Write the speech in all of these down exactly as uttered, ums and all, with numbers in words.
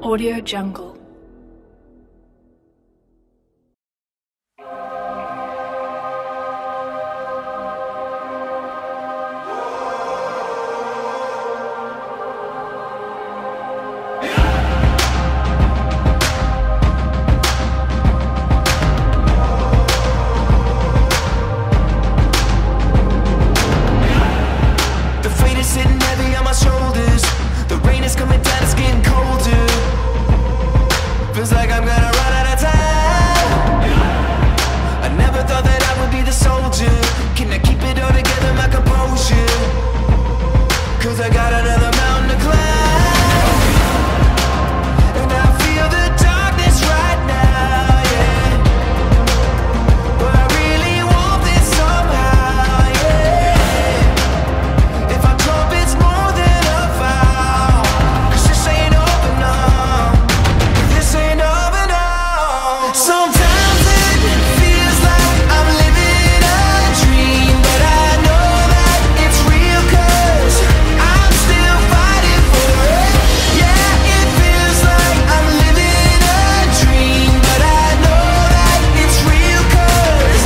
Audio Jungle. The weight is sitting heavy on my shoulders. The rain is coming down, it's getting colder. Feels like I'm gonna run out of time. I never thought that I would be the soldier. Can I keep it all together, my composure? 'Cause I got another mountain to climb. And I feel the darkness right now, yeah. But I really want this somehow, yeah. If I jump, it's more than a vow. 'Cause this ain't over, no. This ain't over, no. Sometimes it feels like I'm living a dream, but I know that it's real, 'cause I'm still fighting for it. Yeah, it feels like I'm living a dream, but I know that it's real, 'cause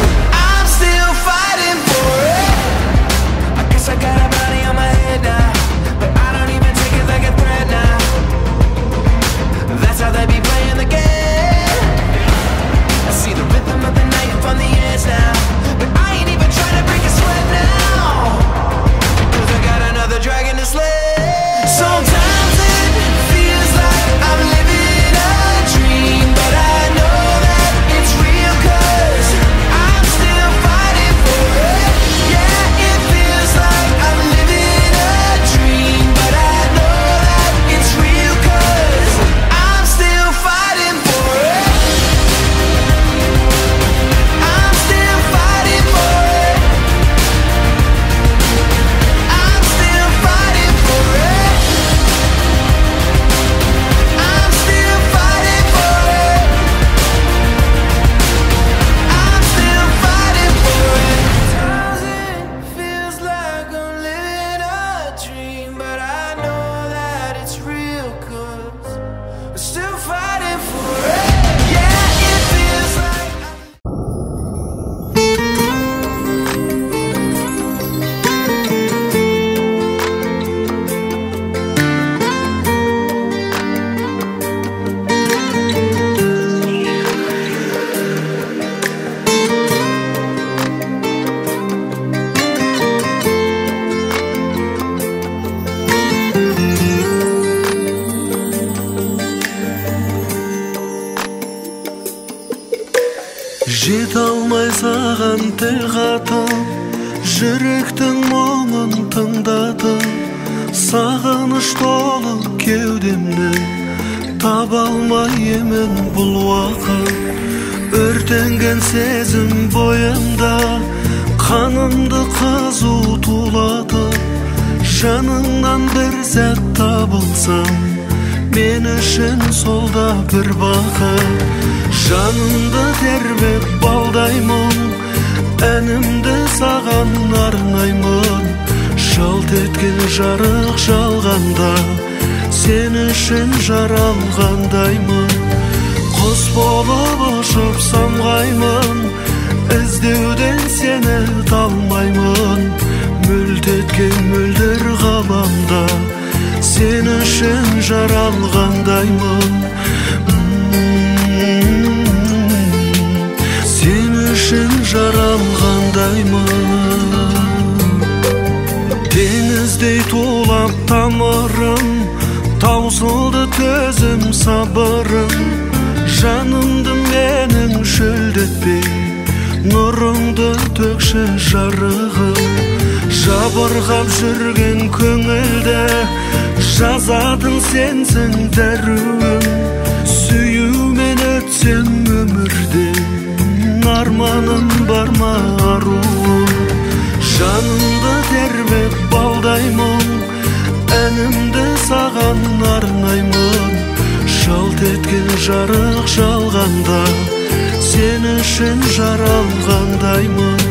I'm still fighting for it. I guess I got a body on my head now, but I don't even take it like a threat now. That's how they be playing the game. I see the rhythm of the night from the edge now, but I ain't even trying to break a sweat now. 'Cause I got another dragon to slay. Sometimes it feels like I'm living a dream, but I know that it's real, 'cause I'm still fighting for it. Yeah, it feels like I'm living a dream, but I know that it's real, 'cause I'm still fighting for it. I'm still fighting for it. I'm still fighting for it. I'm still fighting for it. I'm still fighting for it. Sometimes it feels like I'm living a dream, but I know that it's real, 'cause I'm still fighting for it. Yeah, it feels like I'm Jete almay saǵan til qatıp, júrektiń muńın tıńdatıp, saǵınısh tolı kewdemni taba almay emen bul waqıt. Órtengen sezim boyımda qanımdı qızıw tuwlatıp, janıńnan bir sát tabılsam, men ushın sol da bir baxıt. Janımdı terbep baldayman, Inimdi saǵan arnayman, jalt etken jarıq jalǵanda, sen ushın jaralǵandayman. Qus bolıp ushıp samǵayman, izlewden seni talmayman. Múlt etken móldir ǵalamda, sen ushın jaralǵandayman. Sen ushın jaralǵandayman. Teńizdey tuwlap tamırım, tawsıldı tózim sabırım. Janımdı meniń shóldetpey, nurıńdı tókshi jarıǵım. Jabırǵap júrgen kóńildi jazatıń sensiń dáriwim. Súyiwmen ótsem ómirden, armanım bar ma, arıwım? Janımdı terbep baldayman, inimdi saǵan arnayman. Jalt etken jarıq jalǵanda, sen ushın jaralǵandayman.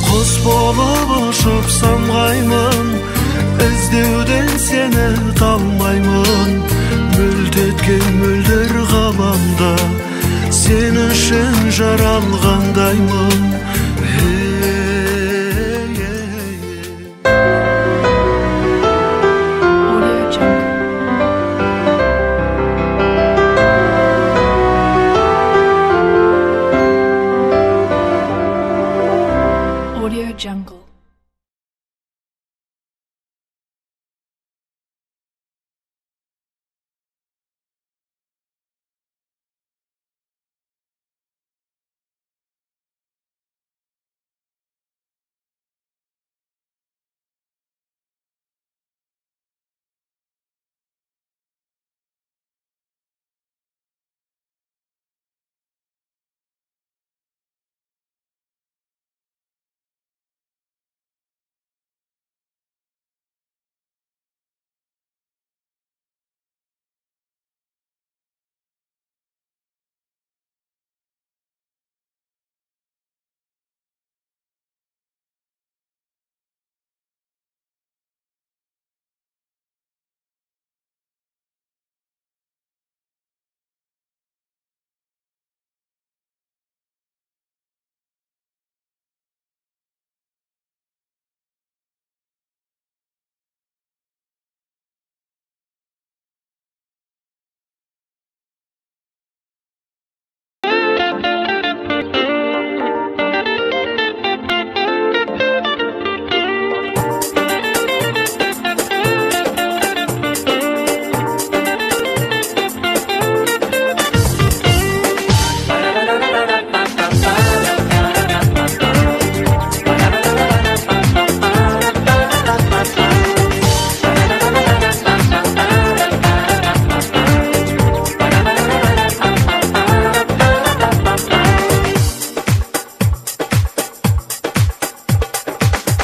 Qus bolıp ushıp samǵayman, izlewden seni talmayman. Múlt Etken mólder ǵalamda sen ushın jaralǵandayman. Hey, hey, hey.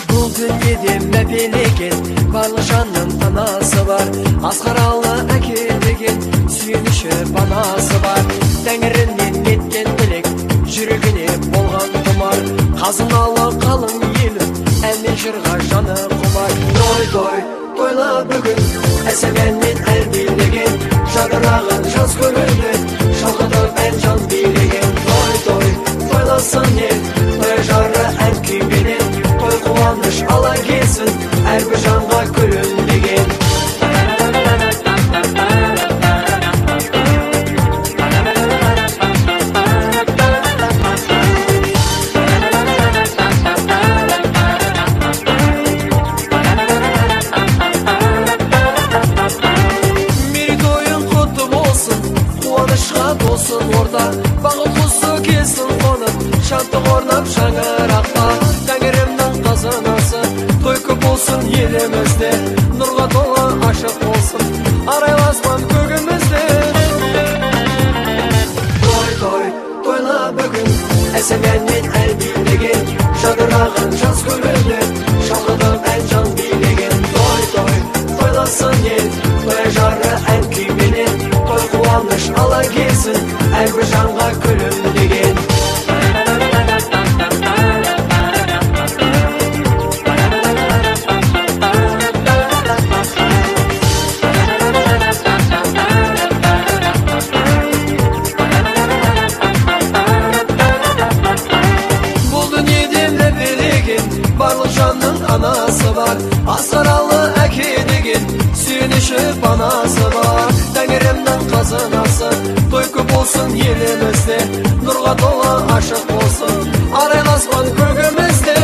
Bul dúnyede mápelegen, barlıq jannıń anası bar. Asqaralı áke degen, súyinishi panası bar. Táńirinen etken tilek, júregine bolǵan qumar. Qaznalı qalıń elim, áne jırǵa janı qumar. Toy, toy, toyla búgin, ásemen men ál biylegen. Jadıraǵan jaz kórildi, shalqıtıp ál jan biylegen. Toy, toy, toylasın el, toy jarı ál kúy menen. Toy quwanısh ala kelsin, ár bir janǵa kúlimdegen. Mereytoyıń qutlı bolsın, quwanıshqa tolsın orta. Baxıt quzı kelsin qonıp, shadlıq ornap shańaraqta. Táńirimniń qazanası, toy kóp bolsın elimizde. Nurǵa tolı ashıq bolsın, araylı aspan kógimizde. Toy, toy, toyla búgin, ásemen men ál biylegen. Jadıraǵan jaz kórildi, shalqıtıp ál jan biylegen. Toy, toy, toylasın el, toy jarı ál kúy menen. Toy quwanısh ala kelsin, ár bir janǵa kúlimdegen. Bul dúnyede mápelegen, barlıq jannıń anası bar. Asqaralı áke degen, súyinishi panası bar. Táńirimniń qazanası, toy kóp bolsın elimizde. Nurǵa tolı ashıq bolsın, araylı aspan kógimizde.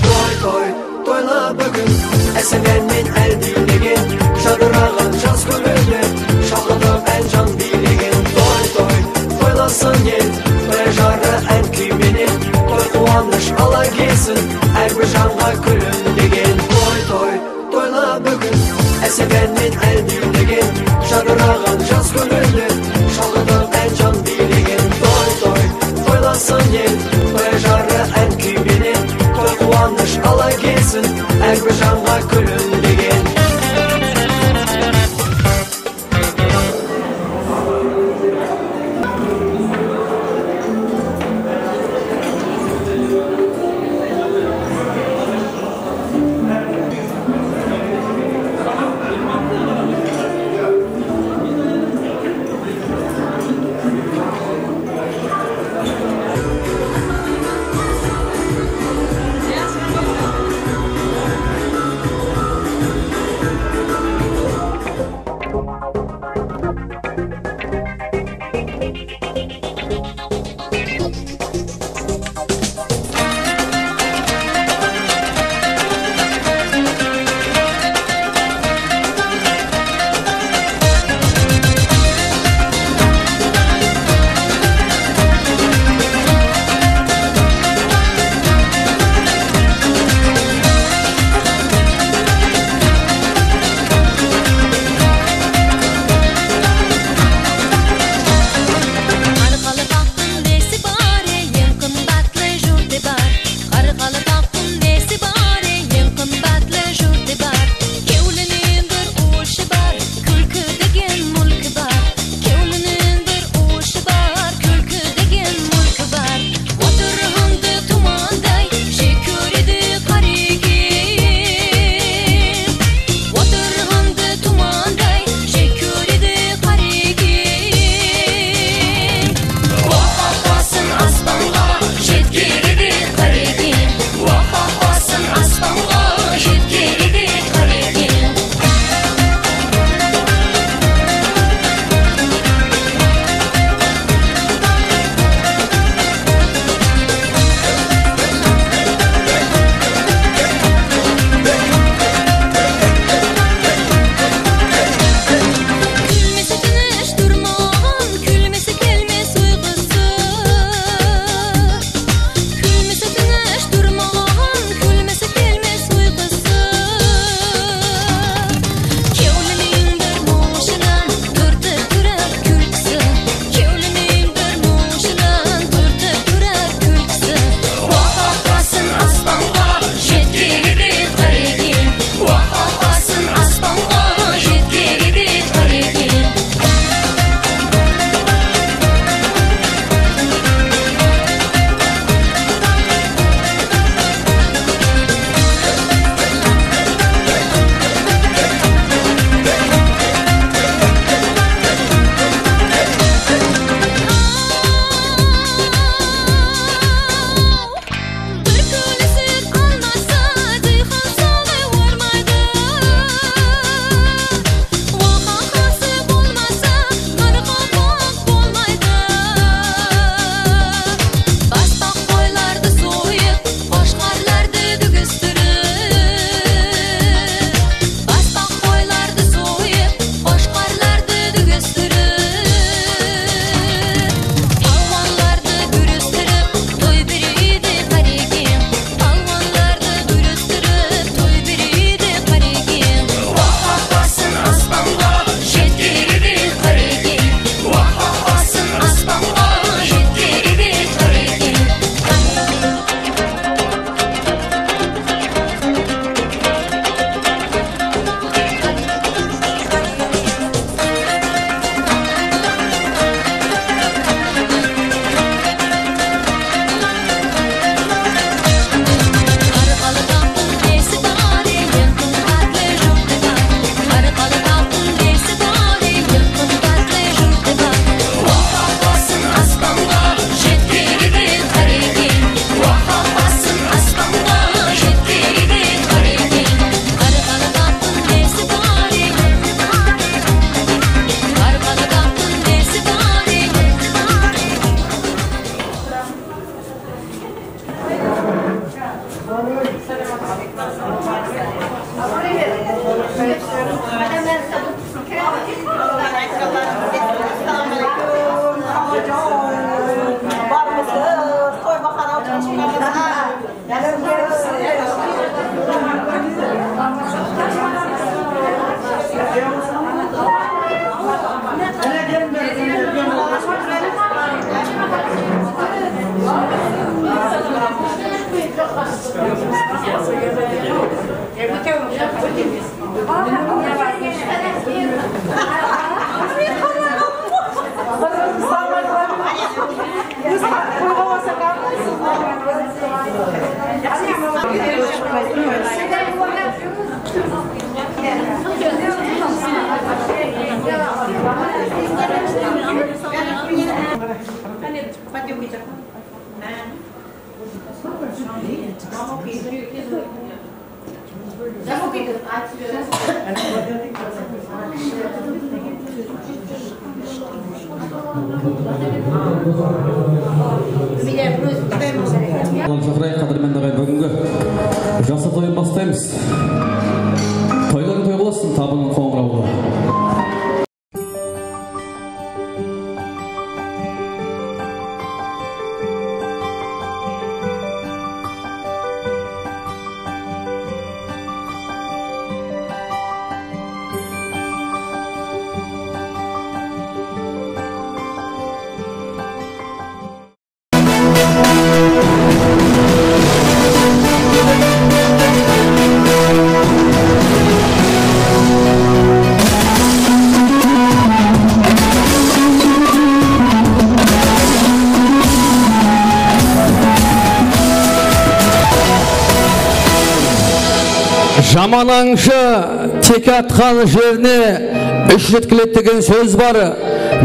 Toy, toy, toyla búgin, ásemen men ál biylegen. Jadıraǵan jaz kúninde, shalqıtıp ál jan biylegen. Toy, toy, toylasın el, toy jarı ál kúy menen. Toy quwanısh ala kelsin, ár bir janǵa kúlimdegen. Toy, toy, toyla búgin, ásemen men ál biylegen. Jadıraǵan jaz kúninde, shalqıtıp ál jan biylegen. Toy, toy, toylasın el, toy jarı ál kúy menen. Toy quwanısh ala kelsin, ár bir janǵa kúlimdegen. Shaqırayıq, qádirmendi aǵay, búgingi jasa toyın baslaymız. Toylarıń toy bolsın, Tabın Qońırawlı. Jaman ańshı teke atqan jerine úsh ret keledi degen sóz bar.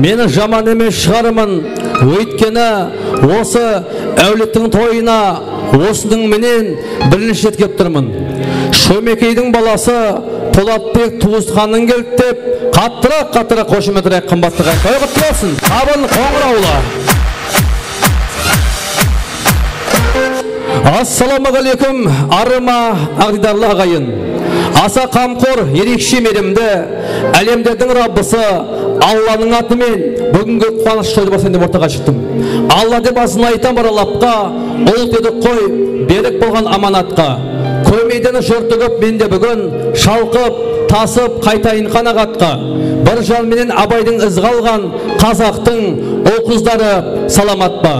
Meni jaman emes shıǵarmın, óytkeni osı áwlettiń toyına osınıń menen birinshi ret kelip turmın. Shómekeydiń balası Polatbek tuwısqanıń keldi dep, qattıraq, qattıraq xoshamet aytayıq, qımbatlı aǵayın. Toy qutlı bolsın, Tabın Qońırawlı. Assalawma áleykum, arıma, aǵdiydarlı aǵayın. Asa qamqor, erekshe miyrimdi, álemlerdiń Rabbısı Allanıń atı menen búgingi quwanıshlı toydı baslayın dep ortaǵa shıqtım. Alla dep azın aytam bir Allahqa, ult edik qoy, berik bolǵan amanatqa. Kórmeyden jurttı kóp mende búgin, shalqıp, tasıp, qaytayın qanaǵatqa. Bir jan menen Abaydıń izı qalǵan, Qazaqtıń ul-qızları salamat pa?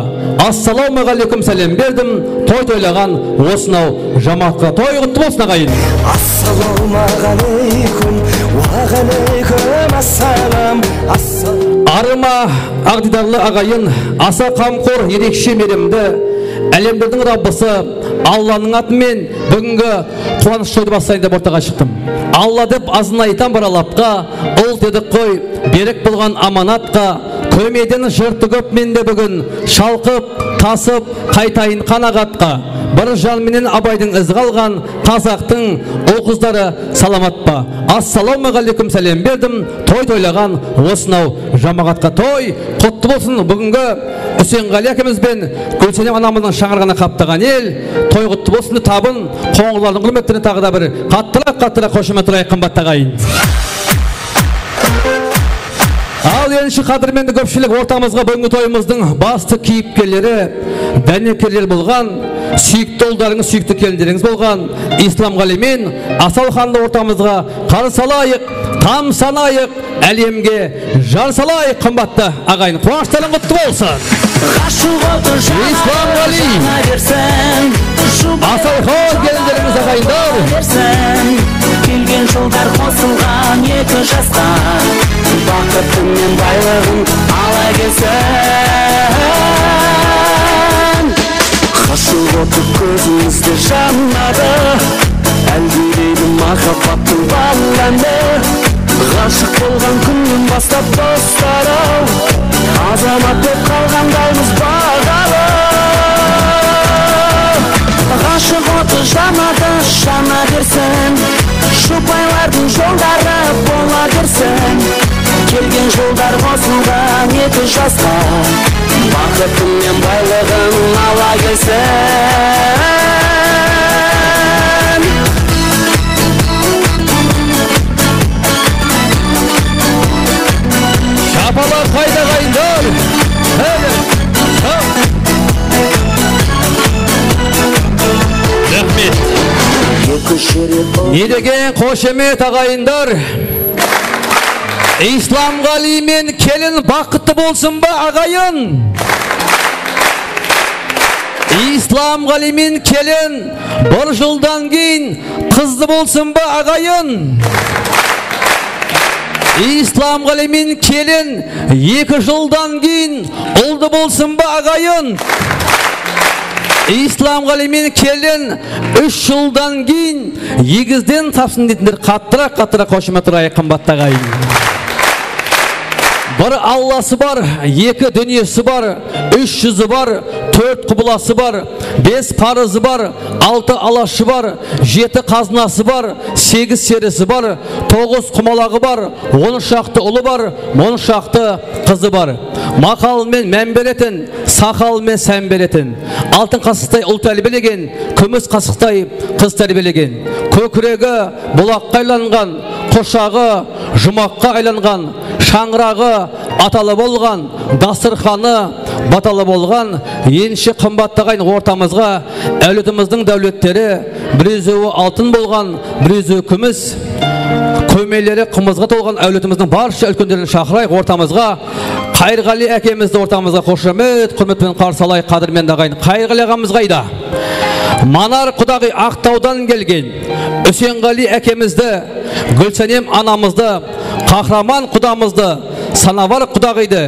Assalawma áleykum sálem berdim, toy toylaǵan osınaw jamaatqa. Toy qutlı bolsın, aǵayın. Assalawma áleykum, wa áleykum assalam. Assal- Arıma, aǵdiydarlı aǵayın, asa qamqor, erekshe miyrimdi, álemlerdiń Rabbısı Allanıń atı menen búgingi quwanıshlı toydı baslayın dep ortaǵa shıqtım. Alla dep azın aytam bir Allahqa, ult edik qoy, berik bolǵan amanatqa. Kórmeyden jurttı kóp mende búgin, shalqıp, tasıp, qaytayın qanaǵatqa. Bir jan menen Abaydıń izı qalǵan, Qazaqtıń ul-qızları salamat pa? Assalawma áleykum sálem berdim, toy toylaǵan osınaw jamaatqa. Toy qutlı bolsın, búgingi Úsenǵali ákemiz ben Gúlsenem anamızdıń shańaraǵına qaptaǵan el. Toy qutlı bolsın, Tabın Qońırawlılardıń húrmetlerine taǵı da bir qattıraq, qattıraq xoshamet aytayıq, qımbatlı aǵayın. Al, enshi qádirmendi kópshilik, ortamızǵa búgingi toyımızdıń bastı keyipkerleri, dánekerleri bolǵan, súyikli ullarıńız, súyikli kelinlerińiz bolǵan Islamǵali men Asalxandı ortamızǵa qarsı alayıq, tamsanayıq, álemge jar salayıq, qımbatlı aǵayın. Quwanıshlarıń qutlı bolsın. Ǵashıq otı jana Islamǵali. Jana bersin. Asalxan kelinlerimiz, aǵayınlar. Bersin. Kelgen jollar qosılǵan eki jasqa, baxıtı men baylıǵın ala kelsin. Ǵashıq otı kózimizde janadı, áldeydi máhhabbattıń bal áni. Ǵashıq bolǵan kúnnen baslap dostlar-aw, azamat dep qalǵandaymız baǵalı. Ǵashıq otı janadı, jana bersin. Shupaylardıń jolları bola bersin. Kelgen jollar qosılǵan eki jasqa, baxıtı men baylıǵın ala kelsin. Shapalaq qayda, aǵayınlar? Háne, shap. Raxmet. Ne degen xoshamet, aǵayınlar. Islamǵali men kelin baxıtlı bolsın ba, aǵayın? Islamǵali men kelin bir jıldan keyin qızlı bolsın ba, aǵayın? Islamǵali men kelin eki jıldan keyin uldı bolsın ba, aǵayın? Islamǵali men kelin úsh jıldan keyin egizden tapsın deytinler, qattıraq, qattıraq xoshamet urayıq, qımbatlı aǵayın. Bir Allası bar, eki dúnyesi bar, úsh júzi bar, Tórt qublası bar, bes parızı bar, altı alashı bar, jeti qaznası bar, segiz serisi bar, toǵız qumalaǵı bar, on shaqtı ulı bar, on shaqtı qızı bar. Maqal men mán beretin, saqal men sán beretin. Altın qasıqtay ul tárbiyelegen, kúmis qasıqtay qız tárbiyelegen. Kókiregi bulaqqa aylanǵan, qushaǵı juwmaqqa aylanǵan, shańıraǵı atalı bolǵan, dasturxanı batalı bolǵan, enshe qımbattı aǵayin ortamızǵa áwletimizdiń dáwletleri, birezewi altın bolǵan, birezewi kúmis, kómeleri qımızǵa tolǵan áwletimizdiń barsha úlkenlerin shaqırayıq ortamızǵa. Qayırǵaliy ákemizdi ortamızǵa xoshamet, húrmet penen qarsı alayıq, qádirmendi aǵayin. Qayırǵaliy aǵamız qayda? Manar qudaǵıy Aqtawdan kelgen. Úsenǵaliy ákemizdi, Gúlsánem anamızdı, Qahraman qudamızdı, Sanabar qudaǵıydı,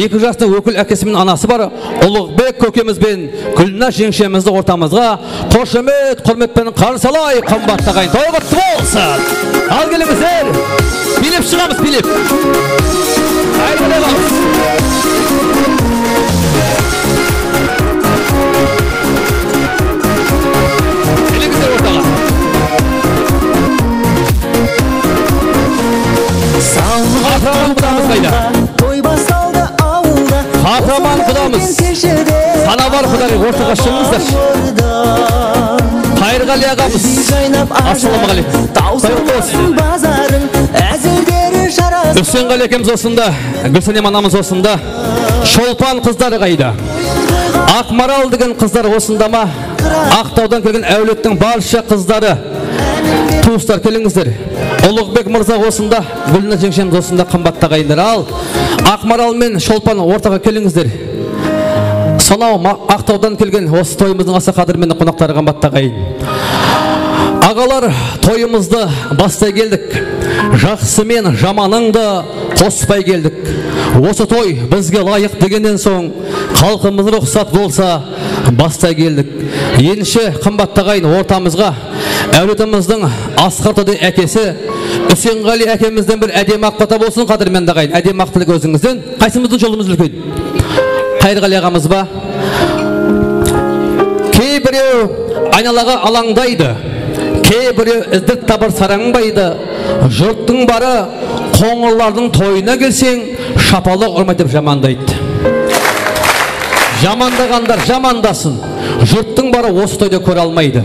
eki jastıń ókil ákesi menen anası bar Ulıǵbek kókemiz benen Gúlnaz jeńshemizdi ortamızǵa xoshamet, húrmet penen qarsı alayıq, qımbattı aǵayin. Toy qutlı bolsın! Al kelińizler! Biylep shıǵamız, biylep! Qayırǵaliy aǵamız! Kelińizler ortaǵa! Qahraman qudamız qayda? Toy basaldı awılda. Qahraman qudamız. Sanabar qudaǵıy ortaǵa shıǵıńızlar. Qayırǵaliy aǵamız. Assalawma áleykum. Toy qutlı bolsın. Úsenǵaliy ákemiz osında, Gúlsánem anamız osında. Sholpan qızları qayda? Aqmaral degen qızlar osında ma? Aqtawdan kelgen áwlettiń barsha qızları, tuwıslar, kelińizler. Ulıǵbek mırza osında, Gúlnaz jeńshemiz osında, qımbattı aǵayinler. Al, Aqmaral men Sholpan ortaǵa kelińizler. Sonaw ma-, Aqtawdan kelgen osı toyımızdıń asa qádirmendi qonaqları, qımbattı aǵayin. Aǵalar, toyımızdı baslay keldik. Jaqsı men jamanıńdı qospay keldik. Osı toy bizge ılayıq degennen soń, xalqımız ruxsat bolsa, baslay keldik. Enshe, qımbattı aǵayin, ortamızǵa áwletimizdiń asqar toyday ákesi Úsenǵaliy ákemizden bir ádemi aq pata bolsın, qádirmendi aǵayin. Ádemi aq tilek ózińizden. Qaysımızdıń jolımız úlken? Qayırǵaliy aǵamız ba? Keybirew aynalaǵa alańdaydı, keybirew izdirt tabır sarańbaydı. Jurttıń barı qońırlardıń toyına kelseń, shapalaq urmaydı dep jamandaydı. Jamandaǵanlar jamandasın. Jurttıń barı osı toydı kóre almaydı.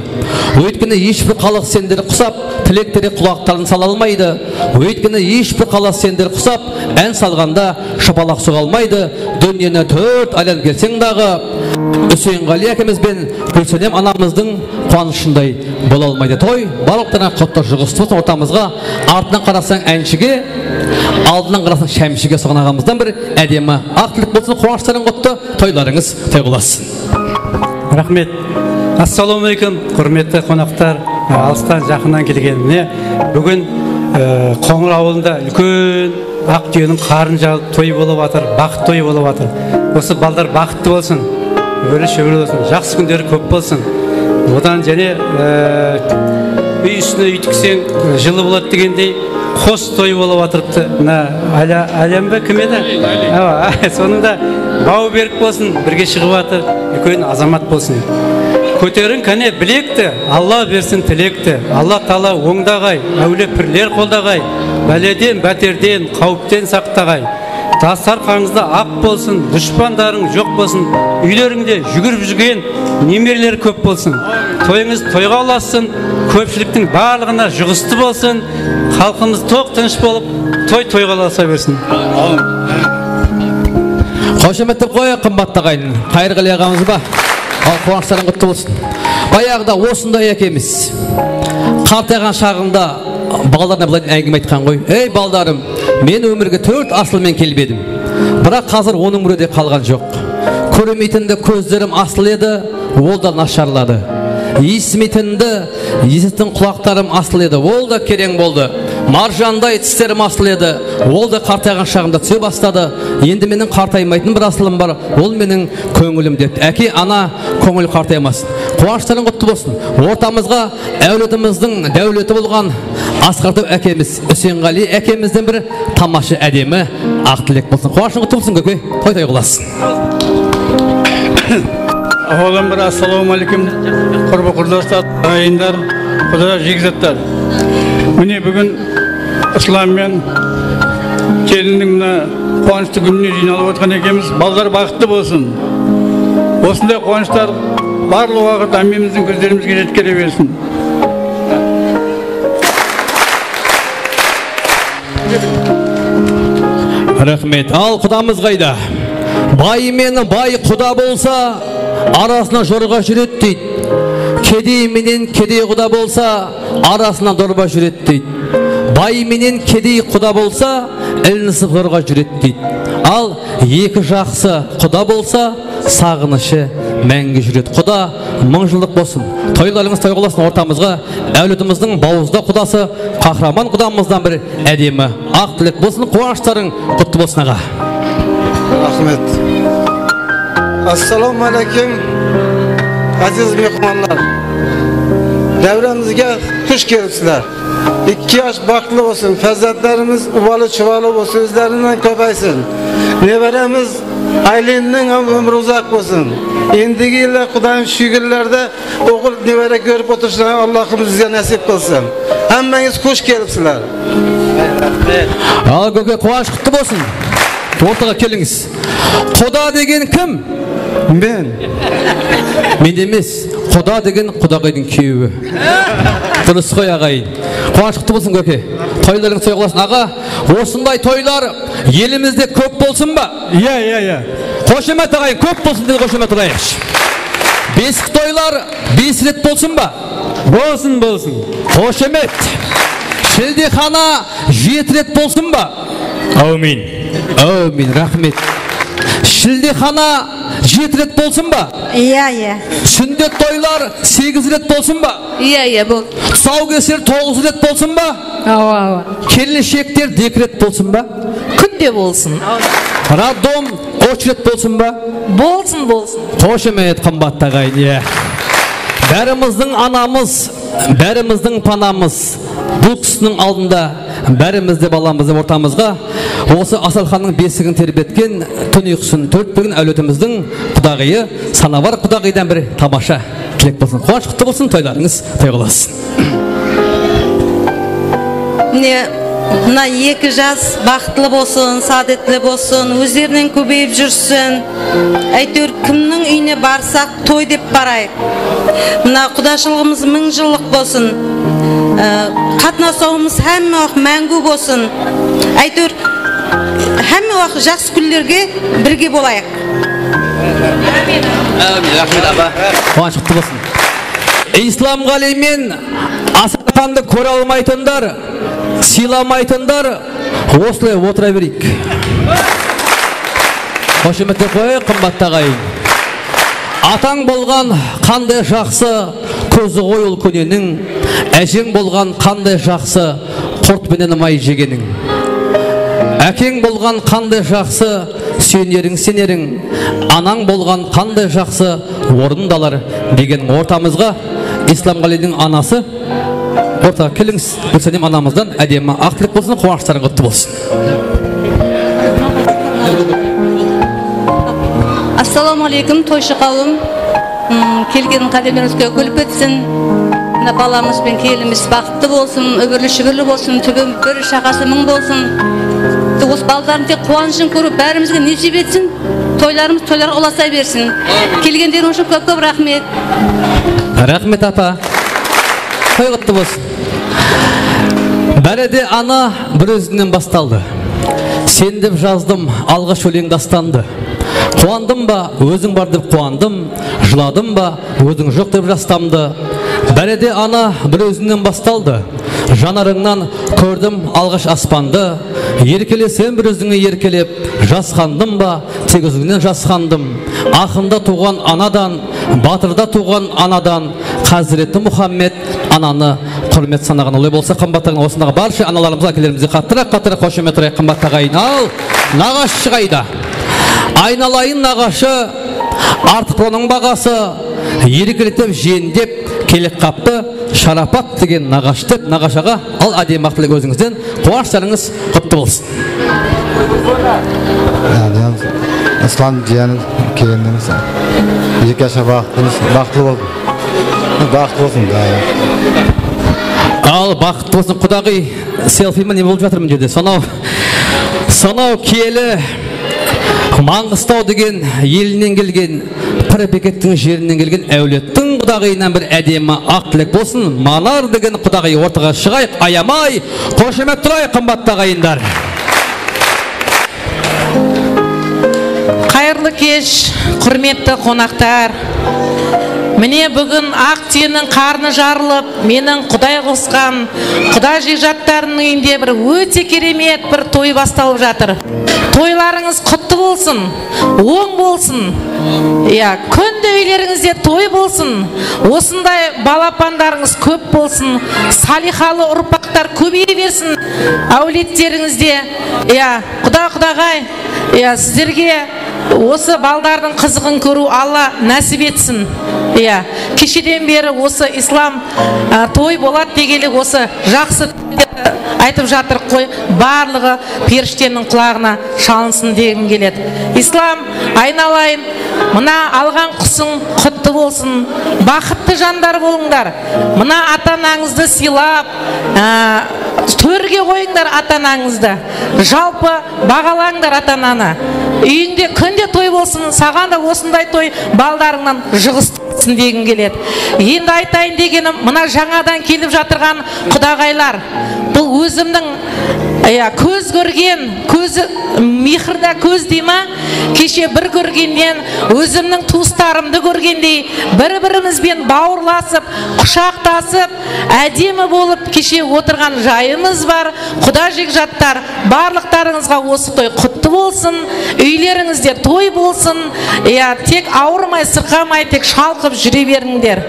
Óytkeni hesh bir xalıq senderge qusap, tilekterge qulaqların sala almaydı. Óytkeni hesh bir xalıq senderge qusap, án salǵanda shapalaq soǵa almaydı. Dúnyeni tórt aylanıp kelseń daǵı, Úsenǵaliy ákemiz benen Gúlsánem anamızdıń quwanıshınday bola almaydı. Toy barlıqlarına qutlı, juǵıslı bolsın ortamızǵa. Artınan qarasań ánshige, aldına qarasań shámshige, soǵan aǵamızdan bir ádemi aq tilek bolsın, quwanıshlarıń qutlı, toylarıńız toy bolasın. Raxmet. Assalawma áleykum, húrmetli qonaqlar, alıstan, jaqınnan kelgen. Mine, búgin, e, Qońır awılında úlken aq túyeniń qarın jalıp toy bolıp atır, baxıt toyı bolıp atır. Osı ballar baxıtlı bolsın, óbirli-shóbirli bolsın, jaqsı kúnleri kóp bolsın. Odan jáne, e, úy ústine úy tikseń, jıllı boladı degendey, qos toy bolıp atırıptı. Mına, Álya-, Ályan ba, kim edi? Awa, sonıń da baw berik bolsın, birge shıǵıp atır, úlken azamat bolsın. Kóteriń, qáne, bilekti, Alla bersin tilekti. Alla taala ońdaǵay, áwliye pirler qoldaǵay, báleden, báterden, qáwipten saqtaǵay. Dastarxanıńızda aq bolsın, dushpanlarıń joq bolsın, úylerińde júgirip júrgen nemereler kóp bolsın. Toyıńız toyǵa ulassın, kópshiliktiń barlıǵına juǵıslı bolsın. Xalqımız toq tınısh bolıp, toy toyǵa ulasa bersin. Xoshamet dep qoyayıq, qımbattı aǵayin. Qayırǵaliy aǵamız ba? Al, quwanıshlarıń qutlı bolsın. Bayaǵıda osınday ákemiz qartayǵan shaǵında balalarına bılay dep áńgime aytqan ǵoy. Ey, balalarım, men ómirge tórt asıl menen kelip edim. Biraq házir onıń birewi de qalǵan joq. Kórmeytin de kózlerim asıl edi, ol da nasharladı. Esitmeytin de esittiń qulaqlarım asıl edi, ol da kereń boldı. Marjanday tislerim asıl edi, ol da qartayǵan shaǵımda túse basladı. Endi meniń qartaymaytın bir asılım bar, ol meniń kóńilim, depti. Áke, ana, kóńil qartaymasın. Quwanıshlarıń qutlı bolsın. Ortamızǵa áwletimizdiń dáwleti bolǵan Asqartaw ákemiz, Úsenǵaliy ákemizden bir tamashasha ádemi aq tilek bolsın. Quwanıshıń qutlı bolsın, kóke. Toy toy qulasın. Awaldan bir assalawma áleykum, qurbi-qurdaslar, aqayınlar, qudalar, jigizatlar. Mine, búgin Islam menen kelinniń mına quwanıshlı kúnine jıynalıp otırǵan ekenbiz. Balalar baxıtlı bolsın. Osınday quwanıshlar barlıq waqıt hámmemizdiń kózlerimizge jetip kele bersin. Raxmet. Al, qudamız qayda? Bay menen bay quda bolsa, arasına jorǵa júredi, deydi. Kedey menen kedey quda bolsa, arasına dorba júredi, deydi. Bay menen kedey quda bolsa, ilinisip zorǵa júredi, deydi. Al, eki jaqsı quda bolsa, saǵınıshı máńgi júredi. Quda mıń jıllıq bolsın. Toylarıńız toyǵa ulasın, ortamızǵa áwletimizdiń bawızda qudası, qahraman qudamızdan bir ádemi aq tilek bolsın. Quwanıshlarıń qutlı bolsın, aǵa. Raxmet. Assalawma áleykum, áziz miymanlar. Dáwramizge xush kelipsizler. Eki yash baxıtlı bolsın, farzandlarımız ubalı-çubalı bolsın, ózlerinden kóbeysin. Neberemiz Aylinniń hám ómiri uzaq bolsın. Endigi yılda Qudayım shu yillerde oǵıl nebere kórip otırsın, Allahımız bizge násip qılsın. Hámmeńiz xush kelipsizler. Al, kóke, quwanısh qutlı bolsın. Ortaǵa kelińiz. Quda degen kim? Men. Men emes, quda degen qudaǵıydıń kúyewi. Durıs ǵoy, aǵayin. Quwanısh qutlı bolsın, kóke. Toylarıń toyǵa ulasın, aǵa. Osınday toylar elimizde kóp bolsın ba? Iya, iya, iya. Xoshamat, aǵayin, kóp bolsın dep xoshamat urayıqshı. Besik toylar bes ret bolsın ba? Bolsın, bolsın. Xoshamat. Shildexana jeti ret bolsın ba? Áwmin. Áwmin, raxmet. Shildexana jeti ret bolsın ba? Iya, iya. Súnnet toylar segiz ret bolsın ba? Iya, iya, bol. Tusawkeser toǵız ret bolsın ba? Awa, awa. Kelinshekler dekret bolsın ba? Kúnde bolsın. Rodom ochret bolsın ba? Bolsın, bolsın. Xoshamet, qımbatlı aǵayin, iya. Bárimizdiń anamız, bárimizdiń panamız. Bul kisiniń aldında bárimiz de balamız dep ortamızǵa osı Asalxannıń besigin terbetken, tún uyqısın tórtpegen áwletimizdiń qudaǵıyı Sanabar qudaǵıydan bir tamasha tilek bolsın. Quwanısh qutlı bolsın, toylarıńız toyǵa ulasın. Mine, mına eki jas baxıtlı bolsın, saadetli bolsın, ózlerinen kóbeyip júrsin. Áytewir, kimniń úyine barsaq, toy dep barayıq. Mına qudashılıǵımız mıń jıllıq bolsın. Á, qatnasıwımız hámme waqıt máńgi bolsın. Áytewir, hámme waqıt jaqsı kúnlerge birge bolayıq. Ámin, raxmet, apa. Quwanısh qutlı bolsın. Islamǵaliy menen Asalxandı kóre almaytınlar, sıylamaytınlar, osılay otıra bereyik. Xoshametlep qoyayıq, qımbatlı aǵayin. Atań bolǵan qanday jaqsı, kózi ǵoy ol kóneniń. Ájeń bolǵan qanday jaqsı, qurt penen may jegeniń. Ákeń bolǵan qanday jaqsı, súyeneriń, iseneriń. Anań bolǵan qanday jaqsı, ornında alar, degen ortamızǵa Islamǵaliydiń anası. Ortaǵa kelińiz, Gúlsánem anamızdan ádemi aq tilek bolsın, quwanıshlarıń qutlı bolsın. Assalawma áleykum, toyshı qáwim. Im, kelgen qádemlerińizge gúl pitsin. Mına balamız benen kelinimiz baxıtlı bolsın, úbirli-shúbirli bolsın, túbi bir, shaqası mıń bolsın. Usı balalardıń tek quwanıshın kóriw bárimizge nesiyp etsin. Toylarımız toylarǵa ulasa bersin. Kelgenleriń ushın kóp-kóp raxmet. Raxmet, apa. Toy qutlı bolsın. Bári de ana bir ózimnen bastaldı. Sen dep jazdım alǵash óleń dastandı. Quwandım ba, óziń bar dep quwandım. Jıladım ba, óziń joq dep jastandı. Bári de ana bir ózimnen bastaldı. Janarıńnan kórdim alǵash aspandı. Erkelesem bir ózińe erkelep, jasqandım ba, tek ózińnen jasqandım. Aqında tuwǵan anadan, batırda tuwǵan anadan, Házireti Muhammed ananı húrmet sanaǵan. Olay bolsa, qımbatlı aǵayin, osındaǵı barsha analarımızǵa, ákelerimizge qattıraq-qattıraq xoshamet urayıq, qımbatlı aǵayin. Al, naǵashshı qayda? Aynalayın naǵashı, artıq bunıń baǵası, erkeletip, jendep, kelip qaptı, sharapat degen naǵash dep, naǵash aǵa, al, ádemi aq tilek ózińizden, quwanıshlarıńız qutlı bolsın. Islam jiyanı kelinimiz. Eki jasha baxıtlı, baxıtlı bolsın. Baxıtlı bolsın, da. Al, baxıtlı bolsın, qudaǵıy. Selfie me ne bolıp jatır mına jerde? Sonau, sonau kiyeli Mańǵıstaw degen elinen kelgen, pir bekettiń jerinen kelgen áwlettiń qudaǵıyınan bir ádemi aq tilek bolsın. Manar degen qudaǵıy ortaǵa shıǵayıq, ayamay, xoshamet turayıq, qımbattı aǵayinler. Qayırlı kesh, húrmetli qonaqtar. Mine, búgin aq túyeniń qarnı jarılıp, meniń Quday qosqan quda jigzatlarımnıń úyinde bir óte keremet bir toy bastalıp jatır. Toylarıńız qutlı bolsın, oń bolsın. Iya, kúnde úylerińizde toy bolsın. Osınday balapanlarıńız kóp bolsın. Saliyhalı urpaqlar kóbeye bersin áwletlerińizde. Iya, quda-qudaǵay. Iya, sizlerge osı baldardıń qızıǵın kóriw Alla násip etsin. Iya, kesheden beri osı islam, a, toy boladı degenle osı jaqsı aytıp jatırıq ǵoy, barlıǵı perishteniń qulaǵına shalınsın degim keledi. Islam, aynalayın, mına alǵan qusıń qutlı bolsın, baxıttı jandar bolıńlar. Mına ata-anańızdı sıylap, a, tórge qoyıńlar ata-anańızdı. Jalpı baǵalańlar ata-ananı. Úyińde kúnde toy bolsın, saǵan da osınday toy, baldarıńnan jıǵıs bolsın degim keledi. Endi aytayın degenim, mına jańadan kelip jatırǵan qudaǵaylar, bul ózimniń, iya, kóz kórgen, kózi, mehirda kóz dey ma, keshe bir kórgennen ózimniń tuwıslarımdı kórgendey, bir-birimizben bawırlasıp, qushaqtasıp, ádemi bolıp keshe otırǵan jayımız bar. Quda jigzatlar, barlıqtarıńızǵa osı toy qutlı bolsın, úylerińizde toy bolsın. Iya, tek awırmay, sırqamay, tek shalqıp júre berińler.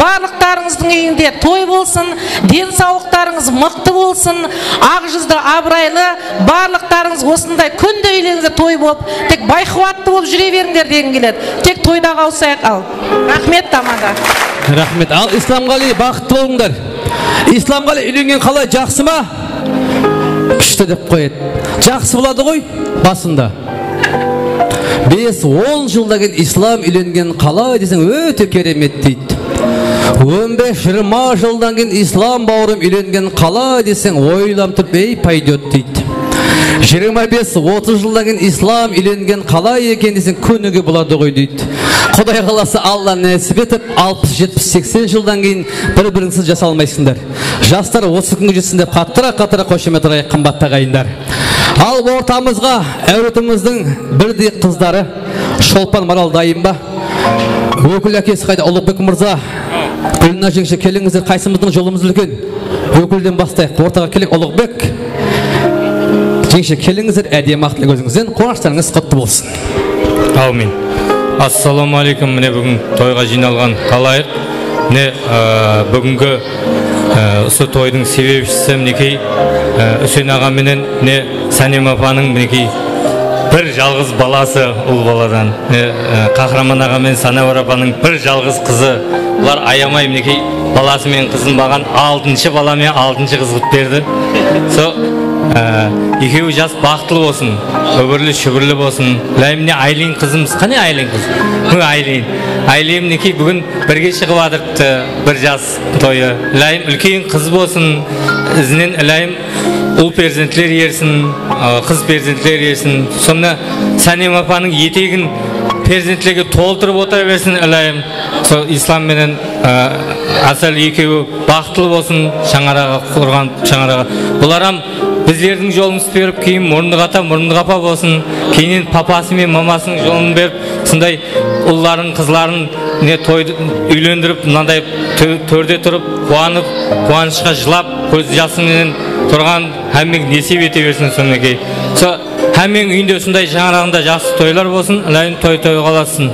Barlıqtarıńızdıń úyinde toy bolsın, densawlıqtarıńız mıqtı bolsın, aq júzli, abıraylı, barlıqtarıńız osınday kúnde úylerińizde toy bolıp, tek bayquwattı bolıp júre berińler degim keledi. Tek toyda qawısayıq al. Raxmet, tamada. Raxmet. Al, Islamǵaliy, baxıtlı bolıńlar. Islamǵaliy, úylengen qalay, jaqsı ma? Kúshli dep qoyadı. Jaqsı boladı ǵoy basında. Bes, on jıldan keyin Islam úylengen qalay deseń, óte keremet deydi. On bes, jigirma jıldan keyin Islam bawırım úylengen qalay deseń, oylanıp turıp, ey, paydyot deydi. Jigirma bes, otız jıldan keyin Islam úylengen qalay eken deseń, kóniwge boladı ǵoy deydi. Quday qalasa, Alla násip etip, alpıs, jetpis, seksen jıldan keyin bir-birińsiz jasalmaysıńlar. Jaslar osı kúnge jetsin dep, qattıra-qattıra xoshamet urayıq, qımbattı aǵayinler. Al, ortamızǵa áwletimizdiń birdey qızları Sholpan Maral dayım ba? Ókil ákesi qayda? Uluǵbek mırza, Gúlnaz jeńshe, kelińizler, qaysımızdıń jolımız úlken? Ókilden baslayıq. Ortaǵa keliń, Uluǵbek. Jeńshe, kelińizler, ádemi aq tilek ózińizden. Quwanıshlarıńız qutlı bolsın. Áwmin. Assalawma áleykum. Mine, búgin toyǵa jıynalǵan xalayıq. Mine, e, búgingi, e, usı toydıń sebepshisi, minekey, e, Úsen aǵa menen, mine, Sánem apanıń, minekey, bir jalǵız balası, ul baladan. E, e, Qahraman aǵa menen Sanawar apanıń bir jalǵız qızı. Bular ayamay, minekey, balası menen qızın baǵan altınshı bala menen altınshı qız qılıp berdi. So, e, ekewi jas baxıtlı bolsın, óbirli-shúbirli bolsın. Ilayım, mine, Aylin qızımız, qáne Aylin qız? Mine Aylin. Aylin, minekey, búgin birge shıǵıp atırıptı, bir jas toyı. Ilayım, úlken qız bolsın, izinen, ilayım, ul perzentler ersin, ı, qız perzentler ersin. Sonda Sánem apanıń etegin perzentlerge toltırıp otıra bersin, ilayım. Sol Islam menen, ı, Asal ekewi baxıtlı bolsın, shańaraǵı qurǵan shańaraǵı. Bularam bizlerdiń jolımızdı berip, keyin murındıq ata, murındıq apa bolsın. Keyninen papası menen mamasınıń jolın berip, usınday ulların, qızların, mine, toydı, úylendirip, mınanday tó-, tórde turıp, quwanıp, quwanıshqa jılap, kóz jası menen turǵan hámmege nesip ete bersin, Sómekey. So, hámmeniń úyinde usınday shańaraǵında jaqsı toylar bolsın, ilayım, toy toyǵa ulassın.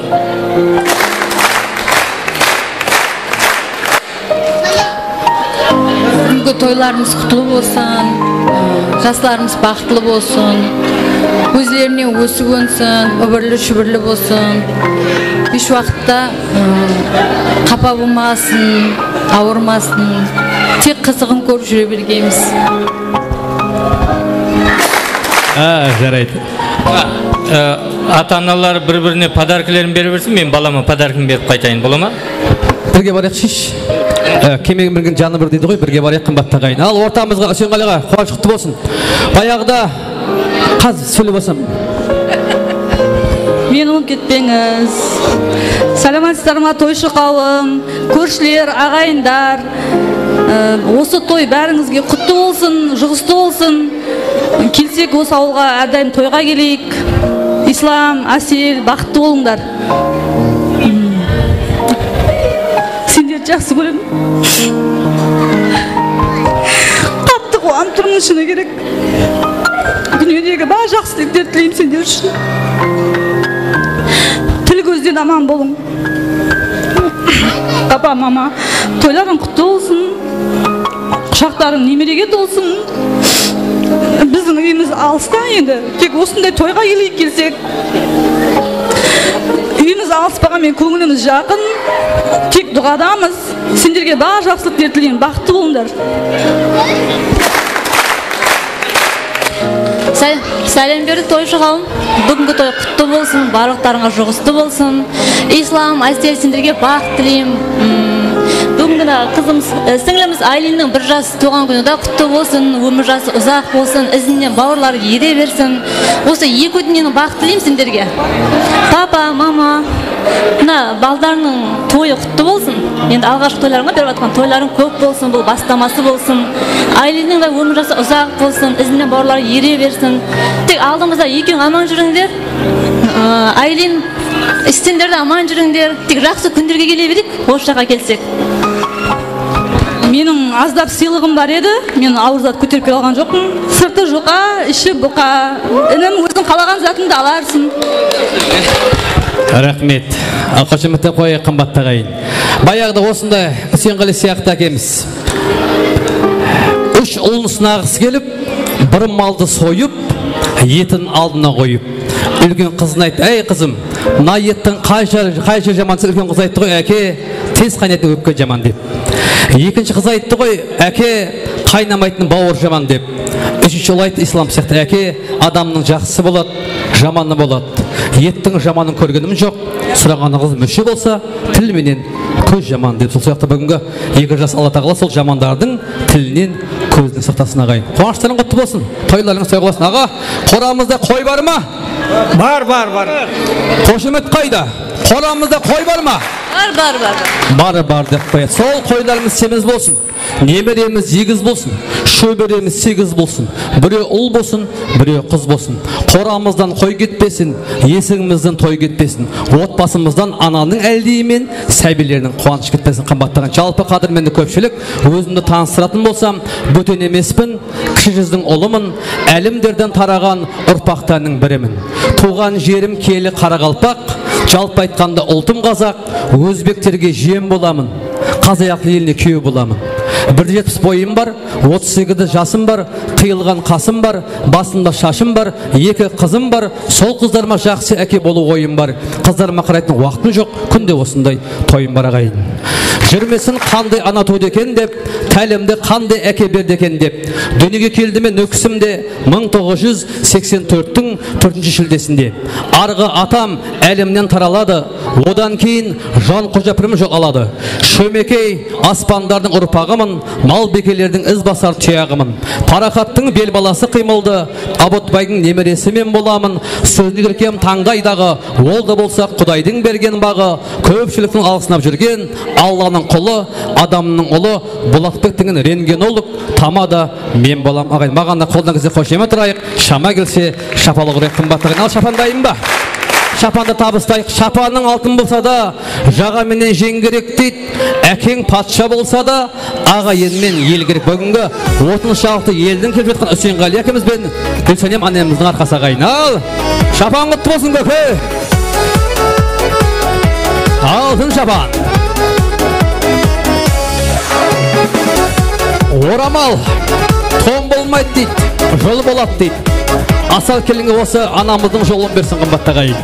Búgingi toylarımız qutlı bolsın, ı, jaslarımız baxıtlı bolsın, ózlerine ósi kónsin, úbirli-shúbirli bolsın. Hesh waqıtta, ı, qapa bolmasın, awırmasın. Tek qızıǵın kórip júre bergenbiz. A, jaraydı. Á, ata-analar bir-birine podarkaların berip bersin, men balama podarkın berip qaytayın, bola ma? Birge barayıq, shish. Á, kemege mingen janı bir deydi ǵoy, birge barayıq, qımbattı aǵayin. Al, ortamızǵa Úsenǵali aǵa, quwanısh qutlı bolsın. Bayaǵıda qaz sóylep alsam. Meni umıtıp ketpeńiz. Salamatsızlar ma, toyshı qawım, kórshiler, aǵayinler. Ee, usı toy bárińizge qutlı bolsın, juǵıslı bolsın. Kelsek, usı awılǵa árdayım toyǵa keleyik. Islam, Asel, baxıtlı bolıńlar. Senlerdi jaqsı kóremen. Qattı quwanıp turman, shını kerek. Dúnyedegi bar jaqsı tileklerdi tileymen senler ushın. Til kózden aman bolıń. Papa, mama, toylarıń qutlı bolsın. Qushaqlarıń nemerege tolsın. Biziń úyimiz alısta endi. Tek usınday toyǵa keleyik kelsek. Úyimiz alıspaǵan menen kóńlimiz jaqın. Tek duǵadamız. Senlerge bar jaqsılıqtı tileymen, baxıtlı bolıńlar. Sál-, sálem berdik, toyshı qawım. Búgingi toy qutlı bolsın, barlıqlarıńa juǵıslı bolsın. Islam, Asel, senlerge baxıt tileymen. Mm, búgingi qızımız, e, sińlimiz Aylinniń bir jas tuwǵan kúni de qutlı bolsın, ómir jası uzaq bolsın, izinen bawırları ere bersin. Usı eki dúnyeniń baxıtın tileymen senlerge. Papa, mama, mına baldarıńnıń toyı qutlı bolsın. Endi alǵashqı toylarıńa berip atırǵan toylarıń kóp bolsın, bul baslaması bolsın. Aylinniń de ómir jası uzaq bolsın, izinen bawırları ere bersin. Tek aldımızda ekewin aman júrińler. Aa, Aylin, Úsenler de aman júrińler. Tek jaqsı kúnlerge kele bereyik, usı jaqqa kelsek. Meniń azdap sıylıǵım bar edi, men awır zat kóterip kele alǵan joqpın. Sırtı juqa, ishi buqa. Inim, óziń qalaǵan zatıńdı alarsıń. Raxmet. Al, xoshametten qoyayıq, qımbattı aǵayin. Bayaǵıda osınday Úsenǵali sıyaqlı ákemiz úsh ulın sınaǵısı kelip, bir maldı soyıp, etin aldına qoyıp, úlken qızına ayttı: "Áy, qızım, mına ettiń qay jeri, qay jeri jaman?" dese, úlken qız ayttı ǵoy: "Áke, tez qaynaytın ópke jaman", dep. Ekinshi qız ayttı ǵoy: "Áke, qaynamaytın bawır jaman", dep. Úshinshi ul ayttı, Islam sıyaqlı: "Áke, adamnıń jaqsısı boladı, jamanı boladı. Ettiń jamanın kórgenim joq. Suraǵanıńız múshe bolsa, til menen kóz jaman", dep. Sol sıyaqlı búgingi eki jas Alla taǵala sol jamanlardıń tilinen, kózinen saqlasın, aǵayin. Quwanıshlarıń qutlı bolsın. Toylarıńız toyǵa bolsın. Aǵa, qoramızda qoy bar ma? Bar, bar, bar. Xoshamet qayda? Qoramızda qoy bar ma? Bar, bar, bar, bar. Bar, bar dep qoyadı. Sol qoylarımız semiz bolsın. Nemeremiz egiz bolsın. Shóberemiz segiz bolsın. Birew ul bolsın, birew qız bolsın. Qoramızdan qoy ketpesin, esigimizden toy ketpesin. Otbasımızdan ananıń áldiyi men sábiylerdiń quwanıshı ketpesin. Qımbattı aǵayin, jalpı qádirmendi kópshilik, ózimdi tanıstıratın bolsam, bóten emespin, kishi júzdiń ulımın, álimlerden taraǵan urpaqtanıń birimin. Tuwǵan jerim kiyeli qaraqalpaq, jalpı aytqanda ultım qazaq, ózbeklerge jem bolamın, qazayaqlı eline kúyew bolamın. Bir jetpis boyım bar, otız segizde jasım bar, qıyılǵan qasım bar, basımda shashım bar, eki qızım bar, sol qızlarıma jaqsı áke bolıw oyım bar. Qızlarıma qaraytın waqtım joq, kúnde osınday toyım bar, aǵayin. Júrmesin qanday ana tuwdı eken dep, tálimdi qanday áke berdi eken dep. Dúnyege keldi men Nókisimde mıń toǵız júz seksen tórttiń tórtinshi shiltesinde. Arǵı atam álemnen taraladı, odan keyin Janxoja pirim joǵaladı. Shómekey aspandardıń urpaǵımın, malbekelerdiń izbasar tuyaǵımın. Paraxattıń bel balası Qıymıldı, Abutbaydıń nemeresi men bolamın. Sózine kelkem tańdaydaǵı, ol da bolsa Qudaydıń bergen baǵı. Kópshiliktiń alǵısınap júrgen Allanıń qulı, adamnıń ulı, Bolatbektiń rentgenolog, tamada men bolam, aǵayin. Maǵan da qoldan kelse xoshamet urayıq. Shama kelse, shapalaq urayıq, qımbattı aǵayin. Al, shapan dayın ba? Shapandı tabıstayıq. Shapannıń altın bolsa da, jaǵa menen jeńgerek deydi. Ákeń patsha bolsa da, aǵayin men el kerek. Búgingi otız altı elden kelip atqan Úsenǵali ákemiz benen Gúlsánem ánemizdiń arqası, aǵayin. Al, shapan qutlı bolsın, kóke. Altın shapan. Oramal tom bolmaydı deydi, jul boladı deydi. Asal kelinge osı anamızdıń jolın bersin, qımbattı aǵayin.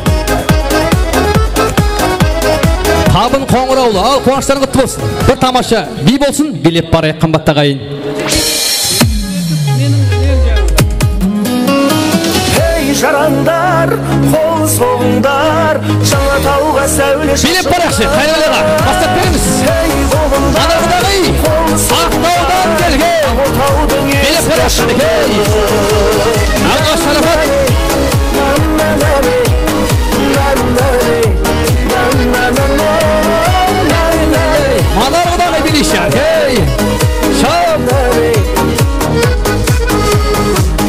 Tabın qońırawlı, al, quwanıshlarıń qutlı bolsın. Bir tamasha biy bolsın, biylep barayıq, qımbattı aǵayin. Hey, Jarańdar, qol soǵıńdar, Jańatawǵa sáwle shashıldı. Belep baraqshı, Qayralı aǵa, bastap beremiz. Hey, bolıńdar, Anardaǵı qol soǵıńdar, Aqtawdan kelgen. Aqtawdıń esik ashıldı. Belep baraqshı, hey. Alǵa sharafat. Manardaǵı bilishar, hey. Shalım.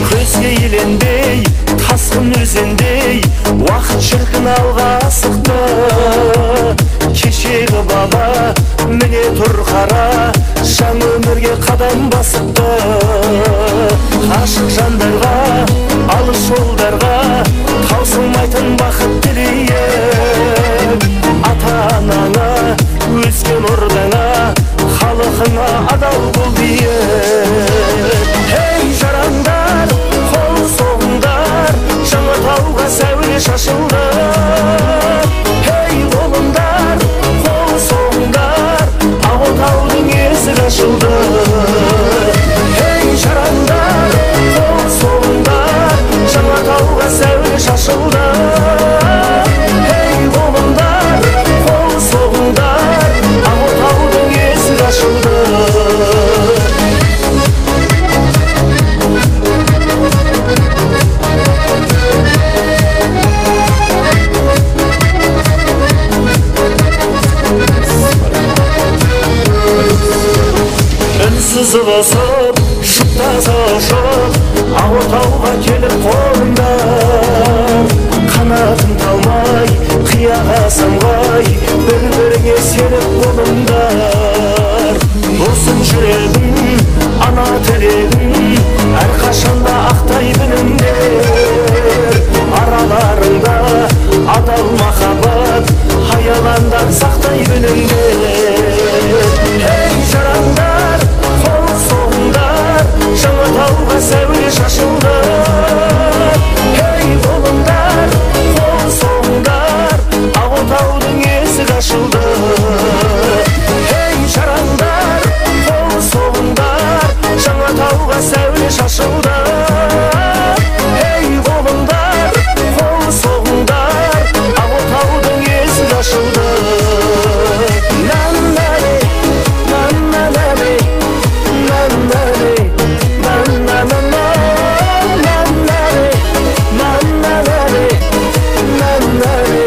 Kózge ilenbey, tasqın ózendey, waqıt shirkin alǵa asıqtı. Keshegi baba, mine tur qara, jańa ómirge qadam basıptı. Ashıq jandarǵa, alıs joldarǵa, tawsılmaytın baxıt tileyik. Ata-anańa, ósken ordańa, xalıqıńa adal bol, deyik. Hey, jarańdar, qol soǵıńdar, Jańatawǵa sáwle shashıldı. Hey, bolıńdar, qol soǵıńdar, Aqtawdıń esik ashıldı. Hey, jarańdar, qol soǵıńdar, Jańatawǵa sáwle shashıldı. Hey, bolıńdar, qol soǵıńdar, Aqtawdıń esik ashıldı. Únsiz ıǵısıp, jup-taza ushıp, Aqtawǵa kelip qonıńdar. Qanatın talmay, qıyaǵa samǵay, bir-birińe senip bolıńdar. Dosım, júregim, ana tilegim, hár qashan da aqtay bilińder. Aralarıńda adal mahabbat, hayalanda saqtay bilińler. Hey, jarańdar, qol soǵıńdar, Jańatawǵa sáwle shashıldı. Hey, bolıńdar, qol soǵıńdar, Aqtawdıń esik ashıldı. Hey, jarańdar, qol soǵıńdar, Jańatawǵa sáwle shashıldı. Hey, bolıńdar, qol soǵıńdar, Aqtawdıń esik ashıldı. Nanna-le, nanna-le, nanna-le, nanna-nanna, nanna-le, nanna-le, nanna-le.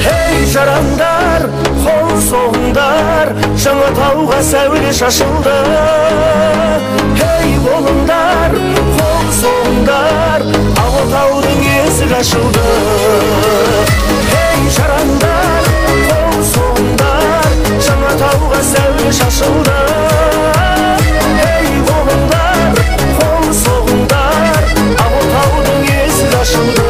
Hey, jarańdar, qol soǵıńdar, Jańatawǵa sáwle shashıldı. Hey, bolıńdar, qol soǵıńdar, Aqtawdıń esik ashıldı. Hey, jarańdar, qol soǵıńdar, Jańatawǵa sáwle shashıldı. Hey, bolıńdar, qol soǵıńdar, Aqtawdıń esik ashıldı.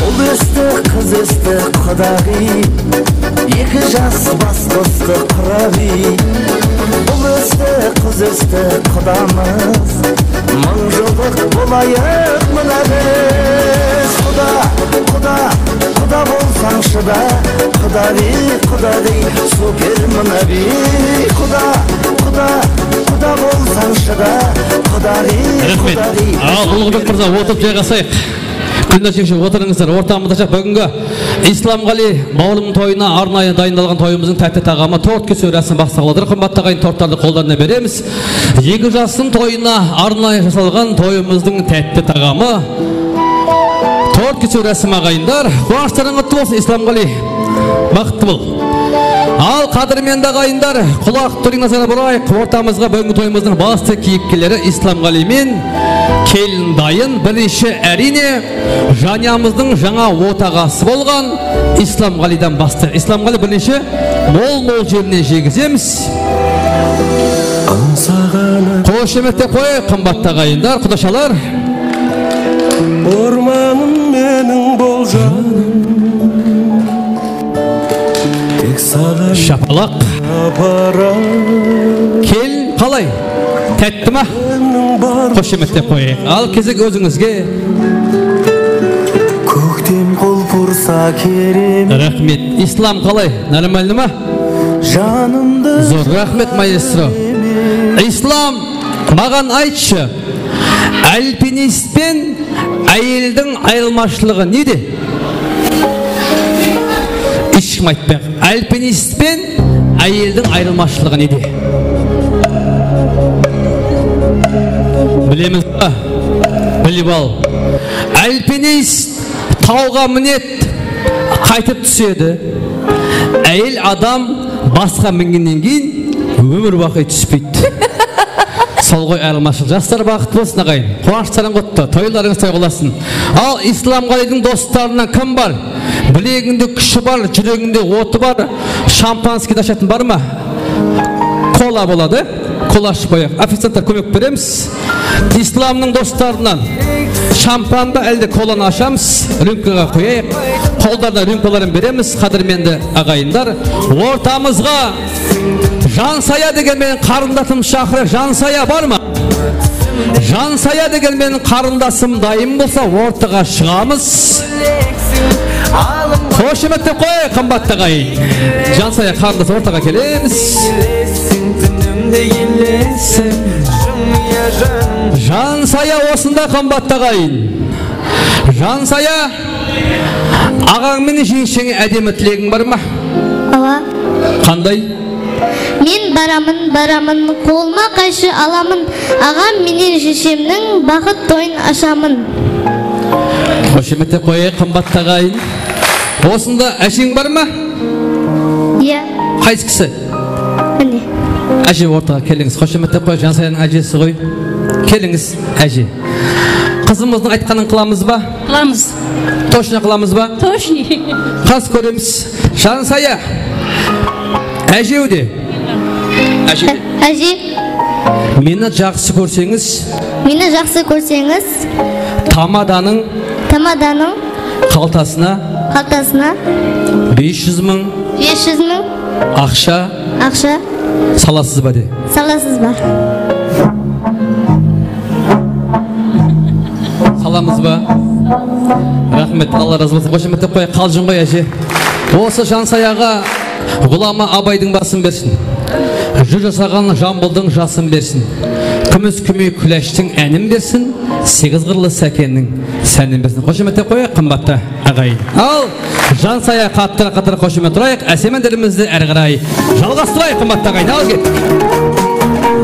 Ul ósti, qız ósti, qudaǵıy. Eki jas bas qostı qurap iy. Ul ósti, qız ósti, qudamız. Mıń jıllıq bolayıq mına biz. Quda, quda, quda bolsańshı da. Qudaǵıy, qudaǵıy, super mına biy. Quda, quda, quda bolsańshı da. Qudaǵıy, qudaǵıy. Raxmet. Al, Ulıǵbek mırza, otırıp jayǵasayıq. Gúlnaz jeńshe, otırıńızlar. Ortamızda búgingi Islamǵali bawırımnıń toyına arnayı dayındalǵan toyımızdıń tátti taǵamı tort kesiw rásimi baslanıp atır. Qımbattı aǵayin, tortlardı qollarına beremiz. Eki jastıń toyına arnayı jasalǵan toyımızdıń tátti taǵamı tort kesiw rásimi, aǵayinler. Quwanıshlarıń qutlı bolsın, Islamǵali. Baxıtlı bol. Al, qádirmendi aǵayinler, qulaq túrin, nazar burayıq. Ortamızǵa búgingi toyımızdıń bastı keyipkerleri Islamǵaliy men kelin dayın. Birinshi, áriyne, janyamızdıń jańa otaǵası bolǵan Islamǵaliyden bastı. Islamǵaliy birinshi, mol-mol jemnen jegizemiz. Xoshametlep qoyayıq, qımbattı aǵayinler, qudashalar. Ormanım meniń bol janım. Tek saǵan shapalaq. Kelin qalay? Tátti ma? Xoshametlep qoyayıq. Al, kesek ózińizge. Kókten qulp ursa kerem. Raxmet. Islam qalay? Normalno ma? Janımdı. Zor raxmet, maestro. Islam, maǵan aytshı, alpinist pen áyeldiń ayırılmashılıǵı nede? Hesh kim aytpay-aq. Alpinist pen áyeldiń ayırılmashılıǵı nede? Bilemiz ba? Bilip al. Alpinist tawǵa minedi, qaytıp túsedi. Áyel adam basqa mingennen keyin ómir baqıy túspeydi. Sol ǵoy ayırılmashılıq. Jaslar, baxıt bolsın, aǵayin. Quwanıshlarıń quttı, toylarıńız toy bolasın. Al, Islamǵaliydiń dostlarınan kim bar? Bileginde kúshi bar, júreginde otı bar, şampanskiydi ashatuǵın bar ma? Kola boladı. Kola ashıp qoyayıq. Oficiantlar kómek beremiz. Islamnıń dostlarınan shampandı, álde kolanı ashamız, rümkaǵa qoyayıq. Qollarına rümkaların beremiz, qádirmendi aǵayinler. Ortamızǵa Jansaya degen meniń qarındasımdı shaqırayıq. Jansaya bar ma? Jansaya degen meniń qarındasım dayım bolsa, ortaǵa shıǵamız. Xoshametlep qoyayıq, qımbattı aǵayin. Jansaya qarındas ortaǵa kelemiz. Jansaya osında, qımbattı aǵayin. Jansaya, aǵań menen jeńsheńe ádemli tilegiń bar ma? Awa. Qanday? Men baramın, baramın, qolıma qayshı alamın, aǵam menen jeshemniń baxıt toyın ashamın. Xoshametlep qoyayıq, qımbattı aǵayin. Osında ájeń bar ma? Iya. Qaysı kisi? Mine. Áje, ortaǵa kelińiz. Xoshametlep qoyayıq, Jansayanıń ájesi ǵoy. Kelińiz, áje. Qızımızdıń aytqanın qılamız ba? Qılamız. Toshno qılamız ba? Toshno. Qas kóremiz. Jansaya. Ájew de. Áje. Áje. Meni jaqsı kórseńiz. Meni jaqsı kórseńiz. Tamadanıń. Tamadanıń. Qaltasına. Qaltasına. Bes júz mıń. Bes júz mıń. Aqsha. Aqsha. Salasız ba de. Salasız ba? Salamız ba? Raxmet, Alla razı bolsın. Xoshametlep qoyayıq, qaljın ǵoy, áje. Usı Jansayaǵa Ǵulama Abaydıń basın bersin. Júr jasaǵan Jambıldıń jasın bersin. Kúmis kúmey kúláshtiń ánin bersin. Segiz qırlı Sákenniń sánin bersin. Xoshametlep qoyayıq, qımbattı aǵayin. Al, Jansaya, qattıraq-qattıraq xoshamet urayıq, ásemenlerimizdi ári qaray jalǵastırayıq, qımbattı aǵayin. Al, kettik.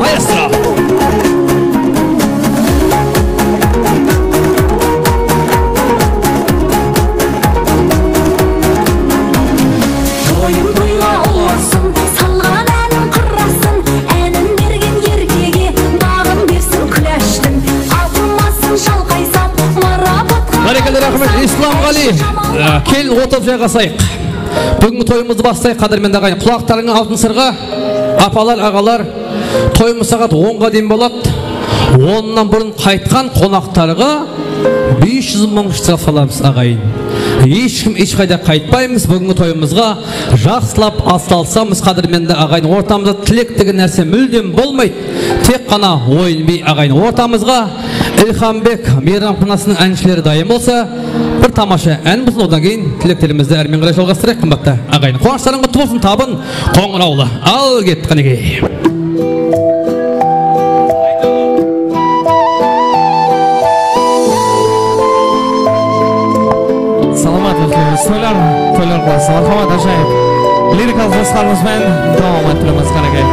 Maestro. Toyım toyǵa ulasın, salǵan ánim qırasın, ánin bergen erkege baǵın bersin kúláshtiń, atılmasın shalqaysap marapatqa. Bárekella, raxmet, Islamǵaliy. Á, kelin, otırıp jayǵasayıq. Búgingi toyımızdı baslayıq, qádirmendi aǵayin. Qulaqlarıńa altın sırǵa, apalar, aǵalar, toyımız saat onǵa deyin boladı. Onnan burın qaytqan qonaqtarǵa bes júz mıń shtraf salamız, aǵayin. Hesh kim hesh qayda qaytpaymız, búgingi toyımızǵa jaqsılap atalsamız, qádirmendi aǵayin. Ortamızda tilek degen nárse múldem bolmaydı. Tek ǵana oyın biy aǵayin. Ortamızǵa Ilhambek meyramxanasınıń ánshileri dayın bolsa, bir tamasha án bolsın, odan keyin tileklerimizdi ármen qaray jalǵastırayıq, qımbattı aǵayin. Quwanıshlarıń qutlı bolsın, Tabın Qońırawlı. Al, kettik, qánekey. Salamat, toylar, toylar qılsın. Marhamat, ájayıp. Lirikalıq joslarımız benen dawam ettiremiz, qánekey.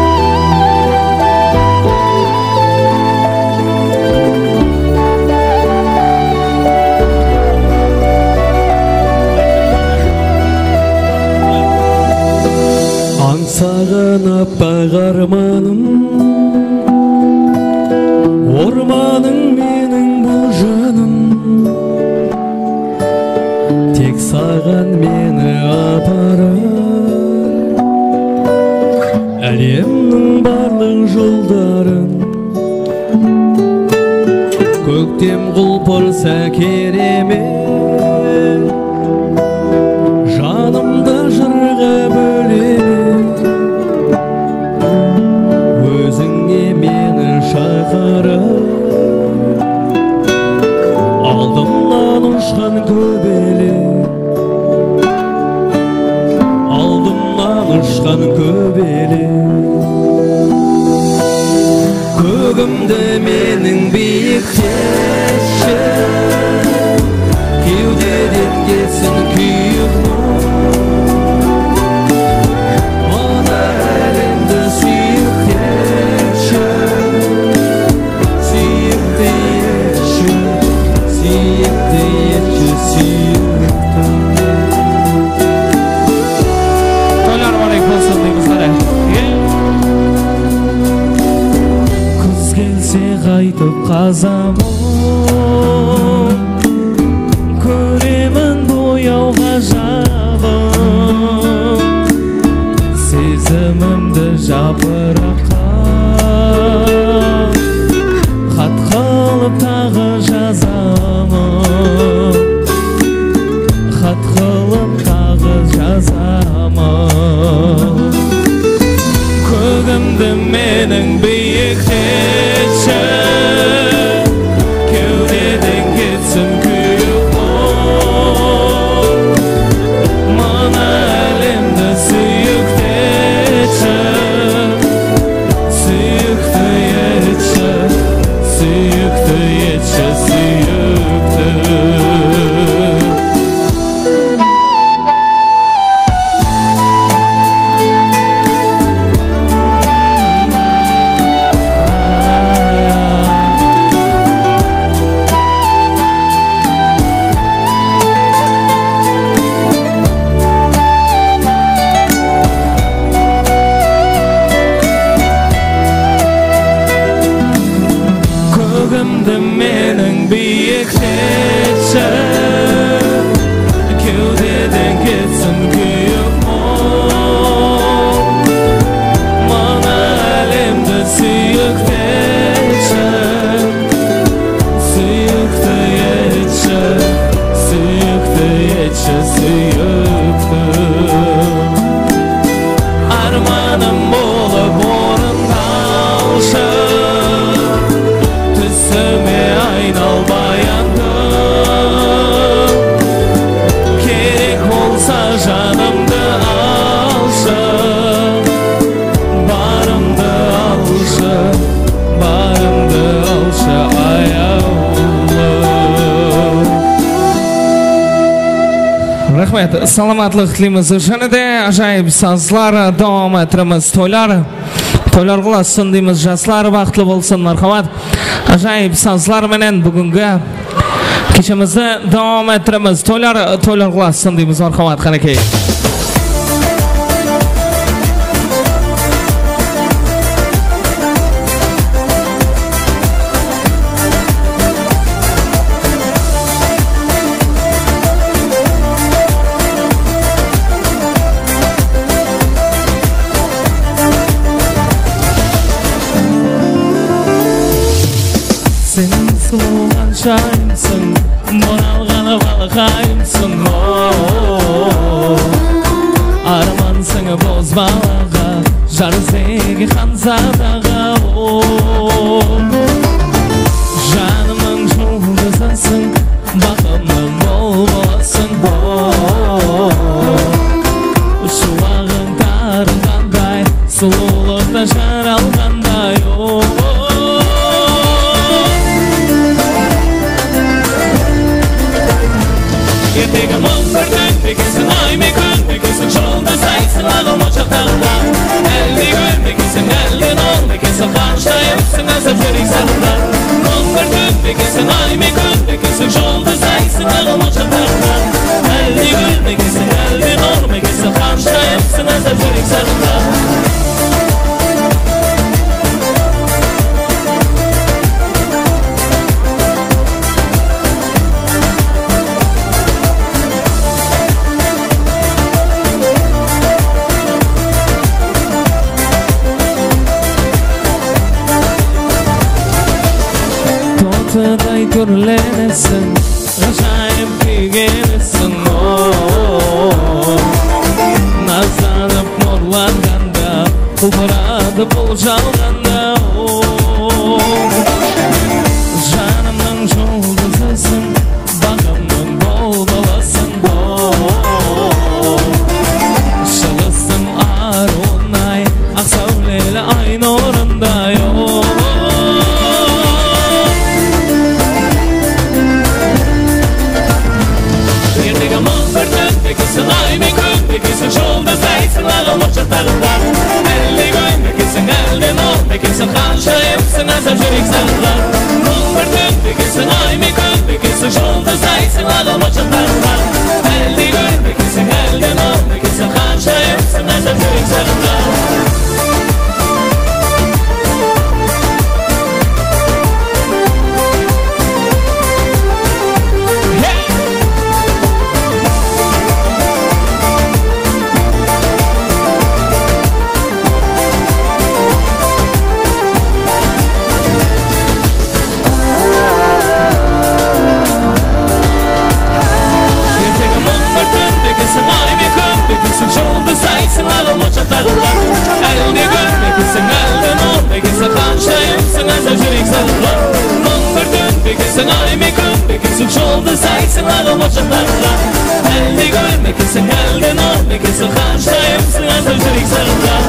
Saǵan appaǵ ármanım, ormanıń meniń bul janım. Tek saǵan meni aparar, álemniń barlıq jolların. Kóktem qulpırsa kereme, janımdı jırǵa bóleme. Ózińe meni shaqırıp, aldımnan ushqan kóbelek. Aldımnan ushqan kóbelek. Kógimdi meniń biyikteshi, kewdeden ketsin kúyik muń. Mına álemdi súyikteshi. Súyikti etshi, súyikti etshi, súyikti. Toylar múbarek bolsın deymiz, qáne. Kúz kelse qaytıp qazamın, kóremen boyaw ǵajabın. Sezimimdi japıraqqa xat qılıp taǵı jazamın. Xat qılıp taǵı jazamın. Kógimdi meniń biyikteshi, kewdeden ketsin kúyik muń. Mına álemdi súyikti etshi, súyikti etshi, súyikti etshi, súyikti. Kógimdi meniń biyikteshi, kewdeden ketsin kúyik muń. Mına álemdi súyikti etshi, súyikti etshi, súyikti etshi, súyikti. Ármanım bolıp orın alshı, túsime aynal bayandım. Kerek bolsa janımdı alshı, barımdı alshı, barımdı alshı, ayawlı. Raxmet, salamatlıq tileymiz. Jáne de ájayıp sazlar, dawam ettiremiz toylar. Toylar qulasın deymiz, jaslar, baxıtlı bolsın, marhamat. Ájayıp sazlar menen búgingi keshemizdi dawam ettiremiz. Toylar, toylar qulasın deymiz, marhamat, qánekey. Sen sulıw ǵanshaymsıń, bunalǵan balqaymsıń, o. Ármansıń bozbalaǵa, jar izlegi xanzadaǵa, o. Janımnıń juldızısıń, baxımnıń bulbılasıń, o. Shuwaǵıń tarınǵanday, sulıwlıqta jaralǵanday, o. Ertegi muń bir tún bekesiń, ay me kún bekesiń, juldız aysıń, aǵım onshaq taǵında. Álde gúl mekesiń, álde nur mekesiń, qanshayıpsıń azap júrek sarında. Muń bir tún bekesiń, ay me kún bekesiń, juldız aysıń, aǵım onshaq taǵında. Álde gúl mekesiń, álde nur mekesiń, qanshayıpsıń azap júrek sarında. Úrlenesiń, ájayıp kúygenisiń, o. Nazlanıp nurlanǵanda, qulpıradı bul jalǵanda, o. Janımnıń juldızısıń, baǵımnıń bul balasıń, o. Shıǵıstıń arıwınday, aq sáwleli ay nurınday, o. Ertegi mıń bir tún bekesiń, ay men kún bekesiń, juldız aysıń aǵıp ot jaqtaǵında. Álde gúl bekesiń, álde nur bekesiń, qansha emsiń azap júrek saǵınǵan. Mıń bir tún bekesiń, ay men kún bekesiń, juldız aysıń aǵıp ot jaqtaǵında. Álde gúl bekesiń, álde nur bekesiń, qansha emsiń azap júrek saǵınǵan. Ertegi mıń bir tún bekesiń, ay men kún bekesiń, juldız aysıń aǵıp ot jaqtaǵında. Álde gúl bekesiń, álde nur bekesiń, qansha emsiń azap júrek saǵınǵan. Mıń bir tún bekesiń, ay men kún bekesiń, juldız aysıń aǵıp ot jaqtaǵında. Álde gúl bekesiń, álde nur bekesiń, qansha emsiń azap júrek saǵınǵan.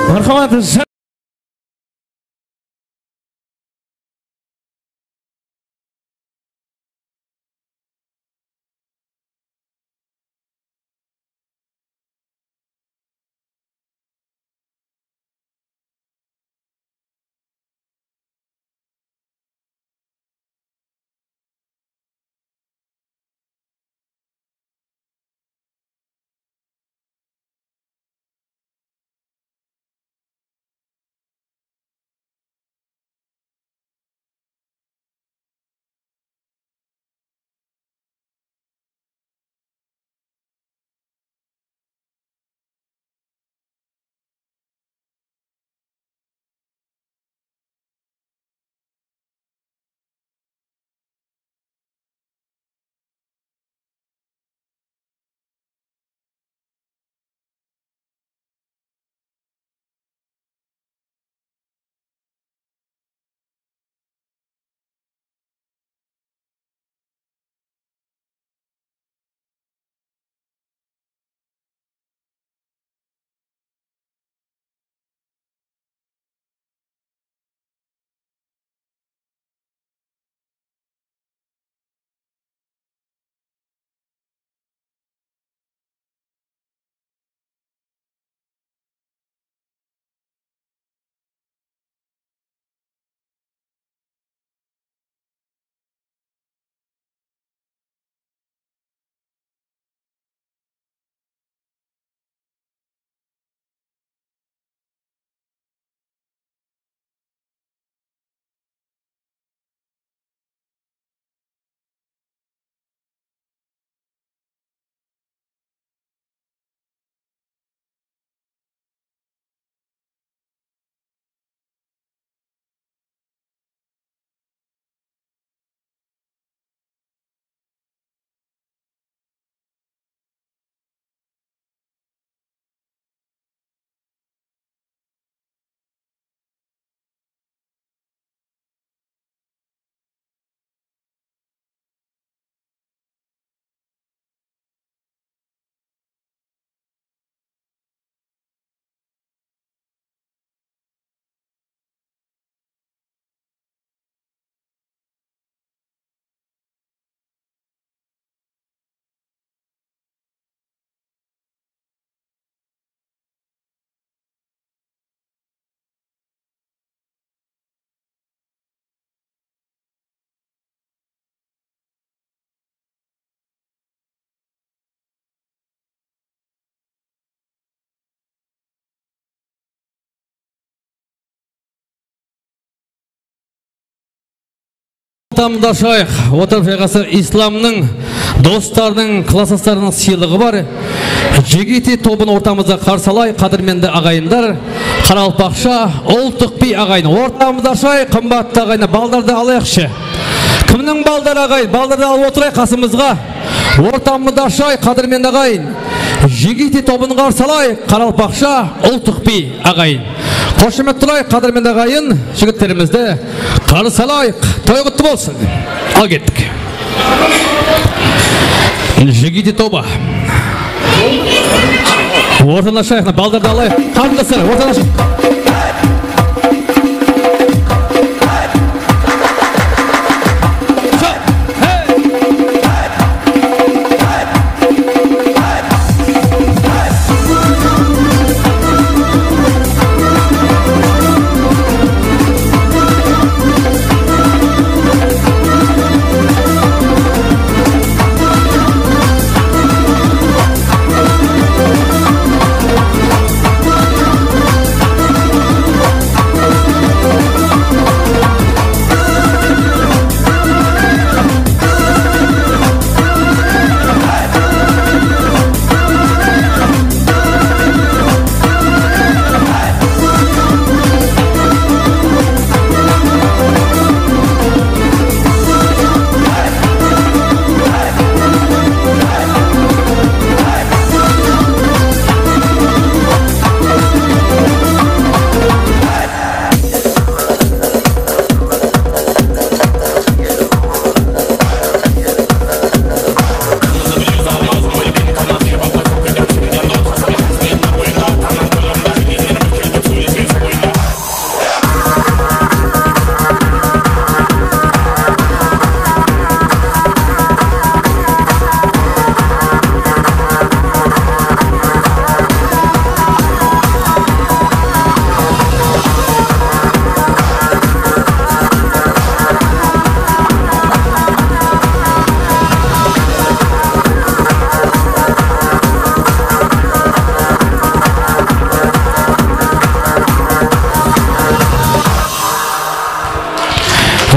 Marhamat. Ortamızda ashayıq. Otırıp jayǵasıp, Islamnıń, doslarınıń, klasdaslarınıń sıylıǵı bar. Jigiti tobın ortamızda qarsı alayıq, qádirmendi aǵayinler, qaraqalpaqsha Ultıqbiy aǵayin. Ortamızda ashayıq, qımbattı aǵayin, baldardı alayıqshı. Kimniń baldarı aǵayin? Baldardı alıp otırayıq qasımızǵa. Ortamızda ashayıq, qádirmendi aǵayin. Jigiti tobın qarsı alayıq, qaraqalpaqsha Ultıqbiy aǵayin. Xoshamet turayıq, qádirmendi aǵayin, jigitlerimizdi qarsı alayıq. Toy qutlı bolsın. Al kettik. Jigiti tobı. Ortanı ashayıq, baldardı alayıq. Qarındaslar, ortanı ashayıq.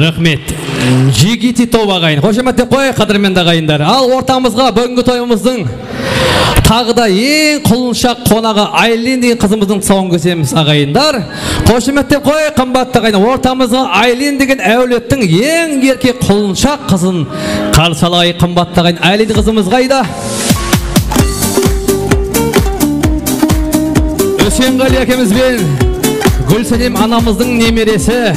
Raxmet. Jigiti tobı aǵayin. Xoshamet dep qoyayıq, qádirmendi aǵayinler. Al, ortamızǵa búgingi toyımızdıń taǵı da eń qulınshaq qonaǵı Aylin degen qızımızdıń tusawın kesemiz, aǵayinler. Xoshamet dep qoyayıq, qımbattı aǵayin. Ortamızǵa Aylin degen áwlettiń eń erkek qulınshaq qızın qarsı alayıq, qımbattı aǵayin. Aylin qızımız qayda? Úsenǵaliy ákemiz benen Gúlsenem anamızdıń nemeresi,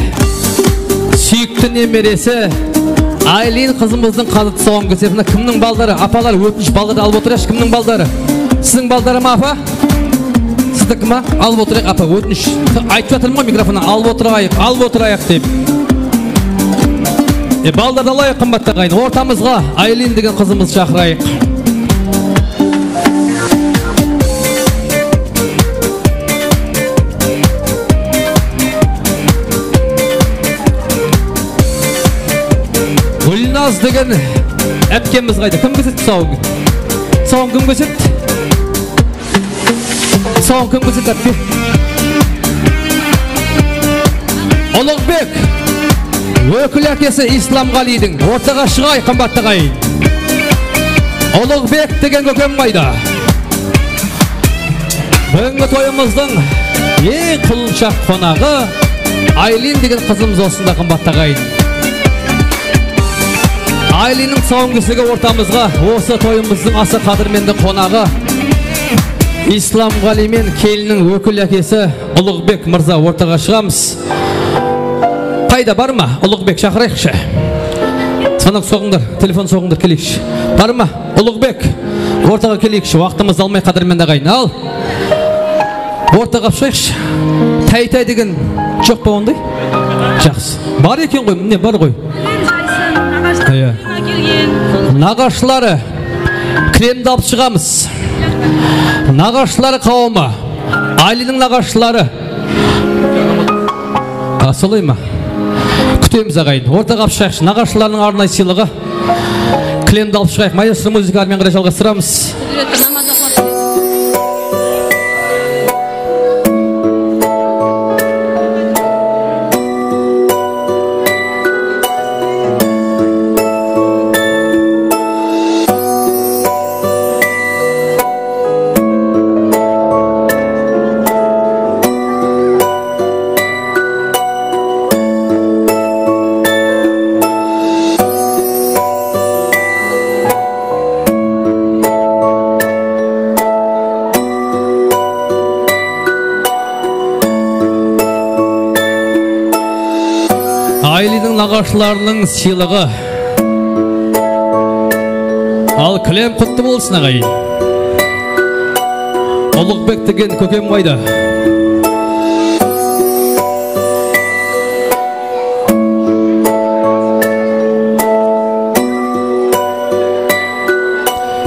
súyikti nemeresi Aylin qızımızdıń qazı tusawın kesemiz. Kimniń baldarı? Apalar, ótinish, baldardı alıp otırayıqshı. Kimniń baldarı? Siziń baldarı ma, apa? Sizdiki ma? Alıp otırayıq, apa, ótinish. Aytıp atırman ǵoy mikrofonnan, alıp otırayıq, alıp otırayıq dep. E, baldardı alayıq, qımbattı aǵayin. Ortamızǵa Aylin degen qızımızdı shaqırayıq. Gúlnaz degen ápkemiz qayda? Kim kesedi tusawın? Tusawın kim kesedi? Soń kim kórsetedi? Uluǵbek, ókil ákesi Islamǵaliydiń. Ortaǵa shıǵayıq, qımbattı aǵayin. Uluǵbek degen kókem qayda? Búgingi toyımızdıń eń qulınshaq qonaǵı Aylin degen qızımız osında, qımbattı aǵayin. Aylinniń tusawın kesligi ortamızǵa osı toyımızdıń asa qádirmendi qonaǵı Islamǵaliy men kelinniń ókil ákesi Uluǵbek mırza ortaǵa shıǵamız. Qayda, bar ma? Uluǵbek, shaqırayıqshı. Zvanok soǵıńlar, telefon soǵıńlar, keleyikshi. Bar ma? Uluǵbek, ortaǵa keleyikshi, waqtımızdı almay, qádirmendi aǵayin. Al. Ortaǵa alıp shıǵayıqshı. Táy-táy degen joq pa onday? Jaqsı. Bar eken ǵoy, mine, bar ǵoy. Iya. Naǵashları. Kilemdi alıp shıǵamız. Naǵashları qawımı. Aylinniń naǵashları. A, solay ma? Kútemiz, aǵayin. Ortaǵa alıp shıǵayıqshı. Naǵashlarınıń arnayı sıylıǵı. Kilemdi alıp shıǵayıq. Maestro muzıkalar menen qaray jalǵastıramız. Basshılarınıń sıylıǵı. Al, kilem qutlı bolsın, aǵayin. Ulıǵbek degen kókem qayda?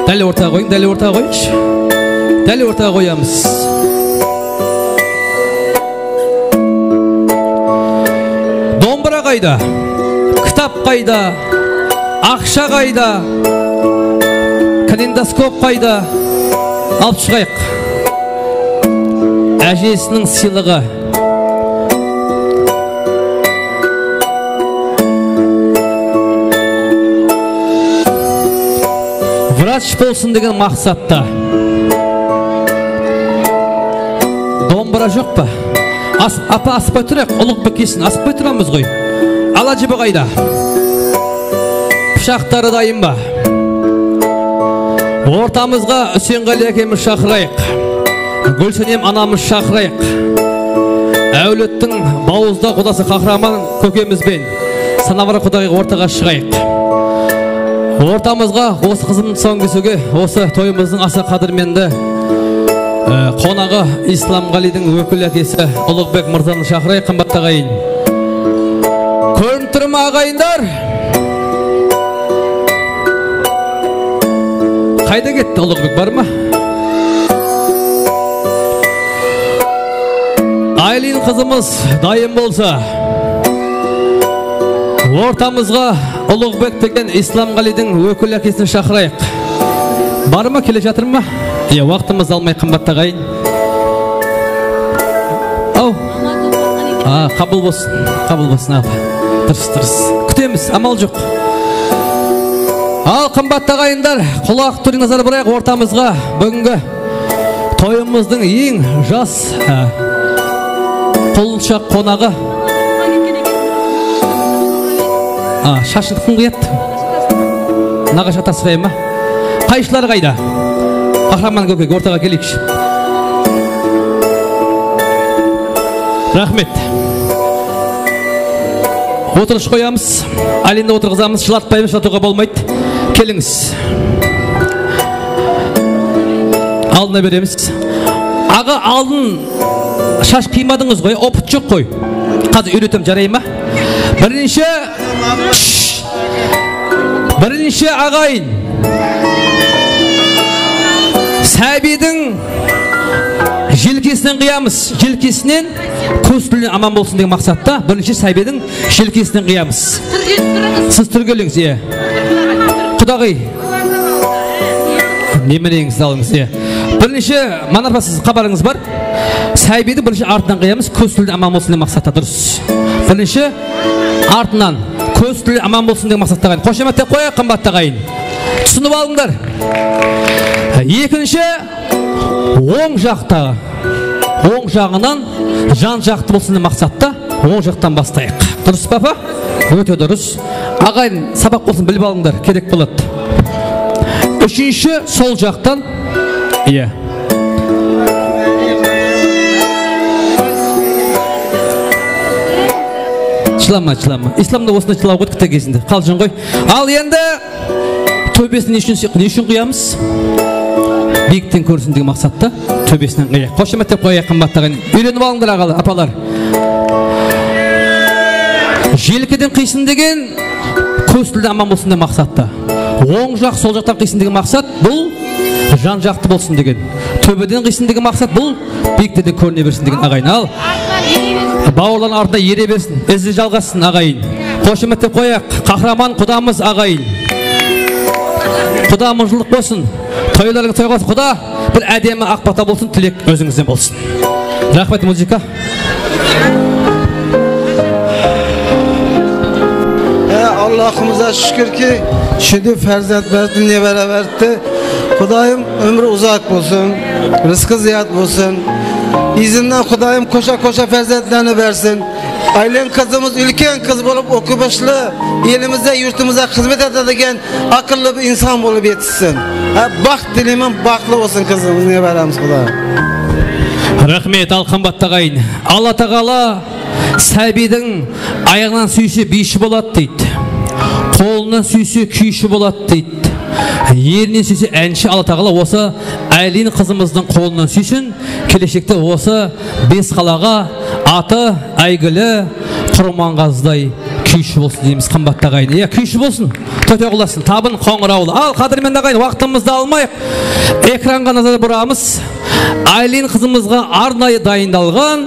Dál ortaǵa qoyıń, dál ortaǵa qoyıńshı. Dál ortaǵa qoyamız. Dombıra qayda? Kitap qayda? Aqsha qayda? Kalendoskop qayda? Alıp shıǵayıq. Ájesiniń sıylıǵı. Vrach bolsın degen maqsatta. Dombıra joq pa? As-, apa, asıqpay turayıq, Ulıǵbek kelsin, asıqpay turamız ǵoy. Ala jibi qayda? Pıshaqları dayın ba? Ortamızǵa Úsenǵali ákemizdi shaqırayıq. Gúlsenem anamızdı shaqırayıq. Áwlettiń bawızda qudası Qahraman kókemiz benen Sanawar qudaǵıyǵa ortaǵa shıǵayıq. Ortamızǵa osı qızımnıń tusawın kesiwge, osı toyımızdıń asa qádirmendi, e, qonaǵı Islamǵaliydiń ókil ákesi Ulıǵbek mırzanı shaqırayıq, qımbattı aǵayin. Kórinip tur ma, aǵayinlar? Qayda ketti Ulıǵbek, bar ma? Aylin qızımız dayın bolsa, ortamızǵa Ulıǵbek degen Islamǵaliydiń ókil ákesin shaqırayıq. Bar ma, kele jatır ma? Iya, waqtımızdı almay, qımbattı aǵayin. Aw. A, qabıl bolsın, qabıl bolsın, apa. Durıs, durıs. Kútemiz, amal joq. Al, qımbattı aǵayinler, qulaq túring, nazar burayıq ortamızǵa. Búgingi toyımızdıń eń jas, a, qulınshaq qonaǵı. A, shashın kim qıyadı? Naqash atasıǵay ma? Qayshılar qayda? Qahraman kóke, ortaǵa keleyikshi. Raxmet. Otırıs qoyamız. Alinni otırǵızamız, jılatpaymız, jılatıwǵa bolmaydı. Kelińiz. Aldına beremiz. Aǵa, aldın shash qıymadıńız ǵoy, opıt joq ǵoy. Házir úyretem, jaray ma? Birinshi, shsh, birinshi aǵayin. Sábiydiń jelkesinen qıyamız. Jelkesinen, kóz tilinen aman bolsın degen maqsatta birinshi sábiydiń jelkesinen qıyamız. Siz túrgelińiz, iya. Qudaǵıy. Nemereńizdi alıńız, iya. Birinshi, Manarpa, siz xabarıńız bar. Sábiydi birinshi artınan qıyamız, kóz tilinen aman bolsın degen maqsatta, durıs. Birinshi artınan, kóz tilinen aman bolsın degen maqsatta aǵayin. Xoshamat dep qoyayıq, qımbattı aǵayin. Túsinip alıńlar. Ekinshi, oń jaqta, oń jaǵınan jan jaqtı bolsın degen maqsatta oń jaqtan baslayıq. Durıs pa, apa? Óte durıs. Aǵayin, sabaq bolsın, bilip alıńlar, kerek boladı. Úshinshi sol jaqtan. Iya. Jılama, jılama. Islamda osınday jılaw ǵoy, kitte gezinde. Qaljın ǵoy. Al endi. Tóbesin ne ushın, ne ushın quyamız? Biyikten kórinsin degen maqsatta tóbesinen quyayıq. Xoshamat dep qoyayıq, qımbattı aǵayın. Úyrenip alıńlar, aǵalar, apalar. Jelkeden qıysın degen, kóz tilden aman bolsın degen maqsatta. Oń jaq, sol jaqtan qıysın degen maqsat, bul jan jaqtı bolsın degen. Tóbeden qıysın degen maqsat, bul biyiklerden kórine bersin degen, aǵayın. Al, bawırlardıń artına ere bersin, izi jalǵassın, aǵayın. Xoshamat dep qoyayıq. Qahraman qudamız, aǵayın. Quda mıńjıllıq bolsın. Toylarıńız toyǵa bolsın. Quda bir ádemi aq mata bolsın, tilek ózińizden bolsın. Raxmet, muzıka. E, Allahımıza shúkirki, shúdi fárzent berdi, nebara berdi. Qudayım, ómiri uzaq bolsın, rızqı zıyat bolsın. Izinden Qudayım kosha-kosha fárzentlerni bersin. Aylen qızımız úlken qız bolıp, oqıbıshlı, elimizde, yurtımızda xızmet etedigen aqıllı bir insan bolıp yetissin. Ha, baxt tileymen, baxıtlı bolsın qızımız, nebaramız, Qudayım. Raxmet, al, qımbattı aǵayın. Alla taǵala Sábiydiń ayaǵınan súyse, biyshi boladı deydi. Qolınan súyse, kúyshi boladı deydi. Elinen súyse, ánshi. Alla taǵala usı Aylin qızımızdıń qolınan súysin. Keleshekte usı bes qalaǵa atı áygili Qurmanǵazıday kúyshi bolsın deymiz, qımbattı aǵayin. Iya, kúyshi bolsın. Tóte qulasın, tabın qońırawlı. Al, qádirmendi aǵayin, waqtımızdı almayıq. Ekranǵa nazar buramız. Aylin qızımızǵa arnayı dayındalǵan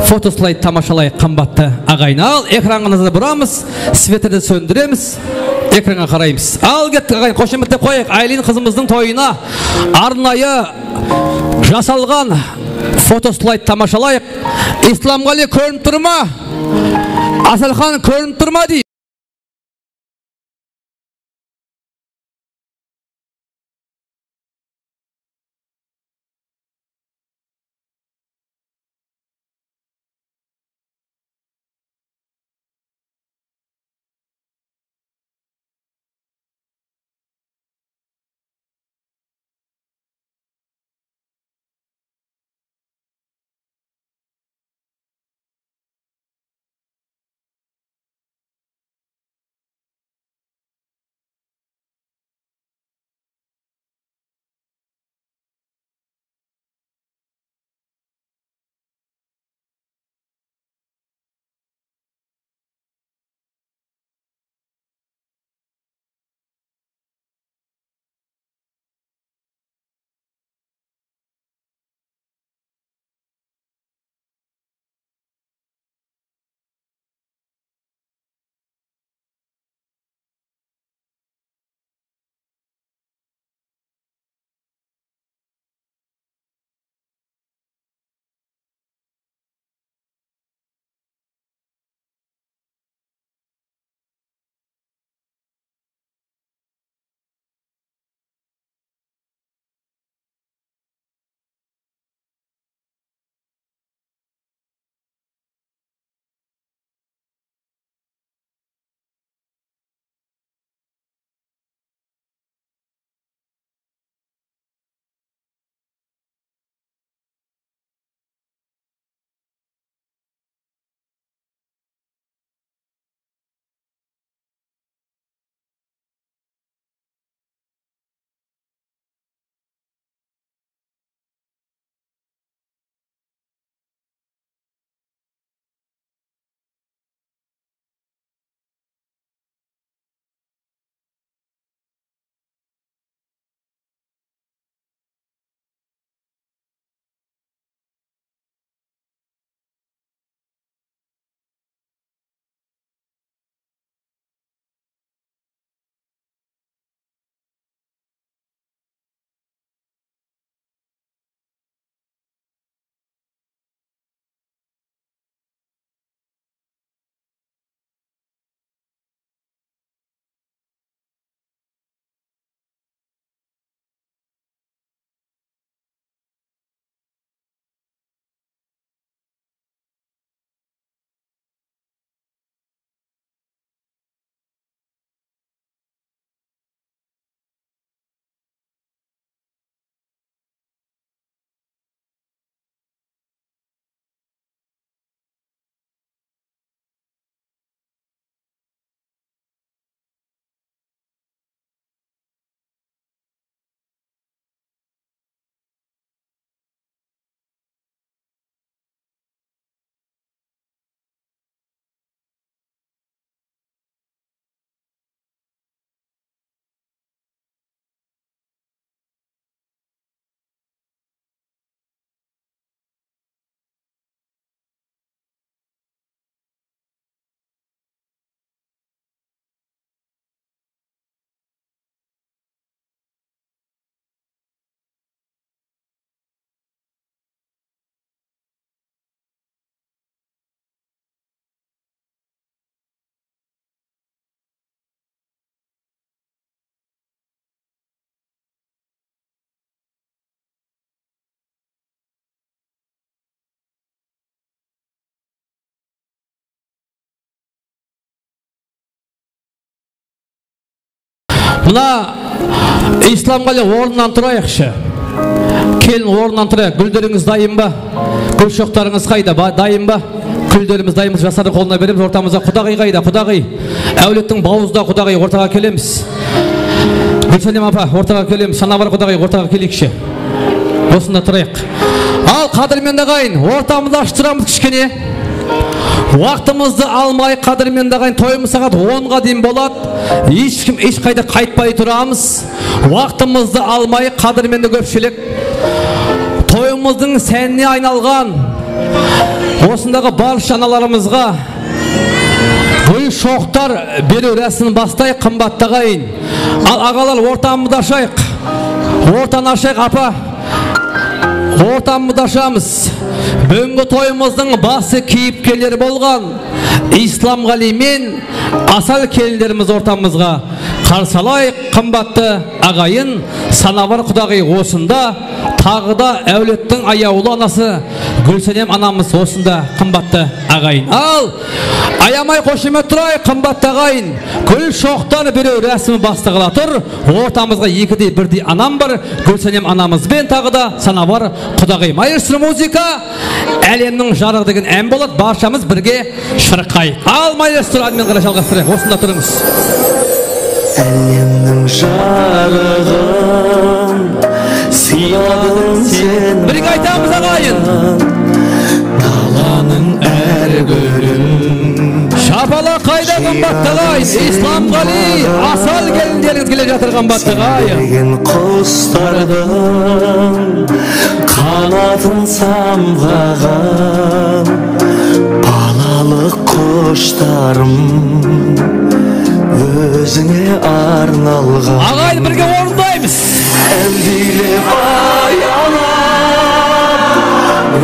fotoslayd tamashalayıq, qımbattı aǵayin. Al, ekranǵa nazar buramız, sveterdi sóndiremiz, ekranǵa qaraymız. Al, kettik aǵayin, xoshametlep qoyayıq Aylin qızımızdıń toyına arnayı jasalǵan fotoslayd tamashalayıq. Islamǵali kórinip tur ma? Asalxan kórinip tur ma, dey. Mına, Islamǵali, ornınan turayıqshı. Kelin, ornınan turayıq. Gúlderińiz dayın ba? Gúlshoqtarıńız qayda? Ba-, dayın ba? Gúllerimiz dayımız jaslardıń qolına beremiz, ortamızda qudaǵıy qayda, qudaǵıy. Áwlettiń bawızı da qudaǵıy, ortaǵa kelemiz. Gúlsánem apa, ortaǵa kelemiz. Sanabar qudaǵıy, ortaǵa keleyikshi. Osında turayıq. Al, qádirmendi aǵayin, ortamızda ashıp turamız kishkene. Waqtımızdı almay, qádirmendi aǵayin, toyımız saat onǵa deyin boladı. Hesh kim, hesh qayda qaytpay turamız. Waqtımızdı almay, qádirmendi kópshilik, toyımızdıń sánine aynalǵan osındaǵı barshı analarımızǵa gúl shoqtar beriw rásimin baslay, qımbattı aǵayin. Al, aǵalar, ortamızdı ashayıq. Ortanı ashayıq, apa. Ortamızdı ashamız. Búgingi toyımızdıń bası keyipkerleri bolǵan Islamǵaliy men Asal kelinlerimiz ortamızǵa qarsı alayıq, qımbattı aǵayin. Sanabar qudaǵıy osında, taǵı da áwlettiń ayawlı anası Gúlsánem anamız osında, qımbattı aǵayin. Al, ayamay xoshamet turayıq, qımbattı aǵayin. Gúl shoqtar beriw rásimi baslaǵıla tur. Ortamızǵa ekidey birdey anam bar, Gúlsánem anamız ben taǵı da Sanabar qudaǵıy. Maestro muzıka, Álemniń jarıǵı degen án boladı, barshamız birge shırqayıq. Al, maestro, án menen qaray jalǵastırayıq, osında turıńız. Álemniń jarıǵın sıyladıń sen. Birge aytamız, aǵayin. Dalanıń hár gúlin. Shapalaq qayda, qımbattı aǵayin? Islamǵaliy, Asal kelinlerińiz kele jatır, qımbattı aǵayin. Siyirgen quslardıń qanatın samǵaǵan balalıq qushtarım ózińe arnalǵan. Aǵayin, birge orındaymız. Ámdiylep ayalap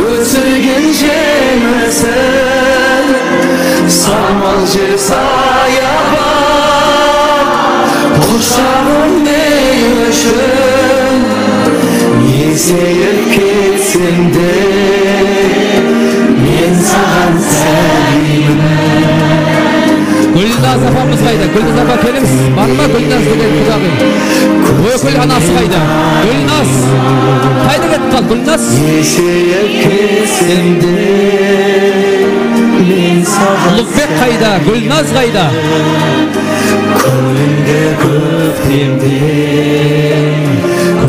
ósirgen jemisin, samal jel sayabaq qushaǵıń men ushın eseyip ketsem de, men saǵan sábiymen. Gúlnaz apamız qayda? Gúlnaz apa, kelińiz. Bar ma Gúlnaz degen qudaǵıy? Ókil anası qayda? Gúlnaz. Qayda ketip qaldı Gúlnaz? Eseyip ketsem de, men saǵan. Ulıǵbek qayda? Gúlnaz qayda? Kóńlimde kóktemde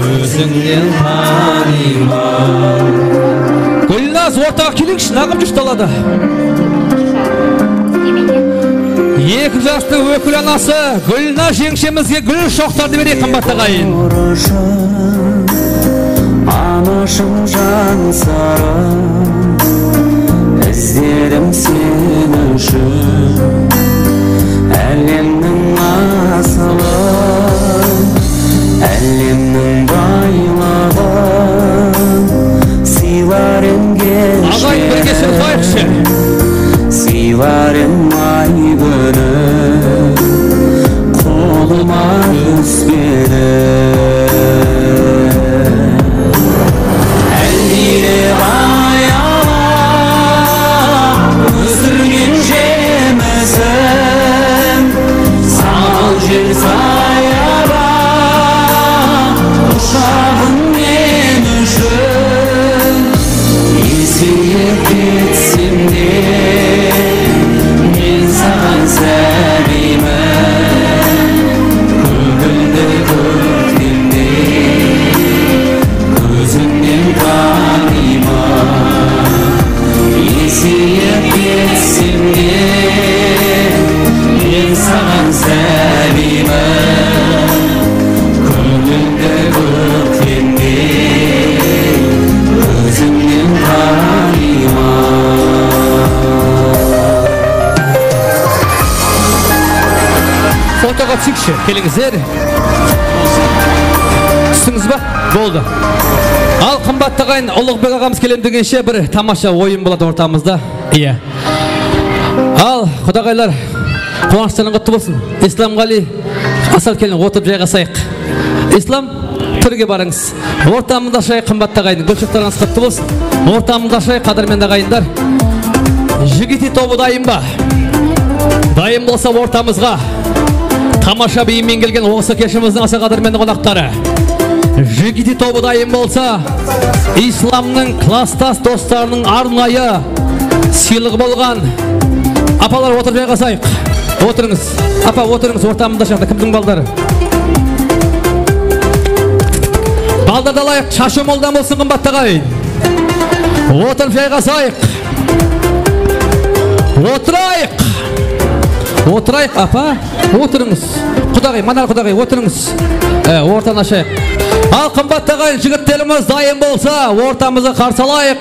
kózińnen tanıyman. Gúlnaz, ortaǵa kelińshi, naǵıp júrip dalada. Eki jastıń ókil anası Gúlnaz jeńshemizge gúl shoqtardı bereyik, qımbattı aǵayin. Anashım, jan sarım, izlerim sen ushın. Álemniń asılı, álemniń baylıǵın sıylar em. Aǵayin, birge sırtlayıqshı. Sıylar em ay kúni qolıma túspedi. Ámdiylep ayalap ósirgen jemisin, samal jel sayabaq qushaǵıń men ushın. Eseyip ketsem de, men saǵan sábiymen. Kóńlimde kóktemde kózińnen tanıyman. Eseyip ketsem de, men saǵan sábiymen. Kóńlimde kóktemde ózińnen tanıyman. Fotoǵa túseyikshi, kelińizler. Tústińiz ba? Boldı. Al, qımbattı aǵayin, Ulıǵbek aǵamız kelem degenshe bir tamasha oyın boladı ortamızda. Iya. Al, qudaǵaylar, quwanıshlarıń qutlı bolsın. Islamǵaliy, Asal kelin, otırıp jayǵasayıq. Islam, birge barıńız. Ortamızdı ashayıq, qımbattı aǵayin. Gúl shoqtarıńız qutlı bolsın. Ortamızdı ashayıq, qádirmendi aǵayinler. Jigiti tobı dayın ba? Dayın bolsa ortamızǵa. Tamasha beyimmen kelgen osı keshimizdiń asa qádirmendi qonaqtarı. Jigiti tobı dayın bolsa, Islamnıń klasstas dostlarınıń arnayı sıylıǵı bolǵan. Apalar, otırıp jayǵasayıq. Otırıńız. Apa, otırıńız, ortamızda shaqta kimdiń balları? Baldardı alayıq, shashıw moldan bolsın, qımbattı aǵayin. Otırıp jayǵasayıq. Otırayıq. Otırayıq, apa. Otırıńız. Qudaǵıy, Manar qudaǵıy, otırıńız. E, ortanı ashayıq. Al, qımbattı aǵayin, jigitlerimiz dayın bolsa, ortamızǵa qarsı alayıq.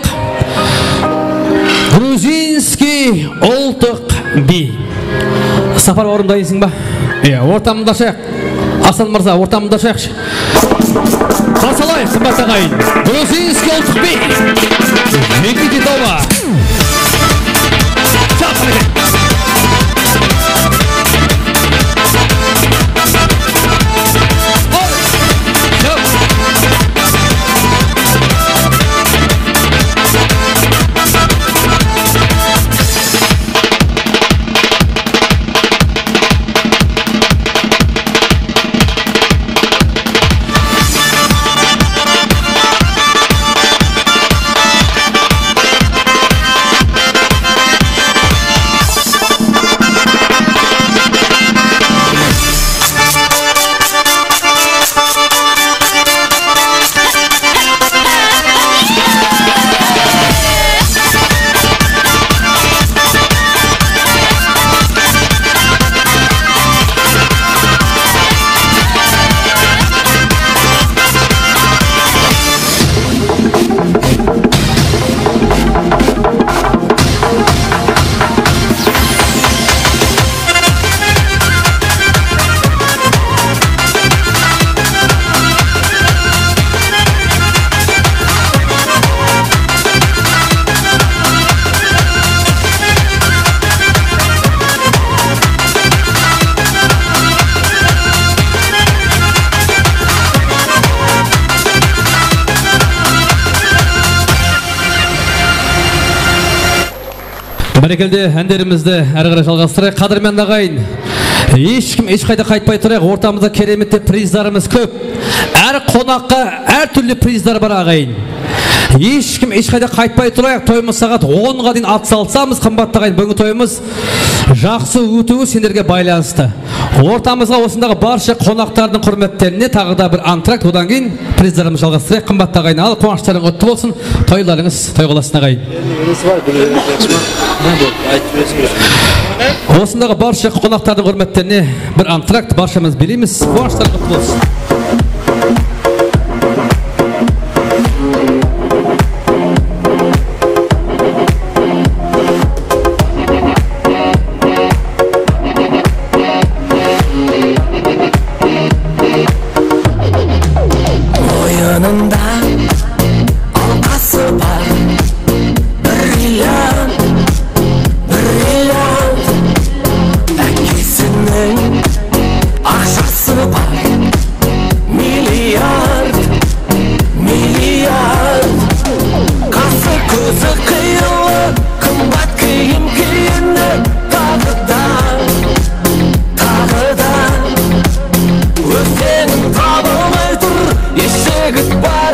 Gruzinskiy ultıq biy. Sapar bawırım, dayınsıń ba? Iya, ortamızdı ashayıq. Asan mırza, ortamızdı ashayıqshı. Qarsı alayıq, qımbattı aǵayin. Gruzinskiy ultıq biy. Jeki Titova. Chap, háreket. Al. Chap. Bárekelde, ánderimizdi ári qaray jalǵastırayıq. Qádirmendi aǵayin, hesh kim hesh qayda qaytpay turayıq. Ortamızda keremetli prizlarımız kóp. Hár qonaqqa hár túrli prizlar bar, aǵayin. Hesh kim hesh qayda qaytpay turayıq. Toyımız saat onǵa deyin atsalsamız, qımbattı aǵayin. Búgingi toyımız jaqsı ótiwi senlerge baylanıslı. Ortamızǵa osındaǵı barsha qonaqtardıń húrmetlerine taǵı da bir antrakt, odan keyin prizlarımızdı jalǵastırayıq. Qımbattı aǵayin, al, quwanıshlarıń qutlı bolsın, toylarıńız toy qolasın, aǵayin. Osındaǵı barsha qonaqtardıń húrmetlerine bir antrakt, barshamız biyleymiz, quwanıshlarıń qutlı bolsın. Boyınında halqası bar, brilliant, brilliant. Ákesiniń aqshası bar, milliard, milliard. Qası, kózi qıyılı, qımbat kiyim kiyinip, taǵı da, taǵı da. Ózlerin tabılmay tur, hesh jigit bar.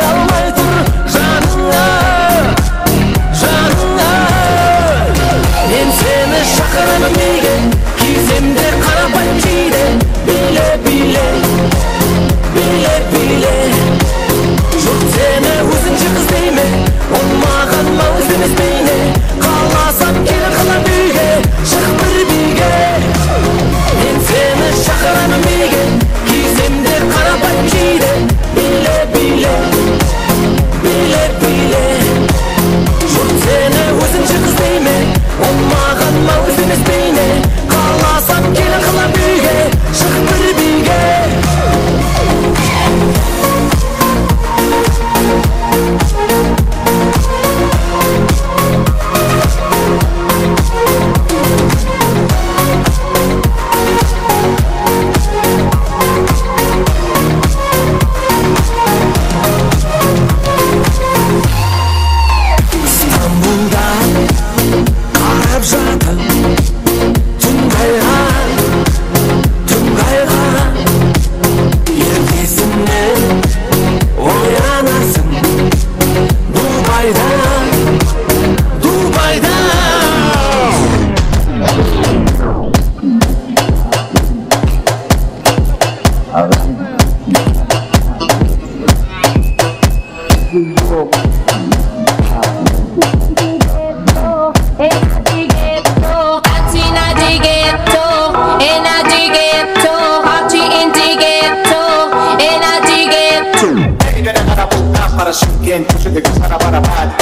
Ey, bere qara, bul qap-qara Shımkent, kóshedegi sara-bara badi.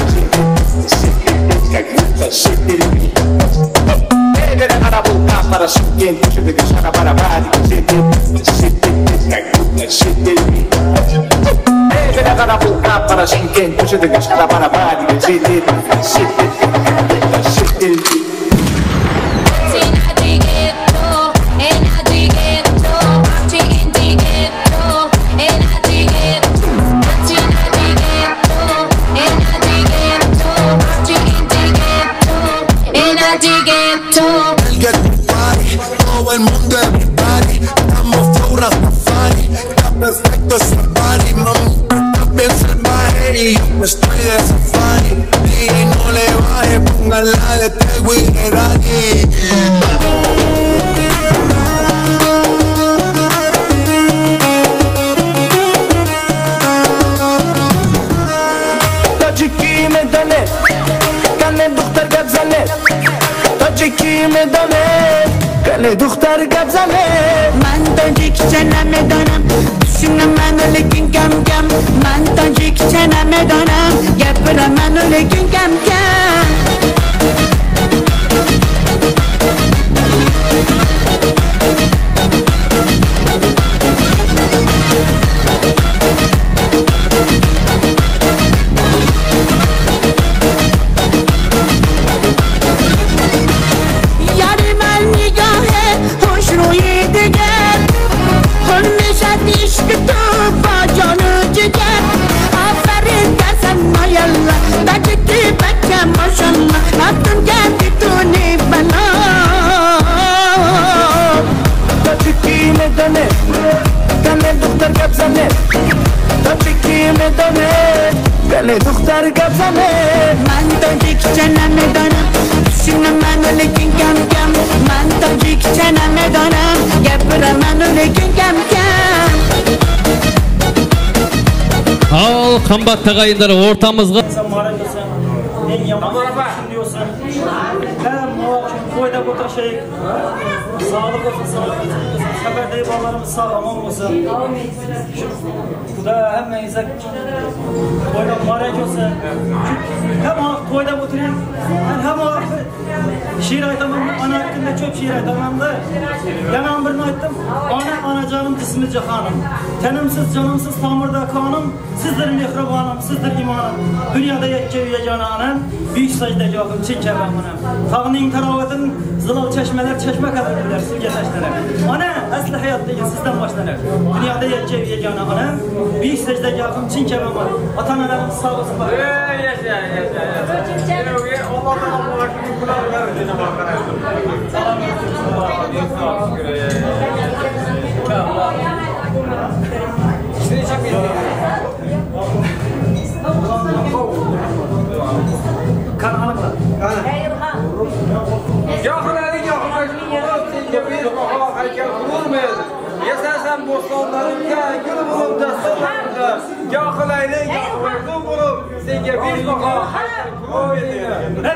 Ey, bere qara, bul qap-qara Shımkent, kóshedegi sara-bara badi. Ey, bere qara, bul qap-qara Shımkent, kóshedegi sara-bara badi. Get the party, todo el mundo, everybody. Estamos flow Rastafari. Está perfecto ese body, mamita, está bien salvaje. Y yo me estoy de safari. D J no le baje, pónganla de Tego y de Daddy. Tojiki medane, kane duxtar gáp zane. Tojiki medane, kane duxtar gáp zane. Mán tojik jana medanam, túsinemen lekin kam-kam. Mán tojik jana medanam, gápiremen lekin kam-kam. Yariman nigohi, xushrui digar, húrmeshat ishqi tup, jonu jigar. Afarin, qasam, ayalla, tojiki bachcha, mashallah, aftun gáp bituni balo. Tojiki medane, kane duxtar gáp zane. Tojiki medane, kane duxtar gáp zane. Mán tojik jana medanam, túsinemen lekin kam-kam. Mán tojik jana medanam, gápiremen lekin kam-kam. Al, qımbat aǵayinler, ortamızǵa. Sen mara diyorsan, en yaman kim diyorsan. Hem o toyda oturışayıq. Sağlık olsun, sağlık olsun. Seferdegi balalarımız sağ aman olsun. Quda hámmeńizge toyda mubarek olsun. Hám toyda oturayıq. Hám şiir aytaman, ana haqqında kóp şiir aytaman da. Yana birini ayttım. Ana, ana janım, jismi jahanım. Tanımsız, janımsız, tamırda qanım. Sizdir mehribanım, sizdir imanım. Dúnyada yekke yegana anam, buyuk sajdagahım, chin Kábem anam. Taǵınıń tarawatin zılal chashmalar chashma qadar biler, suvga tashlanıp. Ana, asli hayot degen sizden bashlanıp. Dúnyada yekke yegana anam, buyuk sajdagahım, chin Kábem anam. Ata-analarımız sağ olsun. Ey, yasha, yasha, yasha. Alladın Allahu akbar. Yaqın eli yaqın, senge bir baha haykel qururmız. Yasasań bostanlarıńda, gúl bolıp dastanlarıńda. Yaqın eli yaqın, senge bir baha haykel qururmız.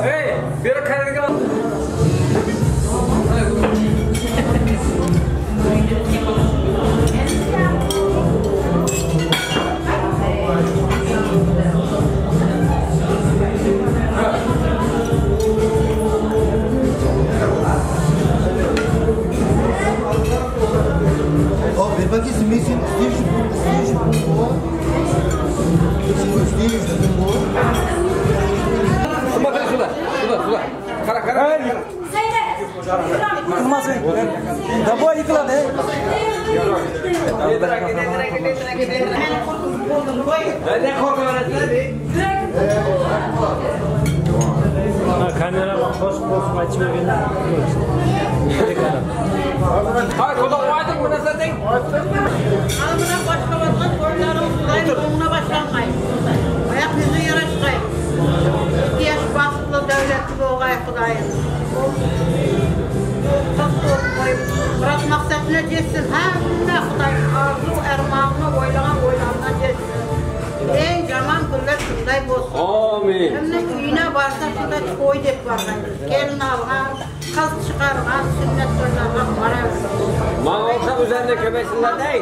Ey, beri kárege al. Al, berbaǵa, sen, men seni islep júrdim, islep júrdim ǵoy. Seni islep júrdim ǵoy. Смотри сюда, сюда, сюда. Qara, qara, qara. Yıkılmasın. Dabay yıkıladı. Ha, kameraǵa qosıp, qosıp aytıp jibergen. Hay, quda, aytıń, mına zatıń. Al, mına, bashlap atqan toylarıńız Qudayım ońına bashlanǵay. Ayaq-júzi yaraşqay. Eki jas baxıtlı, dáwletli bolǵay, Qudayım. Qız bolıp qoyıp, murat-maqsetine jetsin. Hámme Qudayım arzıw, ármanına, oylaǵan oylarına jetsin. Eń jaman kúnler shunday bolsın. Amin. Kimniń úyine barsa, shunday toy dep barǵay. Kelin alǵan, qız shıǵarǵan, súnnet toylarǵa bara bersin. Maǵan uqsap, ózlerine kóbeysinler dey.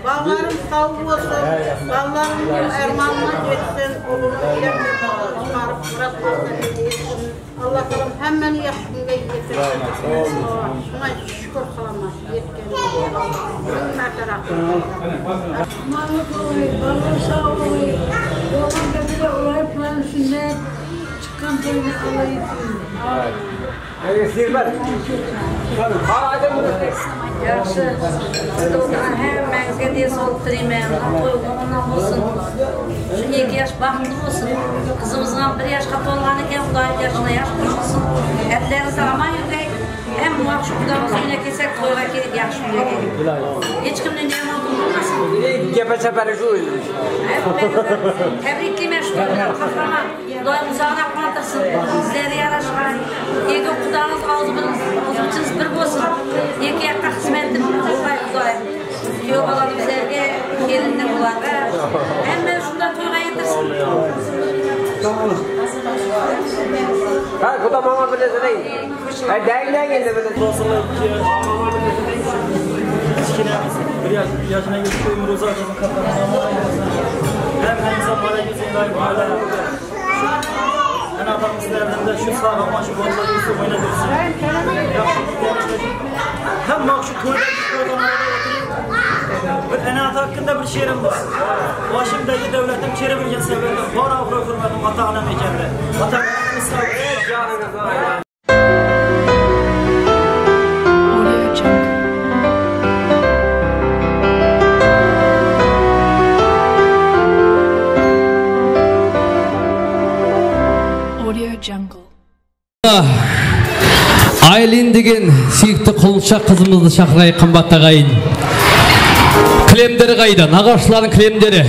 Balalarım saw bolsın, balalarımnıń ármanına jetsin, ulınıń úylerine shıǵarıp, murat-maqsetine jetsin. Alla taalam hámmeni yaqshı kúnge etsin. Shunday shúkir qılaman etkenine. Mıń márte raxmet. Malı bolıń, balalar saw bolıń. Bolǵan bárbere ulayıp, mınaw úshinde shıqqan toyına Alla etsin. Yaqshı. Sizde otırǵan hámmeńizge densawlıq tileymen. Toy ońınan bolsın. Úshin eki yash baxıtlı bolsın. Qızımızǵa bir yashqa tolǵan eken, Qudayım yashına yash qoshılsın. Átlerińizdi aman júrgey. Hám waqıt Qudayımız úyine kelsek, toyǵa kelip, yaqshı kúnge kelip. Hesh kimnen de yaman kún bolmasın. Gepe-sapari shu ózi. Tábrikleymen shu toy menen, qahraman. Qudayım uzaǵına quwantırsın. Sizlerge yaraşqan. Eki qudańız awzı bir, awzı ishiniz bir bolsın. Eki jaqqa xızmetim bolǵay Qudayım. Kúyew balaǵa bizlerge, kelinniń bularǵa. Hámme ushın da toyǵa etirsin. Hay, quda maǵan bir nárse deyin. Hay, dayın, dayın endi bir nárse. Kichkina bir yash, yashına kelip qoyıp, roza qılsın, qatnasın. Hámme insan bala kelsin, dayın, bala. Ana atamız derdinde şu sağ aman şu bolsa yusuf oynatırsın. Hám maqsud toyda bir ana ata haqqında bir she'rim bar. Boshimdagi davlatim keri bilgan sababdan bor obro' hurmatim ota onam ekandi. Ota onamni sog'ligi. Aylin degen súyikti qulınshaq qızımızdı shaqırayıq, qımbattı aǵayin. Kilemderi qayda? Naǵashılardıń kilemderi.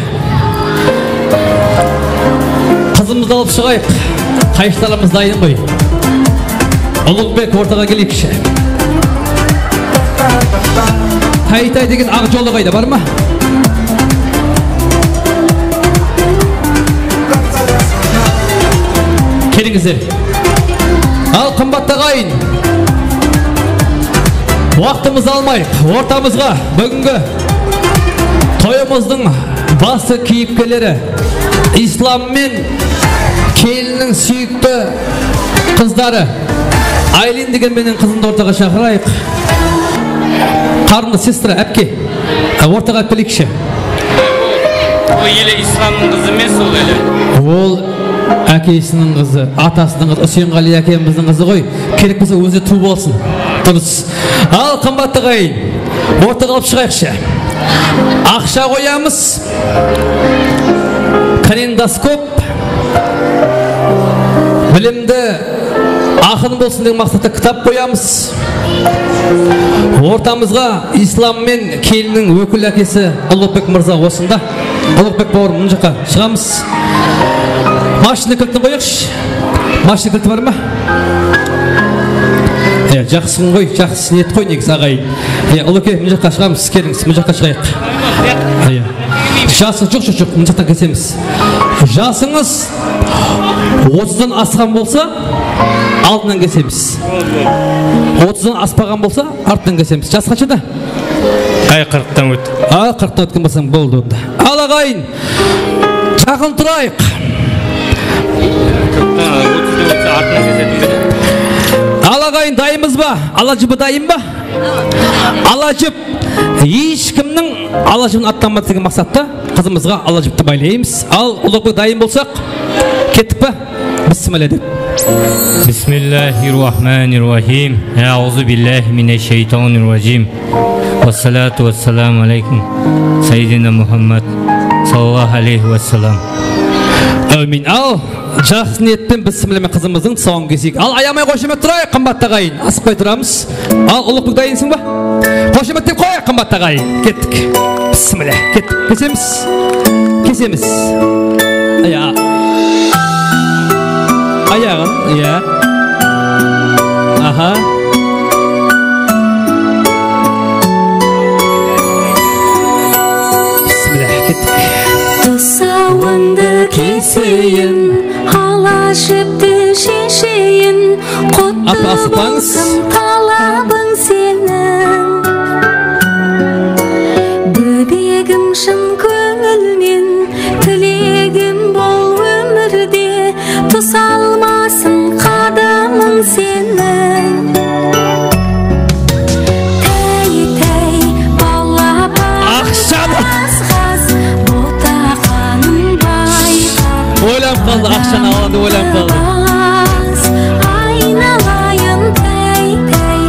Qızımızdı alıp shıǵayıq. Qayıshlarımız dayın ǵoy. Ulıǵbek, ortaǵa keleyikshi. Taytay degen aǵ joli qayda, bar ma? Kelińizler. Al, qımbattı aǵayin, waqtımızdı almayıq, ortamızǵa búgingi toyımızdıń bası keyipkerleri, Islam men kelinniń súyikti qızları Aylin degen menen qızımdı ortaǵa shaqırayıq. Qarınlı sestra, ápke, ortaǵa alıp keleyikshi. Ol ele Islamnıń qızı emes, ol ele. Ol ákesiniń qızı, atasınıń qızı, Úsenǵaliy ákemizdiń qızı ǵoy. Kerek bolsa, ózi tuwıp alsın. Durıs. Al, qımbattı aǵayin, ortaǵa alıp shıǵayıqshı. Aqsha qoyamız. Kalendoskop. Bilimdi aqın bolsın degen maqsatta kitap qoyamız. Ortamızǵa Islam men kelinniń ókil ákesi Ulıǵbek mırza osında. Ulıǵbek bawırım, mına jaqqa shıǵamız. Mashina kiltin qoyıqshı. Mashina kilti bar ma? Iya, jaqsıń ǵoy, jaqsı niyet ǵoy negizi, aǵayin. Iya, Ulıke, mına jaqqa shıǵamız, kelińiz, mına jaqqa shıǵayıq. Iya. Jası, joq, joq, joq, mına jaqtan kesemiz. Jasıńız otızdan asqan bolsa, aldınan kesemiz. Otızdan aspaǵan bolsa, arttan kesemiz. Jas qansha da? Ay, qırqtan ótti. Al, qırqtan ótken bolsań, boldı onda. Al, aǵayin, jaqın turayıq. Qırqtan, otızdan ótse, arttan kesetin bedi. Al, aǵayin, dayınbız ba? Alajıbı dayın ba? Alajıp. Hesh kimniń ala jibin atlanbadı degen maqsatta qızımızǵa ala jipti baylaymız. Al, Uluǵbek dayın bolsaq, kettik pa? Bismillah dep. Bismillahirrahmanirrahim. Auzu billahi minesh shaytonir rajim. Wassalatu wassalamu alaykum sayyidina Muhammad sallallahu alayhi wasallam. Ámin. Al, jaqsı niyet penen bismillah menen qızımızdıń tusawın keseyik. Al, ayamay xoshamet turayıq, qımbattı aǵayin. Asıqpay turamız. Al, Uluǵbek dayınsıń ba? Xoshamet dep qoyayıq, qımbattı aǵayin. Kettik. Bismillah. Kettik. Kesemiz. Kesemiz. Aya. Ayaǵın, iya. Aha. Bismillah, kettik. Tusawıńdı keseyin, ala jipti shesheyin, quttı bolsın talabıń seniń. Bóbegim, shın kóńilmen tilegim bul ómirde, tusalmasın qadamıń seniń. Tey, tey, balapan, aqshanı, qaz, qaz, botaqanım bayqa. Oylanıp qaldı, aqshanı aladı, oylanıp qaldı. Aynalayın, tey, tey,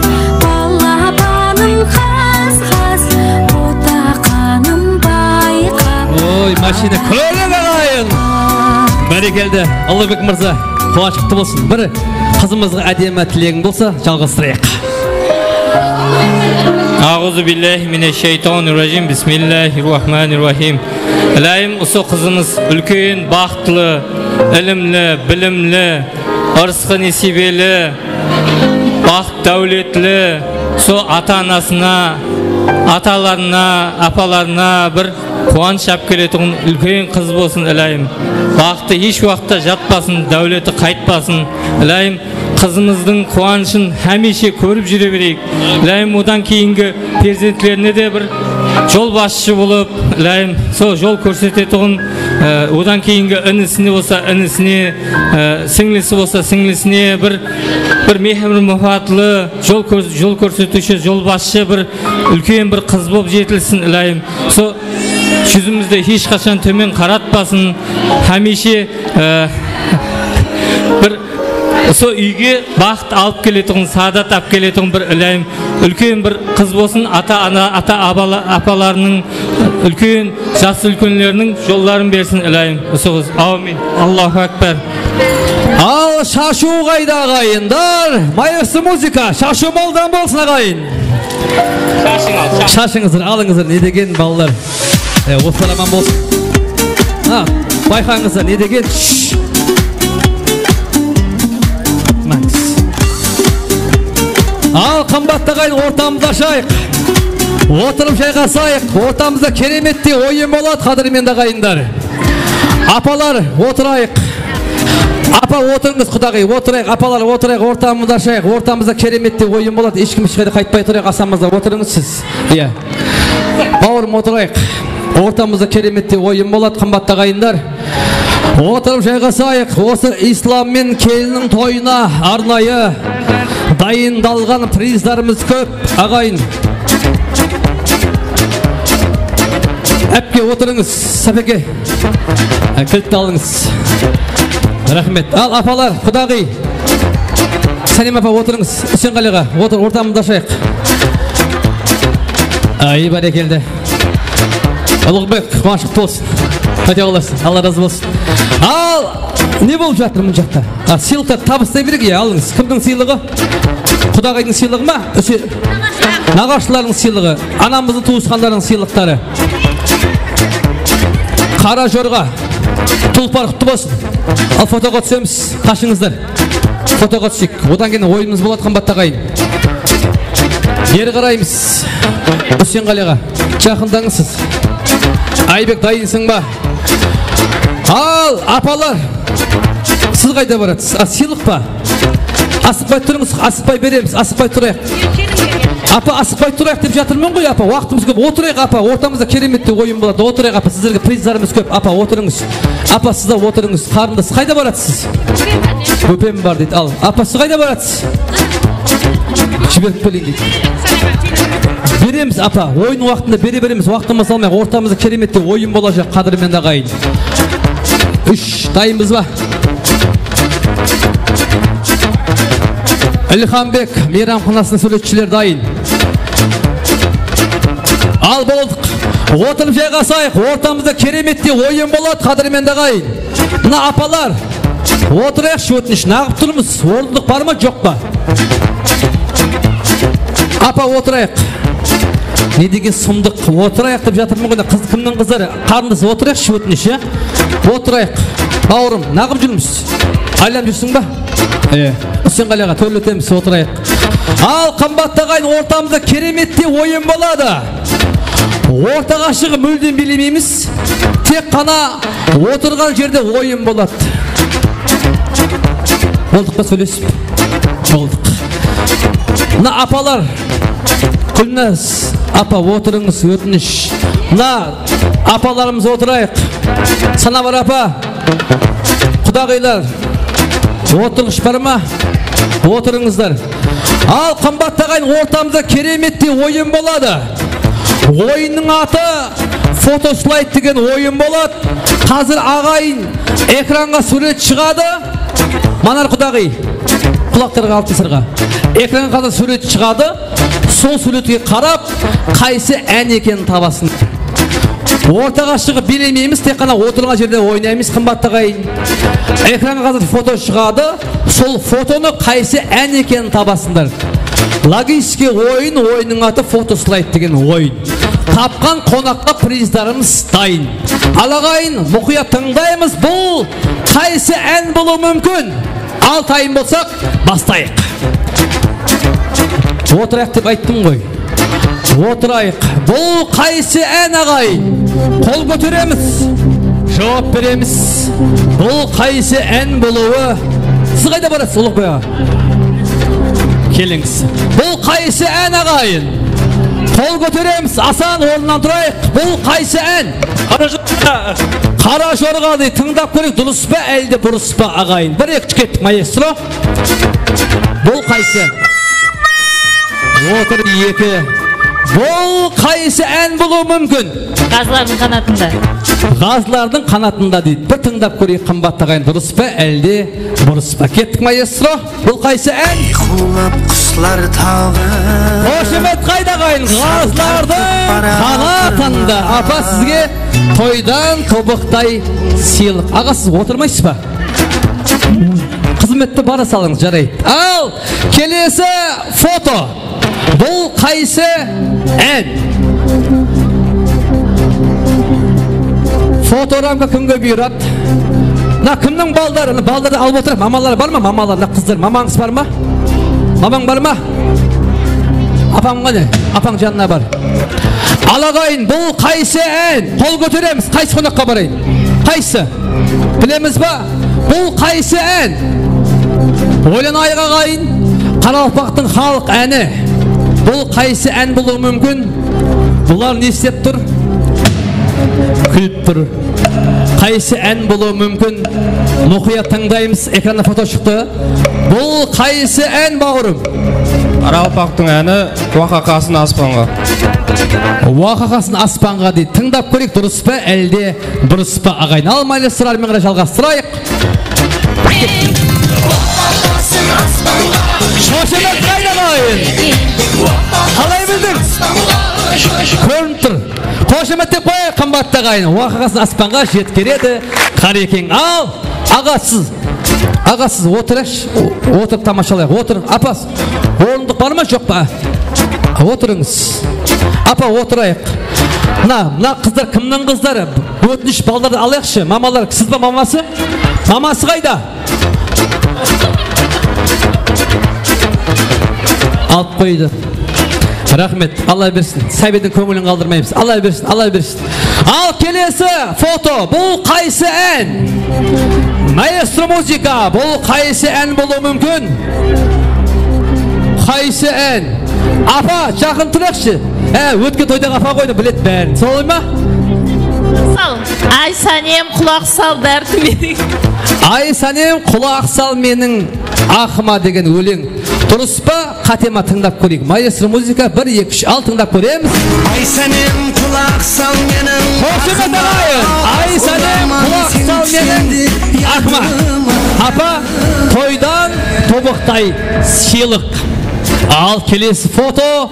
balapanım, qaz, qaz, botaqanım bayqa. Oy, mashina, kólik alayın. Bárekeldi, Uluǵbek mırza, quwanısh qutlı bolsın. Bir qızımızǵa ádemi tilegiń bolsa, jalǵastırayıq. Aǵuzu billahi minesh shaytonir rajim. Bismillahir rahmanir rahim. Ilayım, usı qızımız úlken baxıtlı, ilimli, bilimli, ırısqı nesiybeli, baxıt dáwletli, sol ata-anasına, atalarına, apalarına bir quwanısh alıp keletuǵın úlken qız bolsın, ilayım. Baxıtı hesh waqıtta jatpasın, dáwleti qaytpasın, ilayım. Qızımızdıń quwanıshın hámiyshe kórip júre bereyik. Ilayım, odan keyingi perzentlerine de bir jol basshı bolıp, ilayım, sol jol kórsetetuǵın, e, odan keyingi inisine bolsa inisine, e, sińlisi bolsa sińlisine bir, bir mehir-muhabbatlı jol kórs-, jol kórsetiwshi, jol basshı bir úlken bir qız bolıp jetilsin, ilayım. Sol júzimizdi hesh qashan tómen qaratpasın, hámiyshe, e, bir Usı úyge baxıt alıp keletuǵın, saadat alıp keletuǵın bir, ilayım, úlken bir qız bolsın, ata-ana, ata-abalar, apalarınıń, úlken, jası úlkenleriniń jolların bersin, ilayım, usı qız. Áwmin. Allahu akbar. Al, shashıw qayda, aǵayinler? Maestro muzıka, shashıw maldan bolsın, aǵayin. Shashıń al, shashıń. Shashıńızlar, alıńızlar, ne degen balalar. E, otlar aman bolsın. Ha, bayqańızlar, ne degen? Shsh. Al, qımbattı aǵayin, ortamızdı ashayıq. Otırıp jayǵasayıq. Ortamızda keremettey oyın boladı, qádirmendi aǵayinler. Apalar, otırayıq. Apa, otırıńız, qudaǵıy, otırayıq. Apalar, otırayıq, ortamızdı ashayıq. Ortamızda keremettey oyın boladı. Hesh kim hesh qayda qaytpay turayıq, asamızda otırıńız siz. Iya. Bawırım, otırayıq. Ortamızda keremettey oyın boladı, qımbattı aǵayinler. Otırıp jayǵasayıq. Usı Islam menen kelinniń toyına arnayı dayındalǵan prizlarımız kóp, aǵayin. Ápke, otırıńız, Sapeke. Á, kiltti alıńız. Raxmet. Al, apalar, qudaǵıy. Sálem apa, otırıńız. Úsenqali aǵa, otır, ortamızdı ashayıq. Ay, bárekeldi. Uluǵbek, quwanısh qutlı bolsın. Qáte bolasın, Alla razı bolsın. Al, ne bolıp jatır mına jaqta? A, sıylıqtı tabıslay bereyik, ya, alıńız. Kimniń sıylıǵı? Qudaǵıydıń sıylıǵı ma? Úse-, naǵashılardıń sıylıǵı. Anamızdıń tuwısqanlarınıń sıylıqları. Qara jorǵa. Tulpar qutlı bolsın. Al, fotoǵa túsemiz. Qashıńızlar. Fotoǵa túseyik. Odan keyin oyınımız boladı, qımbattı aǵayin. Beri qaraymız. Úsenqali aǵa, jaqındańız siz. Aybek, dayınsıń ba? Al, apalar. Siz qayda baratsız? A, sıylıqpa? Asıqpay turıńız, asıqpay beremiz, asıqpay turayıq. Apa, asıqpay turayıq dep jatırman ǵoy, apa. Waqtımız kóp, otırayıq, apa. Ortamızda keremettey oyın boladı. Otırayıq, apa. Sizlerge prizlarımız kóp, apa. Otırıńız. Apa, sizler otırıńız. Qarındas, qayda baratsız? Bópem bar deydi. Al, apa, siz qayda baratsız? Berip beriń deydi. Beremiz, apa. Oyın waqtında bere beremiz. Waqtımız almay, ortamızda keremettey oyın bolajaq, qádirmen aǵayin. Úsh, dayınbız ba? Ilhambek meyramxanasınıń súwretshileri dayın. Al, boldıq. Otırıp jayǵasayıq. Ortamızda keremettey oyın boladı, qádirmen aǵayin. Mına apalar, otırayıqshı, ótinish, naǵıp turmız. Orındıq bar ma, joq pa? Apa, otırayıq. Ne degen sumdıq, otırayıq dep jatırman ǵoy, qız, kimniń qızları? Qarındas, otırayıqshı, ótinish, ya? Otırayıq. Bawırım, naǵıp júrmiz? Aylanıp júrseń ba? Iye. Úsenǵali aǵa, tórletemiz, otırayıq. Al, qımbattı aǵayin, ortamızda keremettey oyın boladı. Ortaǵa shıǵıp múldem biylemeymiz. Tek ǵana otırǵan jerde oyın boladı. Boldıq pa sóylesip? Boldıq. Mına apalar, Gúlnaz apa, otırıńız, ótinish. Mına apalarımız otırayıq. Sanabar apa, qudaǵıylar, otırǵısh bar ma? Otırıńızlar. Al, qımbattı aǵayin, ortamızda keremettey oyın boladı. Oyınnıń atı fotoslayd degen oyın boladı. Házir aǵayin ekranǵa súwret shıǵadı. Manar qudaǵıy, qulaqlarǵa altın sırǵa. Ekranǵa házir súwret shıǵadı. Sol súwretke qarap, qaysı án ekenin tabasın. Ortaǵa shıǵıp biylemeymiz, tek ǵana otırǵan jerde oynaymız, qımbattı aǵayin. Ekranǵa házir foto shıǵadı, sol fotonı qaysı án ekenin tabasınlar. Logicheskiy oyın, oyınnıń atı fotoslayd degen oyın. Tapqan qonaqqa prizlarımız dayın. Al aǵayin, muqıyat tıńdaymız, bul qaysı án bolıwı múmkin? Al, tayın bolsaq, baslayıq. Otırayıq dep ayttım ǵoy. Otırayıq. Bul qaysı án, aǵayin? Qol kóteremiz. Juwap beremiz. Bul qaysı án bolıwı? Siz qayda barasız, Uluǵbay aǵa? Kelińiz. Bul qaysı án, aǵayin? Qol kóteremiz. Asan, ornınan turayıq. Bul qaysı án? Qara jorǵa. Qara jorǵa dey, tıńdap kóreyik, durıs pa, álde burıs pa, aǵayin? Bir, eki, úsh, kettik, maestro. Bul qaysı? Otır, eki. Bul qaysı án bolıwı múmkin? Ǵazlardıń qanatında. Ǵazlardıń qanatında deydi. Bir tıńdap kóreyik, qımbattı aǵayin, durıs pa, álde burıs pa? Kettik, maestro. Bul qaysı án? Uyqılap quslar taǵı. Xoshamet qayda, aǵayin? Ǵazlardıń qanatında. Apa, sizge toydan tobıqtay sıylıq. Aǵa, siz otırmaysız ba? Xızmette bara salıńız, jaraydı. Al, kelesi foto. Bul qaysı án? Fotoramka kimge buyıradı? Mına kimniń balları? Mına ballardı alıp otırayıq. Mamalar bar ma? Mamalar, mına qızlar. Mamańız bar ma? Mamań bar ma? Apam qáne? Apań janına bar. Al aǵayin, bul qaysı án? Qol kóteremiz. Qaysı qonaqqa barayın? Qaysı? Bilemiz ba? Bul qaysı án? Oylanayıq, aǵayin. Qaraqalpaqtıń xalıq áni. Bul qaysı án bolıwı múmkin? Bular ne islep tur? Kúlip tur. Qaysı án bolıwı múmkin? Muqıyat tıńdaymız. Ekranda foto shıqtı. Bul qaysı án, bawırım? Qaraqalpaqtıń áni Waqaqasın aspanǵa. Waqaqasın aspanǵa deydi. Tıńdap kóreyik, durıs pa, álde burıs pa, aǵayin? Al, maylı sırlar menen jalǵastırayıq. Xoshamet qayda, aǵayin? Qalay bildiń? Kórinip tur. Xoshamet dep qoyayıq, qımbattı aǵayin. Waqaqasın aspanǵa jetkeredi Qarekeń. Al, aǵa, siz, aǵa, siz otırayıqshı, o-, otırıp tamashalayıq. Otır, apa, orındıq bar ma, joq pa? Otırıńız. Apa, otırayıq. Mına, mına qızlar kimniń qızları? Ótinish, ballardı alayıqshı. Mamalar, siz ba maması? Maması qayda? Alıp qoydı. Raxmet, Alla bersin. Sábiydiń kóńilin qaldırmaymız. Alla bersin, Alla bersin. Al, kelesi foto. Bul qaysı án? Maestro muzıka, bul qaysı án bolıwı múmkin? Qaysı án? Apa, jaqın turayıqshı. Há, ótken toydaǵı apa ǵoy, biledi bárin. Solay ma? Sal. Ay, Sánem, qulaq sal dártime. Ay, Sánem, qulaq sal meniń aqıma degen óleń. Durıs pa, qáte ma, tıńdap kóreyik. Maestro muzıka, bir, eki, úsh, al, tıńdap kóremiz. Ay sánem, qulaq sal meniń. Xoshamet aǵayın. Ay sánem, qulaq sal meniń aqıma. Apa, toydan tobıqtay sıylıq. Al, kelesi foto.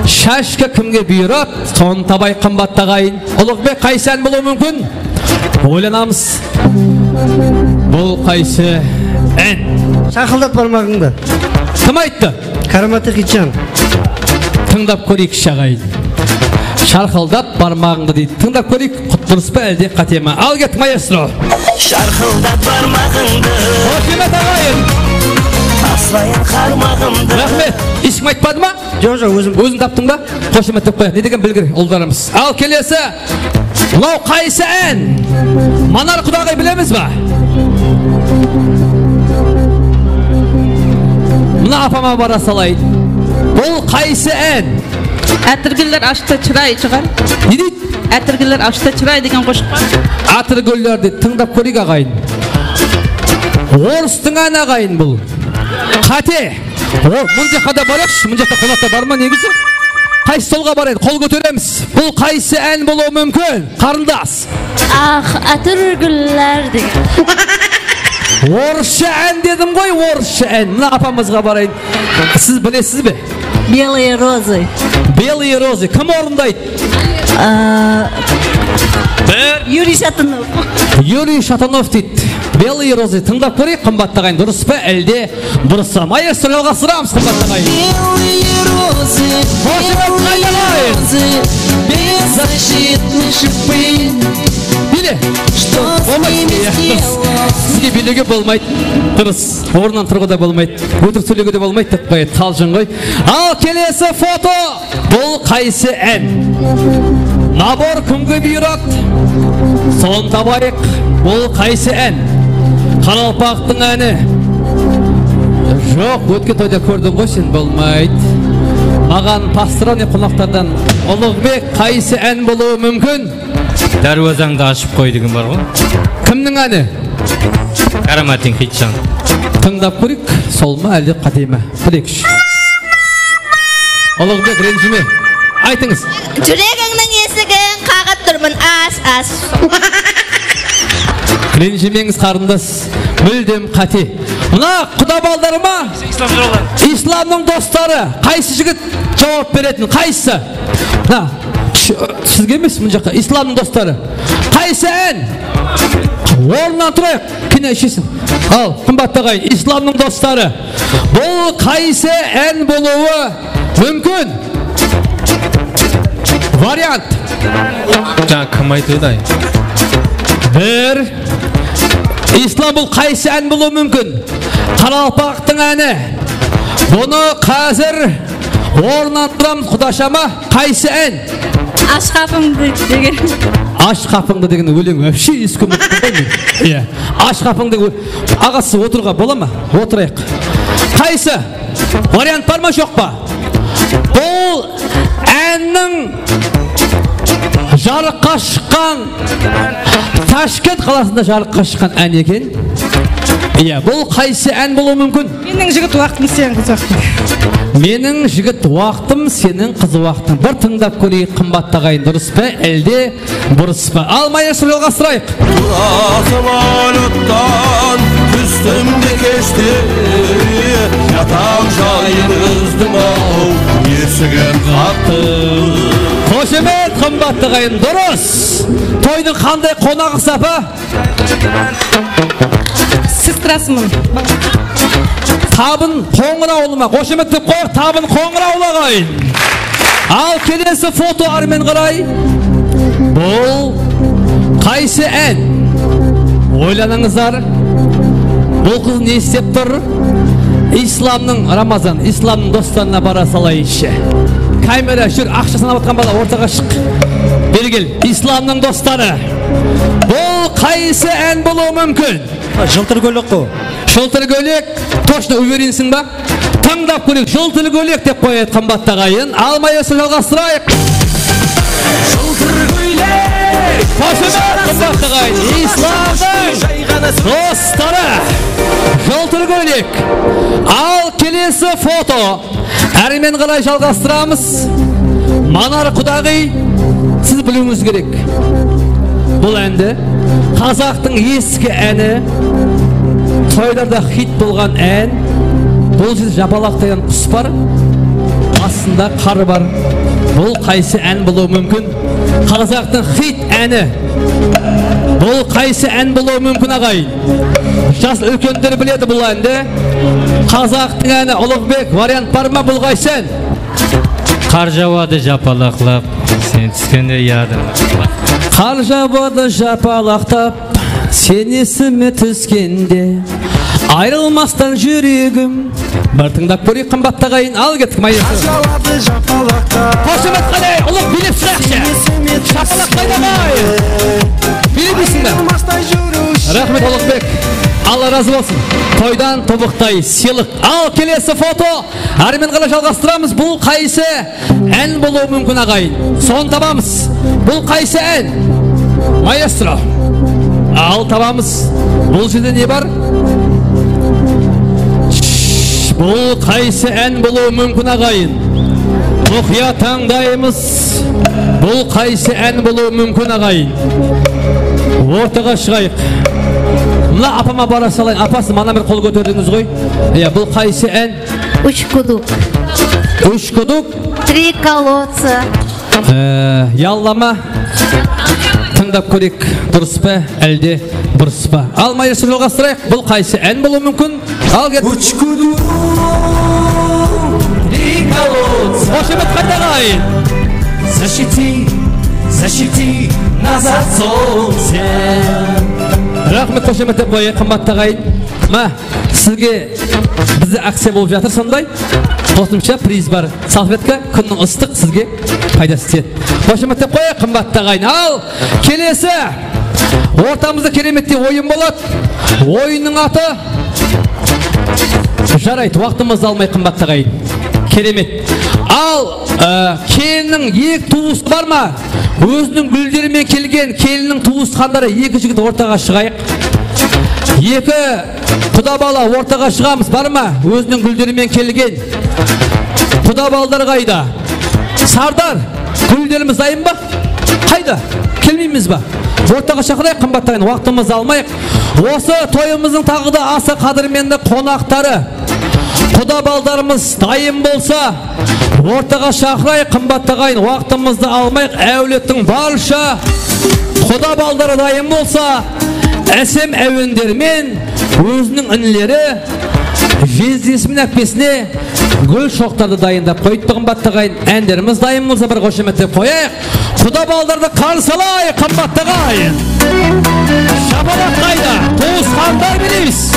Shashka kimge buyıradı, sonı tabayıq, qımbattı aǵayın. Uluǵbek, qaysı án bolıwı múmkin? Oylanamız. Bul qaysı án? Sharqıldat barmaǵıńdı. Kim ayttı? Káramatı Xitjan. Tıńdap kóreyikshi, aǵayın. Sharqıldat barmaǵıńdı deydi. Tıńdap kóreyik, durıs pa, álde qáte ma? Al, ket, maestro. Sharqıldat barmaǵıńdı. Xoshamet aǵayın. Aslayın qarmaǵımdı. Raxmet. Hesh kim aytpadı ma? Joq, joq, ózim. Óziń taptıń ba? Xoshametlep qoyayıq. Ne degen bilgir uldarımız. Al, kelesi. Mınaw qaysı án? Manar Qudaǵıy, bilemiz ba? Mına apama bara salayın. Bul qaysı án? Átirgúller ashıqta shıray shıǵar. Ne deydi? Átirgúller ashıqta shıray degen qosıq bar. Átirgúllerdi tıńdap kóreyik, aǵayın. Orıstıń áni, aǵayın, bul. Qáte. O, mına jaqqa da barayıqshı, mına jaqta qonaqta bar ma negizi? Qaysı stolǵa barayın? Qol kóteremiz. Bul qaysı án bolıwı múmkin? Qarındas. Ax, átirgúller degen. Orıssha án dedim ǵoy, orıssha án. Mına apamızǵa barayın. Siz bilesiz be? Белые розы. Белые розы. Kim orındaydı? Aa, Yuriy Shatanov. Yuriy Shatanov deydi. Белые розы. Tıńdap kóreyik, qımbattı aǵayın. Durıs pa, álde burıs pa? Maestro, jalǵastıramız, qımbattı aǵayın. Белые розы, белые розы, беззащитные шипы. Bile. Bolmaydı. Sizge bilewge bolmaydı. Durıs. Ornınan turıwǵa da bolmaydı. Ótirik sóylewge de bolmaydı dep qoyadı. Qaljın ǵoy. Al, kelesi foto. Bul qaysı án? Nabor kimge buyıradı? Sonı tabayıq. Bul qaysı án? Qaraqalpaqtıń áni. Joq, ótken toyda kórdiń ǵoy sen, bolmaydı. Maǵan postoronniy qonaqtardan Uluǵbek, qaysı án bolıwı múmkin? Dárwazańdı ashıp qoy degen bar ǵoy. Kimniń áni? Káramatıń Xitjan. Tıńdap kóreyik, sol ma, álde qáte ma? Bileyikshi. Uluǵbek, renjime. Aytıńız. Júregińniń esigin qaǵıp turman, as, as. Renjimeńiz, qarındas. Múldem qáte. Mına quda baldarıma, Islamnıń dostları. Qaysı jigit juwap beretin? Qaysı? Mına, sizge emes, mına jaqqa. Islamnıń dostları. Qaysı án? Ornınan turayıq. Kine ishesiń. Al, qımbattı aǵayın, Islamnıń dostları. Bul qaysı án bolıwı múmkin? Variant. Jańa kim aytıp edi, ay? Bir. Islam, bul qaysı án bolıwı múmkin? Qaraqalpaqtıń áni. Bunı házir ornınan turamız, qudashama. Qaysı án? Ash qapıńdı degen. Ash qapıńdı degen óleń вообще eske umıttım ǵoy men. Iya. Ash qapıńdı. Aǵa, siz otırıwǵa bola ma? Otırayıq. Qaysı? Variant bar ma, joq pa? Bul ánnıń jarıqqa shıqqan, Tashkent qalasında jarıqqa shıqqan án eken. Iya, bul qaysı án bolıwı múmkin? Meniń jigit waqtım, seniń qız waqtıń. Meniń jigit waqtım, seniń qız waqtıń. Bir tıńdap kóreyik, qımbattı aǵayın, durıs pa, álde burıs pa? Al, maestro, jalǵastırayıq. Tura samolyottan tústim de keshte, jatam jayın úzdim-aw, esigin qattı. Xoshamet, qımbattı aǵayın, durıs. Toydıń qanday qonaǵısı, apa? Sestrasımın. Tabın Qońırawlı ma? Xoshamet dep qoyaq, Tabın Qońırawlı aǵayın. Al, kelesi foto, armen qaray. Bul qaysı án? Oylanıńızlar. Bul qız ne islep tur? Islamnıń, Ramazan, Islamnıń dostlarına bara salayınshı. Kamera, júr, aqsha sanap atqan bala, ortaǵa shıq. Beri kel, Islamnıń dostları. Bul qaysı án bolıwı múmkin? Jıltır kóylek ǵo. Jıltır kóylek, точно уверенсiń ba? Tańlap kóreyik, jıltır kóylek dep qoyayıq, qımbattı aǵayın. Al, maestro, jalǵastırayıq. Jıltır kóylek, Qoshemet, qımbatlı aqayın. Islamnıń dostları. Jıltır kóylek. Al, kelesi foto. Árimen qaray jalǵastıramız. Manar Qudaǵıy, siz biliwińiz kerek. Bul ándi qazaqtıń eski áni, toylarda xit bolǵan án. Bul jerde japalaqtayǵan qus bar, astında qar bar. Bul qaysı án bolıwı múmkin? Qazaqtıń xit áni. Bul qaysı án bolıwı múmkin, aǵayın? Jas úlkenler biledi bul ándi. Qazaqtıń áni, Uluǵbek, variant bar ma, bul qaysı án? Qar jawadı japalaqlap, sen túskende yadıma. Qar jawadı japalaqtap, sen esime túskende. Ayrılmastan júregim. Bir tıńdap kóreyik, qımbatlı aǵayın. Al kettik, maestro. Qar jawadı japalaqtap. Qoshemet qaday, ulıq biylep shıǵayıqshı. Shapalaq qaydamay. Biyleydiń be? Raxmet, Uluǵbek. Alla razı bolsın. Toydan tıbıqtay sıylıq. Al, kelesi foto. Árimen qaray jalǵastıramız. Bul qaysı án bolıwı múmkin, aǵayın? Sonı tabamız. Bul qaysı án? Maestro. Al, tabamız. Bul jerde ne bar? Shh, bul qaysı án bolıwı múmkin, aǵayın? Muqıyat tańdaymız. Bul qaysı án bolıwı múmkin, aǵayın? Ortaǵa shıǵayıq. Mına apama bara salayın. Apa, siz mana bir qol kóterdińiz ǵoy. Iya, bul qaysı án? Úsh guduk. Úsh guduk? Три колодца. Ee, yallama. Tıńdap kóreyik, durıs pa, álde burıs pa? Al, maestro, jalǵastırayıq. Bul qaysı án bolıwı múmkin? Al, ket. Úsh guduk, три колодца. Qoshemet qayda, aǵayın? Защити, защити нас от солнца. Raxmet, qoshemet dep qoyayıq, qımbatlı aǵayın. Ma, sizge bizde akciya bolıp jatır sonday. Qosımsha priz bar. Salfetka, kúnniń ıstıq, sizge paydası tiyedi. Qoshemet dep qoyayıq, qımbatlı aǵayın. Al, kelesi. Ortamızda keremettey oyın boladı. Oyınnıń atı. Jaraydı, waqtımızdı almayıq, qımbatlı aǵayın. Keremet. Al, e, kelinniń eki tuwısı bar ma? Óziniń gúlleri menen kelgen kelinniń tuwısqanları, eki jigit ortaǵa shıǵayıq. Eki quda bala ortaǵa shıǵamız, bar ma? Óziniń gúlleri menen kelgen quda balalar qayda? Sardar, gúllerimiz dayın ba? Qayda? Kelmeymiz ba? Ortaǵa shaqırayıq, qımbatlı aǵayın, waqtımızdı almayıq. Osı toyımızdıń taǵı da asa qádirmendi qonaqtarı. Quda balalarımız dayın bolsa, ortaǵa shaqırayıq, qımbatlı aǵayın, waqtımızdı almayıq. Áwlettiń barsha quda balaları dayın bolsa, ásem áwendermen, óziniń inileri, jezdesi menen ápkesine gúl shoqtardı dayındap qoyıptı, qımbatlı aǵayın. Ánlerimiz dayın bolsa, bir qoshemetlep qoyayıq. Quda balalardı qarsı alayıq, qımbatlı aǵayın. Shapalaq qayda? Tuwısqanlar, bilemiz.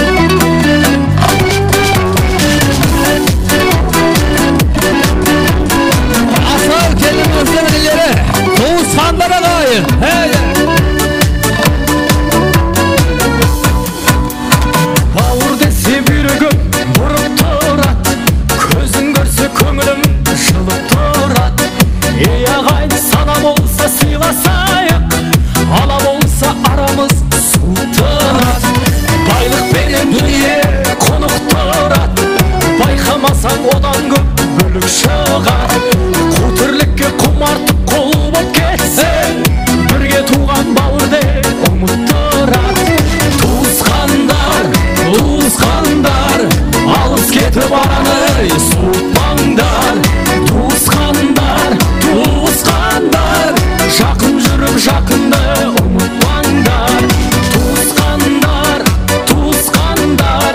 Asal kelinimizdiń inileri, tuwısqanlar, aǵayın. Hey! Bawır dese, búyrigim burıp turadı, kóziń kórse, kóńilim jılıp turadı. Ey, aǵayın, sana bolsa sıylasayıq, ala bolsa aramız suwıp turadı. Baylıq penen dúnye qonıp turadı, bayqamasań, odan kóp búlip shıǵadı. Qu tírlikke qumartıp, qul bolıp ketseń, birge tuwǵan bawır dep umıt turadı. Tuwısqanlar, tuwısqanlar, alıs ketip aranı suwıtpańlar. Tuwısqanlar, tuwısqanlar, jaqın júrip jaqındı umıtpańlar. Tuwısqanlar, tuwısqanlar,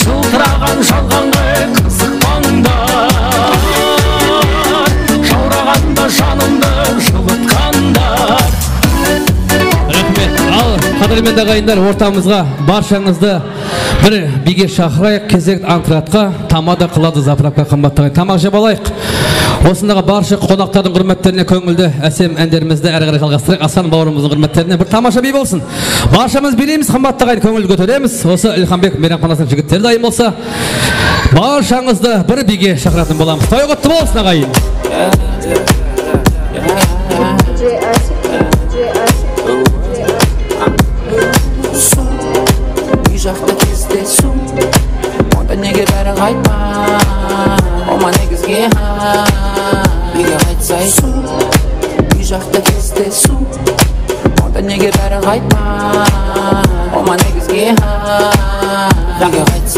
jıltıraǵan jalǵanǵa qızıqpańlar. Jawraǵanda janımdı jılıtqanlar. Raxmet. Al, qádirmendi aǵayinler, ortamızǵa barshańızdı bir biyge shaqırayıq, kesek antratqa tamada qıladı zapravka, qımbatlı aǵayın. Tamaq jep alayıq. Osındaǵı barsha qonaqtardıń húrmetlerine kóńildi, ásem ánlerimizdi ári qaray jalǵastırayıq. Aslan bawırımızdıń húrmetlerine bir tamasha biy bolsın. Barshamız biyleymiz, qımbatlı aǵayın, kóńildi kóteremiz. Osı Ilxambek meyramxanasınıń jigitleri dayın bolsa, barshańızdı bir biyge shaqıratın bolamız. Toy qutlı bolsın, aǵayın! J S, J S.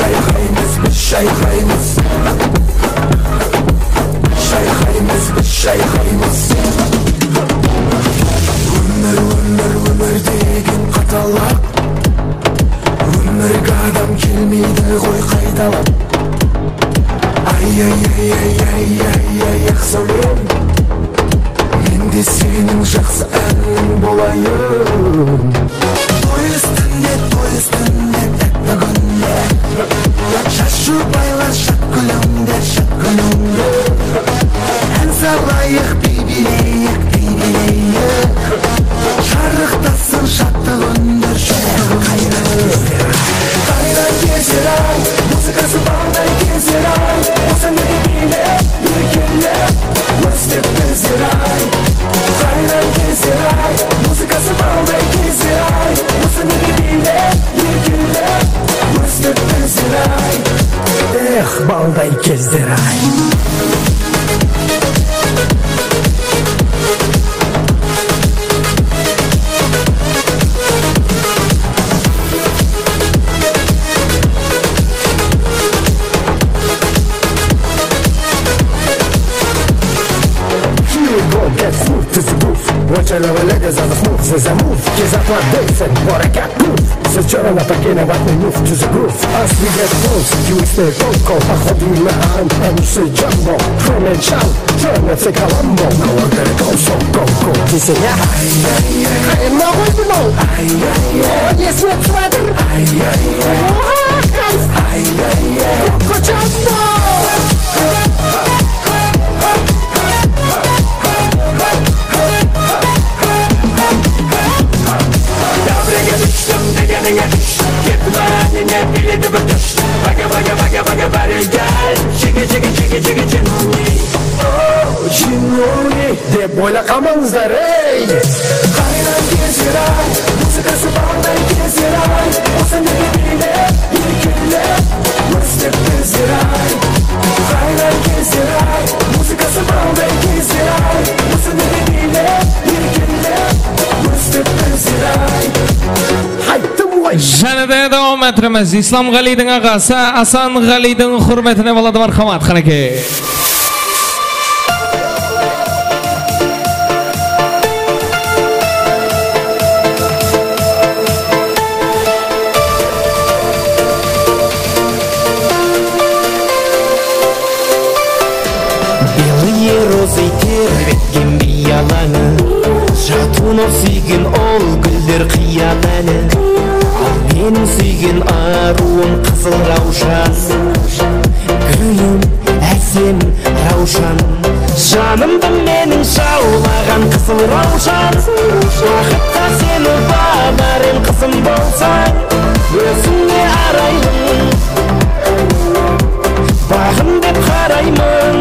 Shayqaymız, biz shayqaymız. Shayqaymız, biz shayqaymız. Ómir, ómir, ómir degen qatalaq. Ómirge adam kelmeydi ǵoy qaytalap. Ay, ay, ay, ay, ay, ay, ay, aq sáwlem. Men de seniń jaqsı ániń bolayın. Toy ústinde, toy ústinde, tátti kúnler. Shashıw baylar, shat gúlińdi, shat gúlińdi. Án salayıq, biybiyleyik, biybiyleyik. Jarıqtasın shatlıq únler, júregi qayran gezler. Qayran gezler-ay, muzıkası balday gezler-ay. Usı nege biylep, erkenlep, óstip bizler-ay. Qayran gezler-ay, muzıkası balday gezler-ay. Usı nege biylep, erkenlep, óstip bizler-ay. Ex, balday gezler-ay. Here we go, get smooth to the groove. Watch out, our ladies on the smooth, there's a move. Kids are for dancing, what I got move. So turn up again and watch me move to the groove. As we get close, you stay cold, cold. I hold you in my hand and you say jumbo. Come and shout, turn and say calambo. Now we're gonna go, so go, go. Deseń ya. Qayerine qoydım-aw? Esime túsip atır. Oha, qaysı Dep oylap qalmańızlar, ey! Hayran gezler-ay, muzıkası balday gezler-ay, bolsa nege biylep, erkenlep, óstip bizler-ay. Hayran gezler-ay, muzıkası balday gezler-ay, bolsa nege biylep, erkenlep, óstip bizler-ay. Ayttım ǵoy! Jáne de dawam ettiremiz. Islamǵaliydiń aǵası Asanǵaliydiń húrmetine boladı, marhamat, qánekey. Белые розы terbetken biyalańı, Jatunov súygen ol gúller qıyalanı. Al meniń súygen arıwım qızıl rawshan, gúlim, ásem rawshan. Janımdı meniń jawlaǵan qızıl rawshan, baxıtqa seni banar em, qızım bolsań, ózińe araylım, baǵım dep qarayman.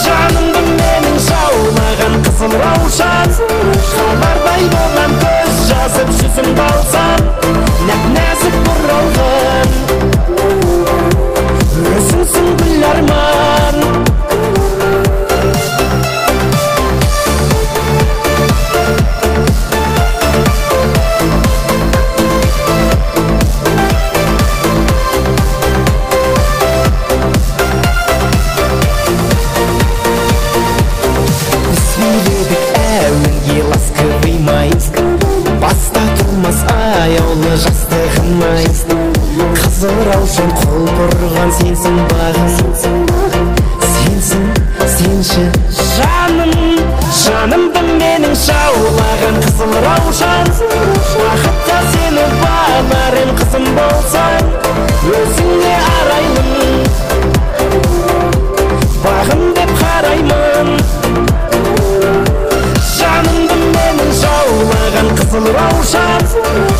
Janımdı meniń jawlaǵan qızıl rawshan, qalarday bolam kóz jası, júzim balsam, náp-násik buralǵan. Ózińsiń gúl árman. Biz kúyledik áwenge ласковый май, basta turmas ayawlı jastıǵım-ay. Qızıl rawshan qulpırǵan sensiń baǵım, sensiń, senshi janım. Janımdı meniń jawlaǵan qızıl rawshan, baxıtqa seni banar em, qızım bolsań, ózińe araylım, baǵım dep qarayman. Janımdı meniń jawlaǵan qızıl rawshan,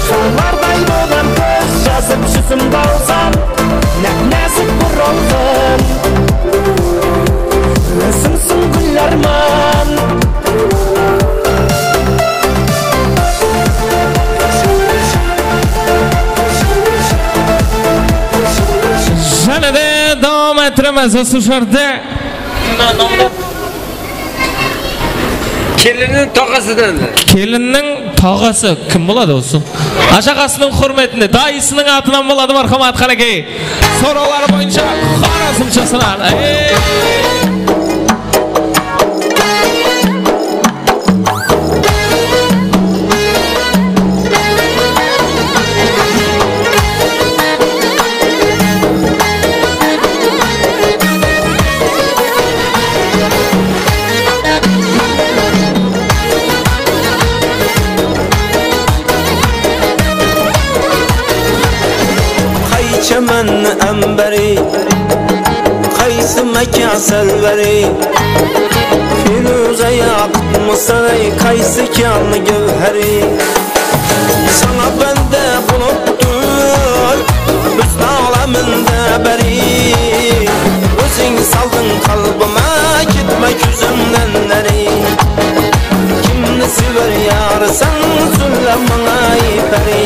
qalarday bolam kóz jası, júzim balsam, náp-násik buralǵan. Ózińsiń gúl árman. Jáne de dawam ettiremiz usı jerde. Kelinniń taǵasınan. Kelinniń taǵası kim boladı usı? Ájaǵasınıń húrmetine, dayısınıń atınan boladı, marhamat, qánekey. Sorawlar boyınsha Xorazmshasınan. Ey! Qay chaman ámbari, qaysı mákan sálbari, Feruza yaqıt mısray, qaysı kán gáwhari. Sańa bándi bolıp tur, biz alamında bári. Óziń saldıń qálbime, ketpe kózimnen ári. Kimni sever yarısań, sóyle mańa, ey pári.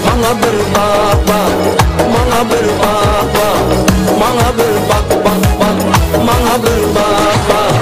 Mańa bir baq, baq, mańa bir baq, baq, mańa bir baq, baq, baq, mańa bir baq, baq.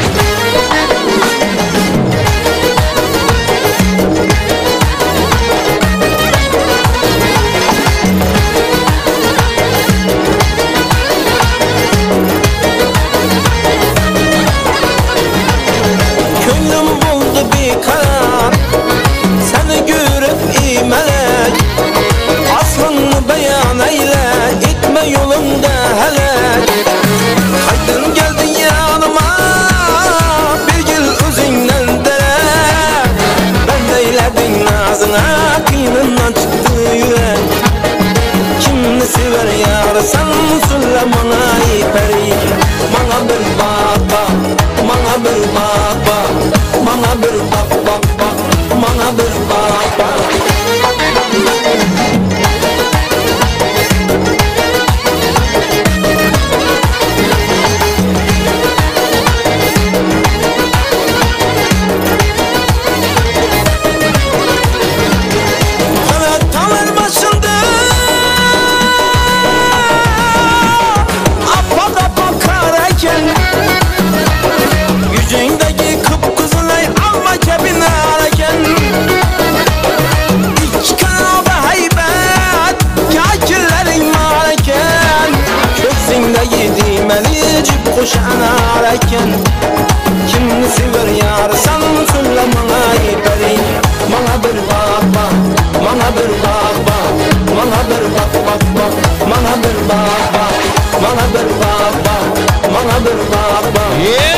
Barsań, sońla mańa ayıp bári. Mańa bir baq, baq, mańa bir baq, baq, mańa bir baq, baq, baq, mańa bir baq, baq, mańa bir baq, baq, mańa bir baq, baq,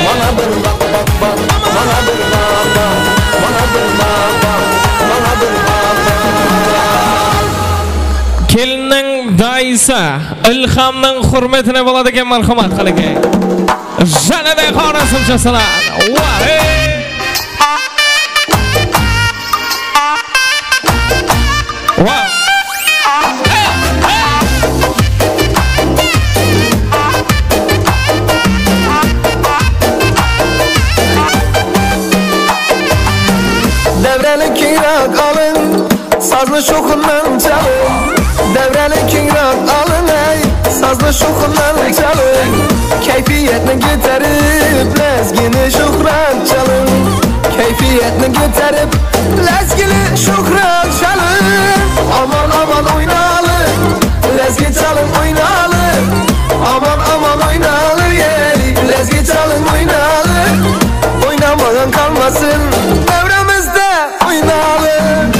mańa bir baq, baq, baq, mańa bir baq, baq, mańa bir baq, baq, mańa bir baq, baq. Kelinniń dayısı Ilhamnıń húrmetine boladı eken, marhamat, qánekey. Jáne de qorasın jasılar. Wah, ey! Wah! Dáwreni keńirek alıń, saznı shoqınnan chalıń. Dáwreni keńirek alıń, ey, saznı shoqınnan chalıń. Keypiyatni kóterip, lázgini shuhrat chalıń. Keypiyatni kóterip, lázgili shuhrat chalıń. Aman, aman oynalıń, lázgi chalıń oynalıń. Aman, aman oynalıń, ey, lázgi chalıń oynalıń. Oynamaǵan qalmasın dáwremizde. Oynalıń.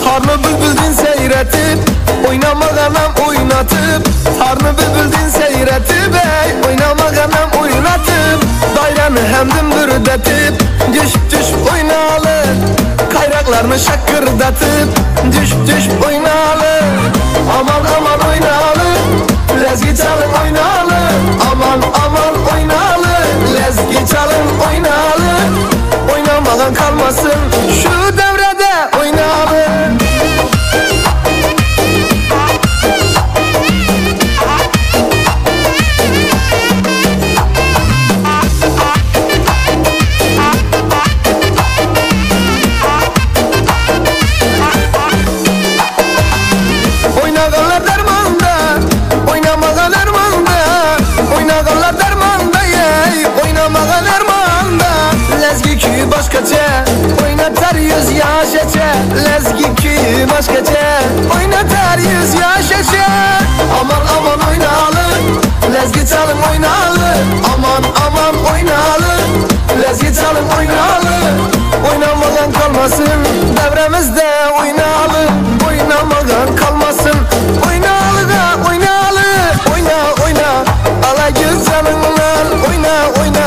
Tarnı búlbildin seyretip, oynamaǵanam oynatıp. Tarnı búlbildin seyretip, ey, oynamaǵanam oynatıp. Dayranı hámdin búrdetip, dúship-dúship oynalıń. Qayraqlarnı shaqırdatıp, dúship-dúship oynalıń. Aman-aman oynalıń, lázgi chalıń oynalıń. Aman-aman oynalıń, lázgi chalıń oynalıń. Oynamaǵan qalmasın, shu dáwrede oynalıń. Oynaǵanlar dármanda, oynamaǵan ármanda. Oynaǵanlar dármanda, ey, oynamaǵan ármanda. Lázgi kúyi bashqasha, oynatar yúz yashacha. Lázgi kúyi bashqasha, oynatar yúz yashacha. Aman-aman oynalıń, lázgi chalıń oynalıń. Aman-aman oynalıń, lázgi chalıń oynalıń. Oynamaǵan qalmasın dáwremizde. Oynalıń, oynamaǵan qalmasın. Oynalıń-a, oynalıń, oyna, oyna. Ala gúz janıńnan, oyna, oyna.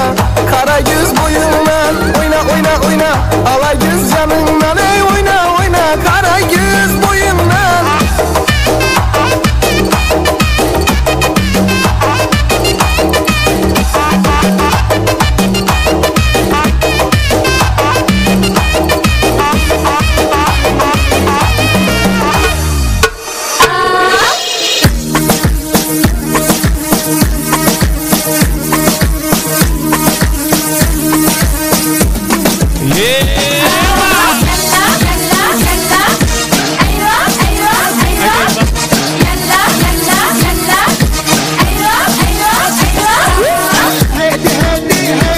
Qara gúz boyıńnan, oyna, oyna, oyna. Ala gúz janıńnan, ey, oyna, oyna. Qara gúz boyıńnan.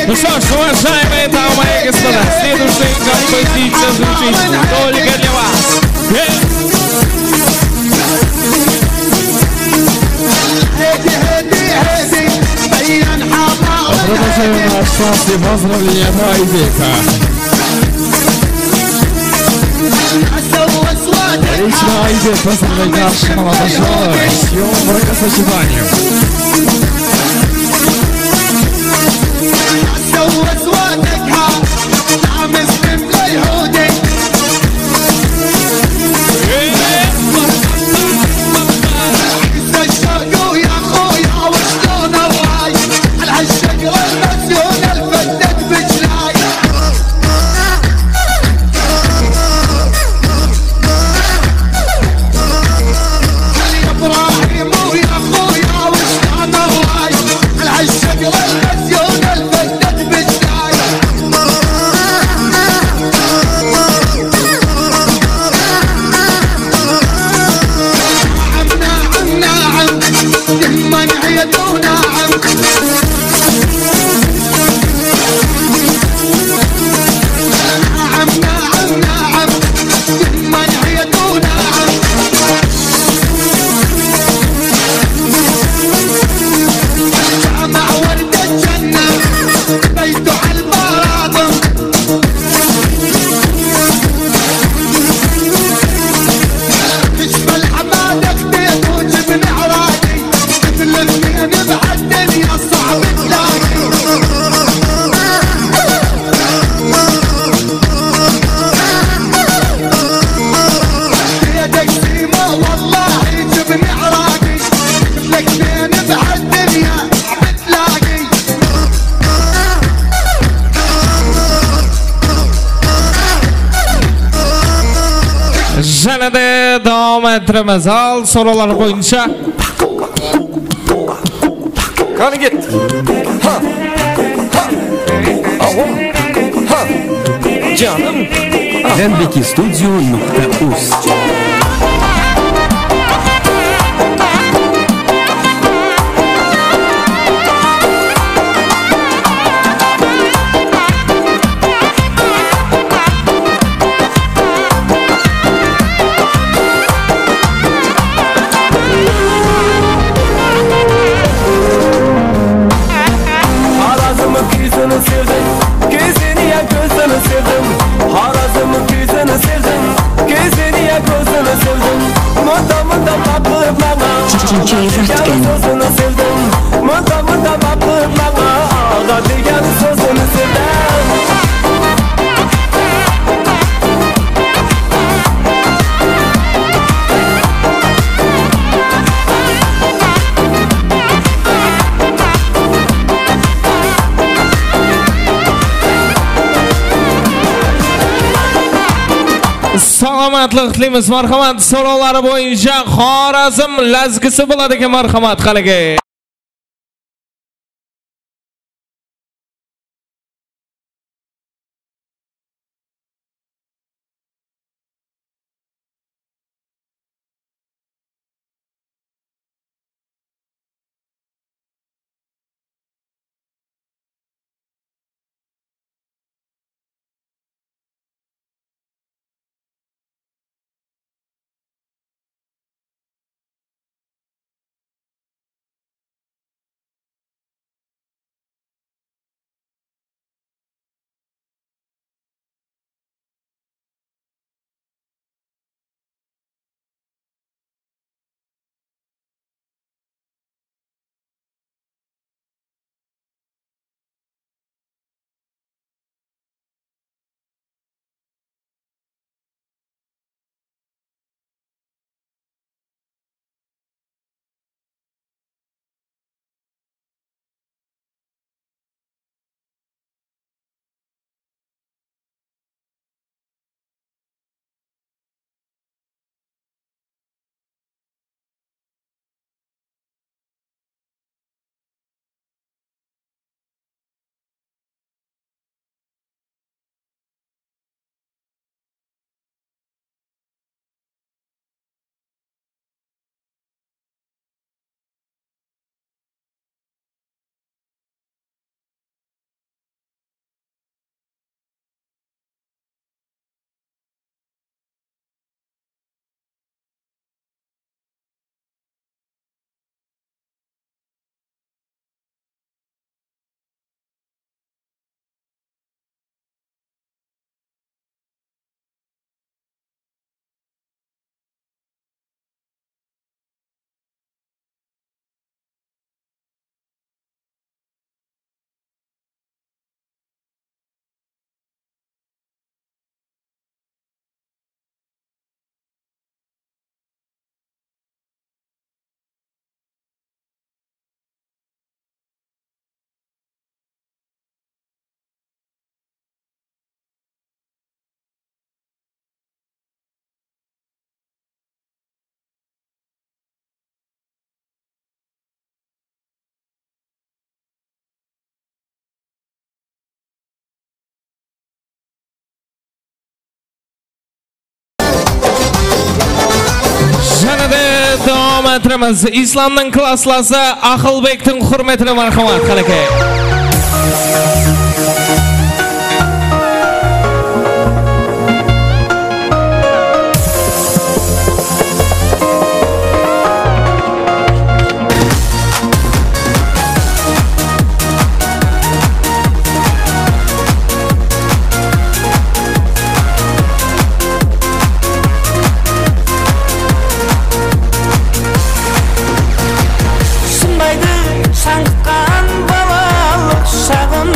Ну что ж, уважаемые дамы и господа, следующая композиция звучит только для вас. Продолжаем наш танцы поздравления от Айбека. Лично Айбек поздравляет наших молодоженов с днём бракосочетания. Dawam ettiremiz. Al, sorawlar boyınsha. Qani ket. Ha. Ha. Awa. Ha. Janım. Ha. Jambeki studio nuqta uz. Arazımı kizini sevdim, kezini ya gözünü sevdim. Arazımı kizini sevdim, kezini ya gözünü sevdim. Mında mında baqıp mańa. D J Votkin. Sózini sevdim. Mında mında baqıp mańa. Aǵa degen sózini sevdim. Salamatlıq tileymiz, marhamat. Sorawları boyınsha Xorazm lázgisi boladı eken, marhamat, qánekey. Jáne de dawam ettiremiz. Islamnıń klasslası Aqılbektiń húrmetine, marhamat, qánekey. Shıńlaydı shańǵıtqan balalıq shaǵım.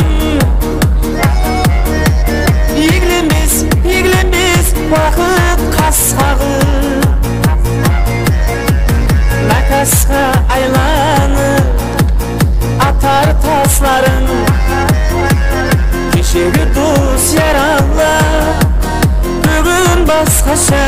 Eglenbes, eglenbes waqıt qasqaǵı. Nakasqa aylanıp atar taslarıń. Keshegi dos yaralar búgin basqasha.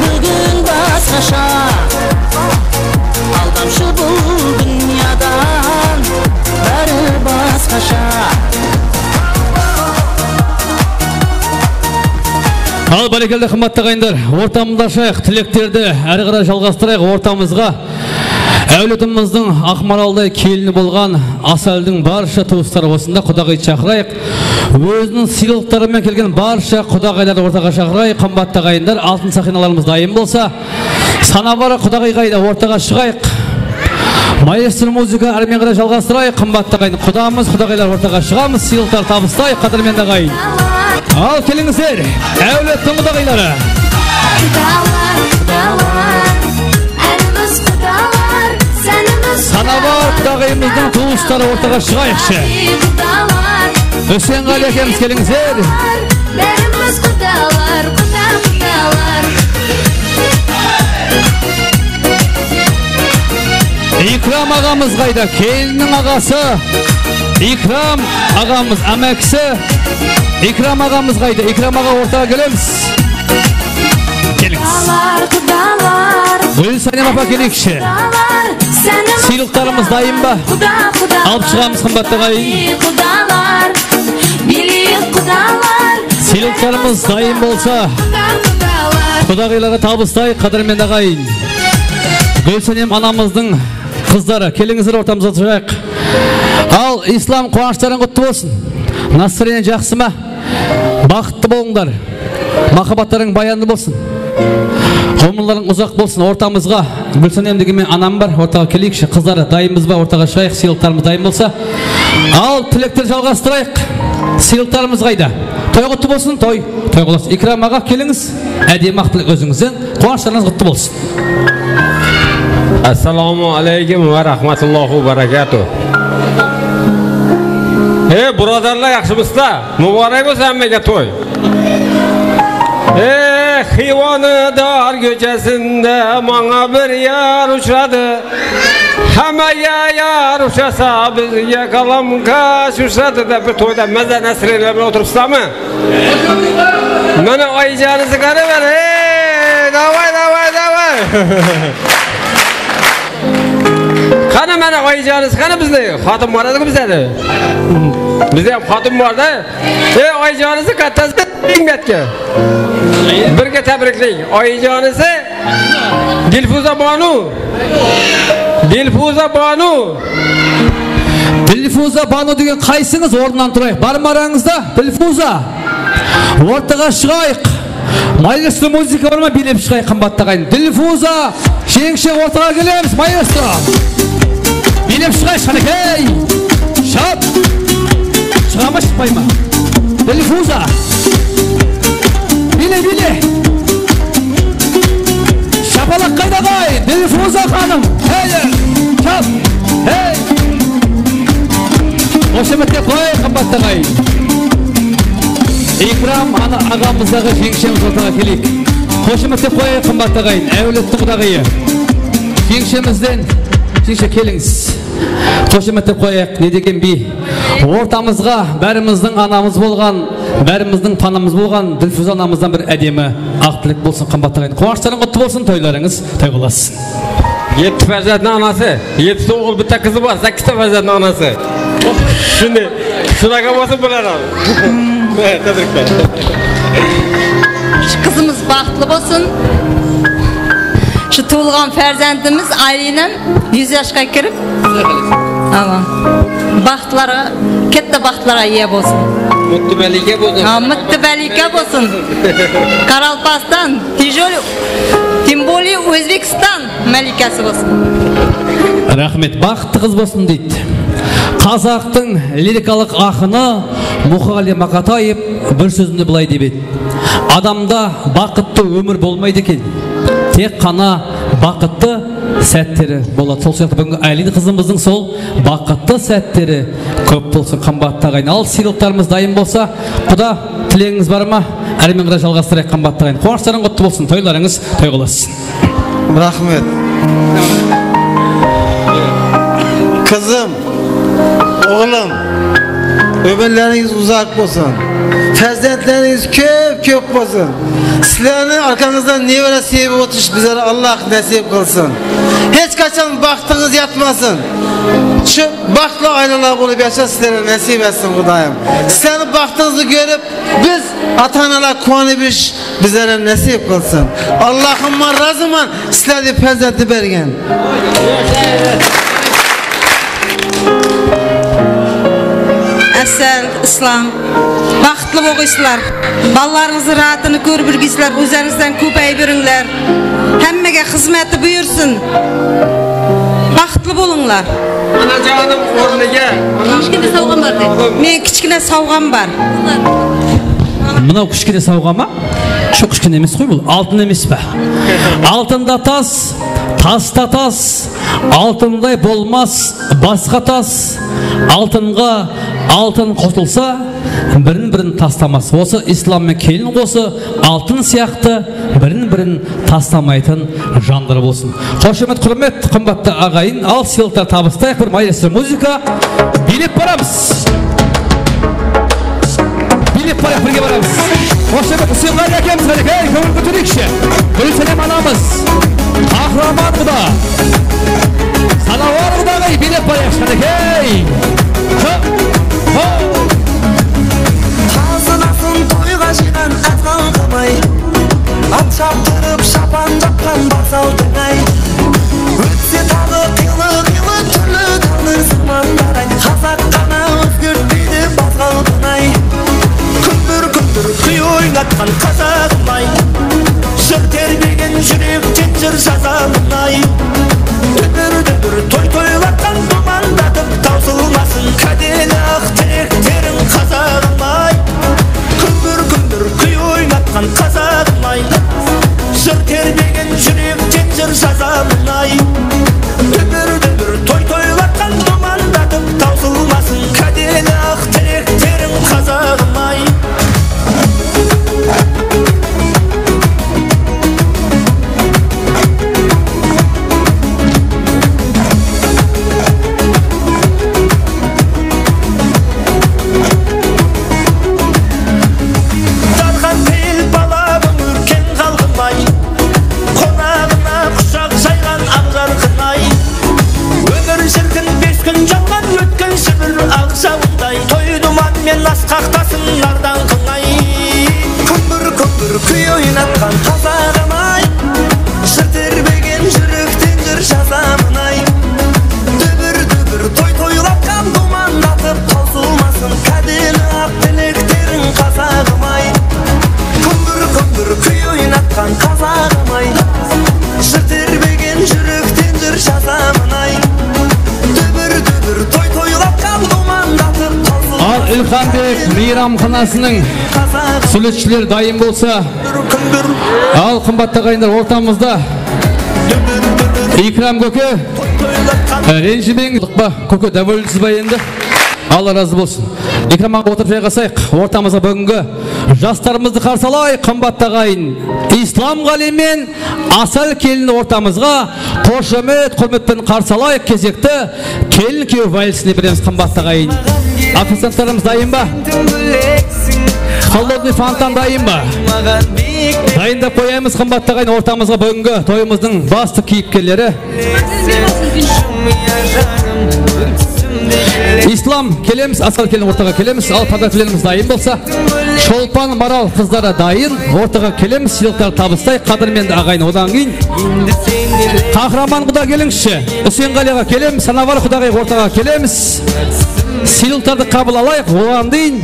Búgin basqasha, aldamshı bul dúnyadan, bári basqasha. Al, bárekella, qımbatlı aǵayinler, ortamızda ashayıq, tileklerdi ári qaray jalǵastırayıq ortamızǵa. Áwladımızdıń Aqmaralday kelini bolǵan Asaldıń barsha tuwısları osında qudaǵıydı shaqırayıq. Óziniń sıylıqları menen kelgen barsha qudaǵaylardı ortaǵa shaqırayıq, qımbatlı aǵayinler, altın saqinalarımız dayın bolsa. Sanabar qudaǵay qayda, ortaǵa shıǵayıq. Maestro muzıka, ári men qaray jalǵastırayıq, qımbatlı aǵayin. Qudamız, qudaǵaylar ortaǵa shıǵamız, sıylıqlar tabıstayıq, qádirmendi aǵayin. Al, kelińizler, áwlettiń qudaǵayları. Qudalar, qudalar, ánimiz qudalar, sánimiz qudalar. Sanabar qudaǵayımızdıń tuwısları ortaǵa shıǵayıqshı. Qudalar. Úsenǵali ákemiz, kelińizler. Bárimiz qudalar, quda, qudalar. Ikram aǵamız qayda? Kelinniń aǵası. Ikram aǵamız, ámakisi. Ikram aǵamız qayda? Ikram aǵa, ortaǵa kelemiz. Kelińiz. Qudalar, qudalar. Gúlsánem apa, keleyikshi. Qudalar, sánimiz. Sıylıqlarımız dayın ba? Quda, quda. Alıp shıǵamız, qımbatlı aǵayin. Qudalar, bilik qudalar. Sıylıqlarımız dayın bolsa. Quda, qudalar. Qudaǵaylarǵa tabıstayıq, qádirmendi aǵayin. Gúlsánem anamızdıń qızları, kelińizler, ortamızǵa shıǵayıq. Al, Islam, quwanıshlarıń qutlı bolsın. Настроение jaqsı ma? Baxıtlı bolıńlar. Mahabbatlarıń bayanlı bolsın. Umırlarıń uzaq bolsın. Ortamızǵa Gúlsánem degen meniń anam bar. Ortaǵa keleyikshi. Qızları, dayınbız ba? Ortaǵa shıǵayıq. Sıylıqlarımız dayın bolsa. Al, tileklerdi jalǵastırayıq. Sıylıqlarımız qayda? Toy qutlı bolsın, toy. Toy qutlı bolsın. Ikram aǵa, kelińiz. Ádemi aq tilek ózińizden. Quwanıshlarıńız qutlı bolsın. Assalamu aleykum wa rahmatullahi wa barakatuh. Ey, buradarlar, yaqshımısızlar? Mubarek bolsın hámmege toy. Ey, Xiywanıń dar kóshesinde mańa bir yar ushıradı. Hámmege yar ushırasa, bizge qalamqash ushıradı dep bir toyda mazza, настроение menen otırıpsızlarmı? Mine, ayjanızı qáne ber, ey, davay, davay, davay. Qáne, mine, ayjanız, qáne bizde? Xatın bar edi bizde de. Bizde hám xatın bar da. Ey, ayjanızı kattası ber. Birge tábirikleyik. Ayjanızı Dilfuza Banu. Dilfuza Banu. Dilfuza Banu degen qaysıńız? Ornınan turayıq. Barma arańızda? Dilfuza. Ortaǵa shıǵayıq. Maestro muzıka bar ma? Biylep shıǵayıq, qımbatlı aǵayin. Dilfuza. Jeńishe, ortaǵa kelemiz, maestro. Biylep shıǵayıq, qánekey. Shap. Shıǵa ma, shıqpay ma? Dilfuza. Biyle, biyle. Shapalaq qayda, aǵay? Dilfuza xanım. Hey, shap. Hey. Xoshametlep qoyayıq, qımbatlı aǵay. Ikram ana-, aǵamızdaǵı jeńishemiz ortaǵa keleyik. Xoshametlep qoyayıq, qımbatlı aǵayin. Áwlettiń qudaǵıyı. Jeńishemizden, jeńishe, kelińiz. Xoshametlep qoyayıq, ne degen biy. Ortamızǵa bárimizdiń anamız bolǵan, bárimizdiń panamız bolǵan Dilfuza anamızdan bir ádemi aq tilek bolsın, qımbatlı aǵayin. Quwanıshlarıń qutlı bolsın, toylarıńız toy qılasın. Etti párzenttiniń anası, ettisi oǵıl, bitta qızı bar, sákkizte párzenttiniń anası. Shunday, shunaqı bolsın bular. Tabrikler. Şu qızımız baxıtlı bolsın. Şu tuwılǵan párzentimizdiń áylenen júz jasqa kirip, awa, baxıtlarǵa, katta baxıtlarǵa iye bolsın. Mitti máliyke bolsın. Ha, mitti máliyke bolsın. Qaraqalpaqstan, тем более, тем более Ózbekstan máliykesi bolsın. Raxmet, baxıtlı qız bolsın deydi. Qazaqtıń lirikalıq aqını Muqaǵali Maqataev bir sózinde bılay dep edi. Adamda baxıttı ómir bolmaydı eken, tek ǵana baxıttı sátteri boladı. Sol sıyaqlı búgingi Aylin qızımızdıń sol baxıttı sátteri kóp bolsın, qımbatlı aǵayin. Al, sıylıqlarımız dayın bolsa, quda, tilegińiz bar ma? Ári men qaray jalǵastırayıq, qımbatlı aǵayin. Quwanıshlarıń qutlı bolsın, toylarıńız toy qılasın. Raxmet. Qızım, oǵlum, ómirlerińiz uzaq bolsın. Párzentlerińiz kóp-kóp bolsın. Sizlerdiń arkańızdan nebere sebep otırıp bizlerge Allah násip qılsın. Hesh qashan baxtıńız yatmasın. Shu baxıtlı aynalar bolıp yashap sizlerge násip etsin Qudayım. Sizlerdiń baxtıńızdı kórip biz ata-analar quwanıp, bizlerge násip qılsın. Allahıma razıman sizlerge párzentti bergen. Ásel, Islam, baxıtlı bolıńızlar. Balalarıńızdıń rahatını kórip júrgeysizler, ózlerińizden kóp áyberińler. Hámmege xızmeti buyırsın. Baxıtlı bolıńlar. Anajanım, ornıga. Kishkene sawǵam bar de. Men kishkene sawǵam bar. Mınaw kishkene sawǵa ma? Shu kishkene emes ǵoy bul, altın emes pe? Altın da tas, tas ta tas, altınday bolmas basqa tas. Altınǵa altın qosılsa, birin-birin taslamas. Osı Islam menen kelin qosı altın sıyaqtı birin-birin taslamaytın janlar bolsın. Xoshamet, húrmet, qımbattı aǵayin, al sıylıqtı tabıstayıq, bir maestro muzıka, biylep baramız. Biylep barayıq, birge baramız. Xoshamet, Úsenǵali ákemiz, qánekey, kóńil kótereyikshi. Gúlsenem anamız, Qahraman quda, Sanawar qudaǵıy, biylep barayıq, qánekey. Ho, ho. Qazınasın toyǵa jıyǵan át qalqamay. At shaptırıp, shapan japqan basal tıńay. Ótse taǵı qıylı-qıylı túrli taqdıyr zamanlar-ay. Qazaq ǵana ózgertpeydi bas-qalpın-ay. Kúmbir-kúmbir kúy oynatqan qazaǵım-ay. Jır terbegen júrekten jır jazamın-ay. Dúbir-dúbir toy toylatqan dumandatıp, tawsılmasın kádeli aq tilekteriń, qazaǵım-ay. Kúmbir-kúmbir kúy oynatqan qazaǵım-ay. Jır terbegen júrekten jır jazamın-ay. Dúbir-dúbir toy toylatqan dumandatıp, tawsılmasın kádeli aq tilekteriń, qazaǵım-ay. Darqan peyil balamıń, úrken xalqım-ay. Qonaǵına qushaq jayǵan aǵ jarqın-ay. Ómir shírkin, bes kún janǵan ótkinshi bir aǵ jawınday. Toy duman menen asqaqtasın nar dańqıń-ay. Kúmbir-kúmbir kúy oynatqan qazaǵım-ay. Jır terbegen júrekten jır jazamın-ay. Dúbir-dúbir toy toylatqan dumandatıp, tawsılmasın kádeli aq tilekteriń, qazaǵım-ay. Kúmbir-kúmbir kúy oynatqan qazaǵım-ay. Jır terbegen júrekten jır jazamın-ay. Dúbir-dúbir toy toylatqan dumandatıp, tawsılmasın. Al, Ilxambek meyramxanasınıń súwretshileri dayın bolsa. Al, qımbattı aǵayinler, ortamızda Ikram kóke, e, renjimeńiz ba, kóke, dáwelsiz ba endi? Alla razı bolsın. Ikram aǵa, otırıp jayǵasayıq. Ortamızǵa búgingi jaslarımızdı qarsı alayıq, qımbattı aǵayin. Islamǵali men Asal kelin ortamızǵa xoshamet, húrmet penen qarsı alayıq. Kezekti kelin kúyew valsine beremiz, qımbattı aǵayin. Oficiantlarımız dayın ba? Холодный фонтан dayın ba? Dayındap qoyaymız, qımbattı aǵayin, ortamızǵa búgingi toyımızdıń bastı keyipkerleri. Islam, kelemiz, Asal kelin ortaǵa kelemiz, al, podatelerimiz dayın bolsa. Sholpan, Maral qızları dayın, ortaǵa kelemiz, sıylıqtardı tabıstayıq, qádirmendi aǵayin. Odan keyin Qahraman quda kelińizshi, Úsenǵali aǵa kelemiz, Sanabar qudaǵay ortaǵa kelemiz. Sıylıqtardı qabıl alayıq, odan keyin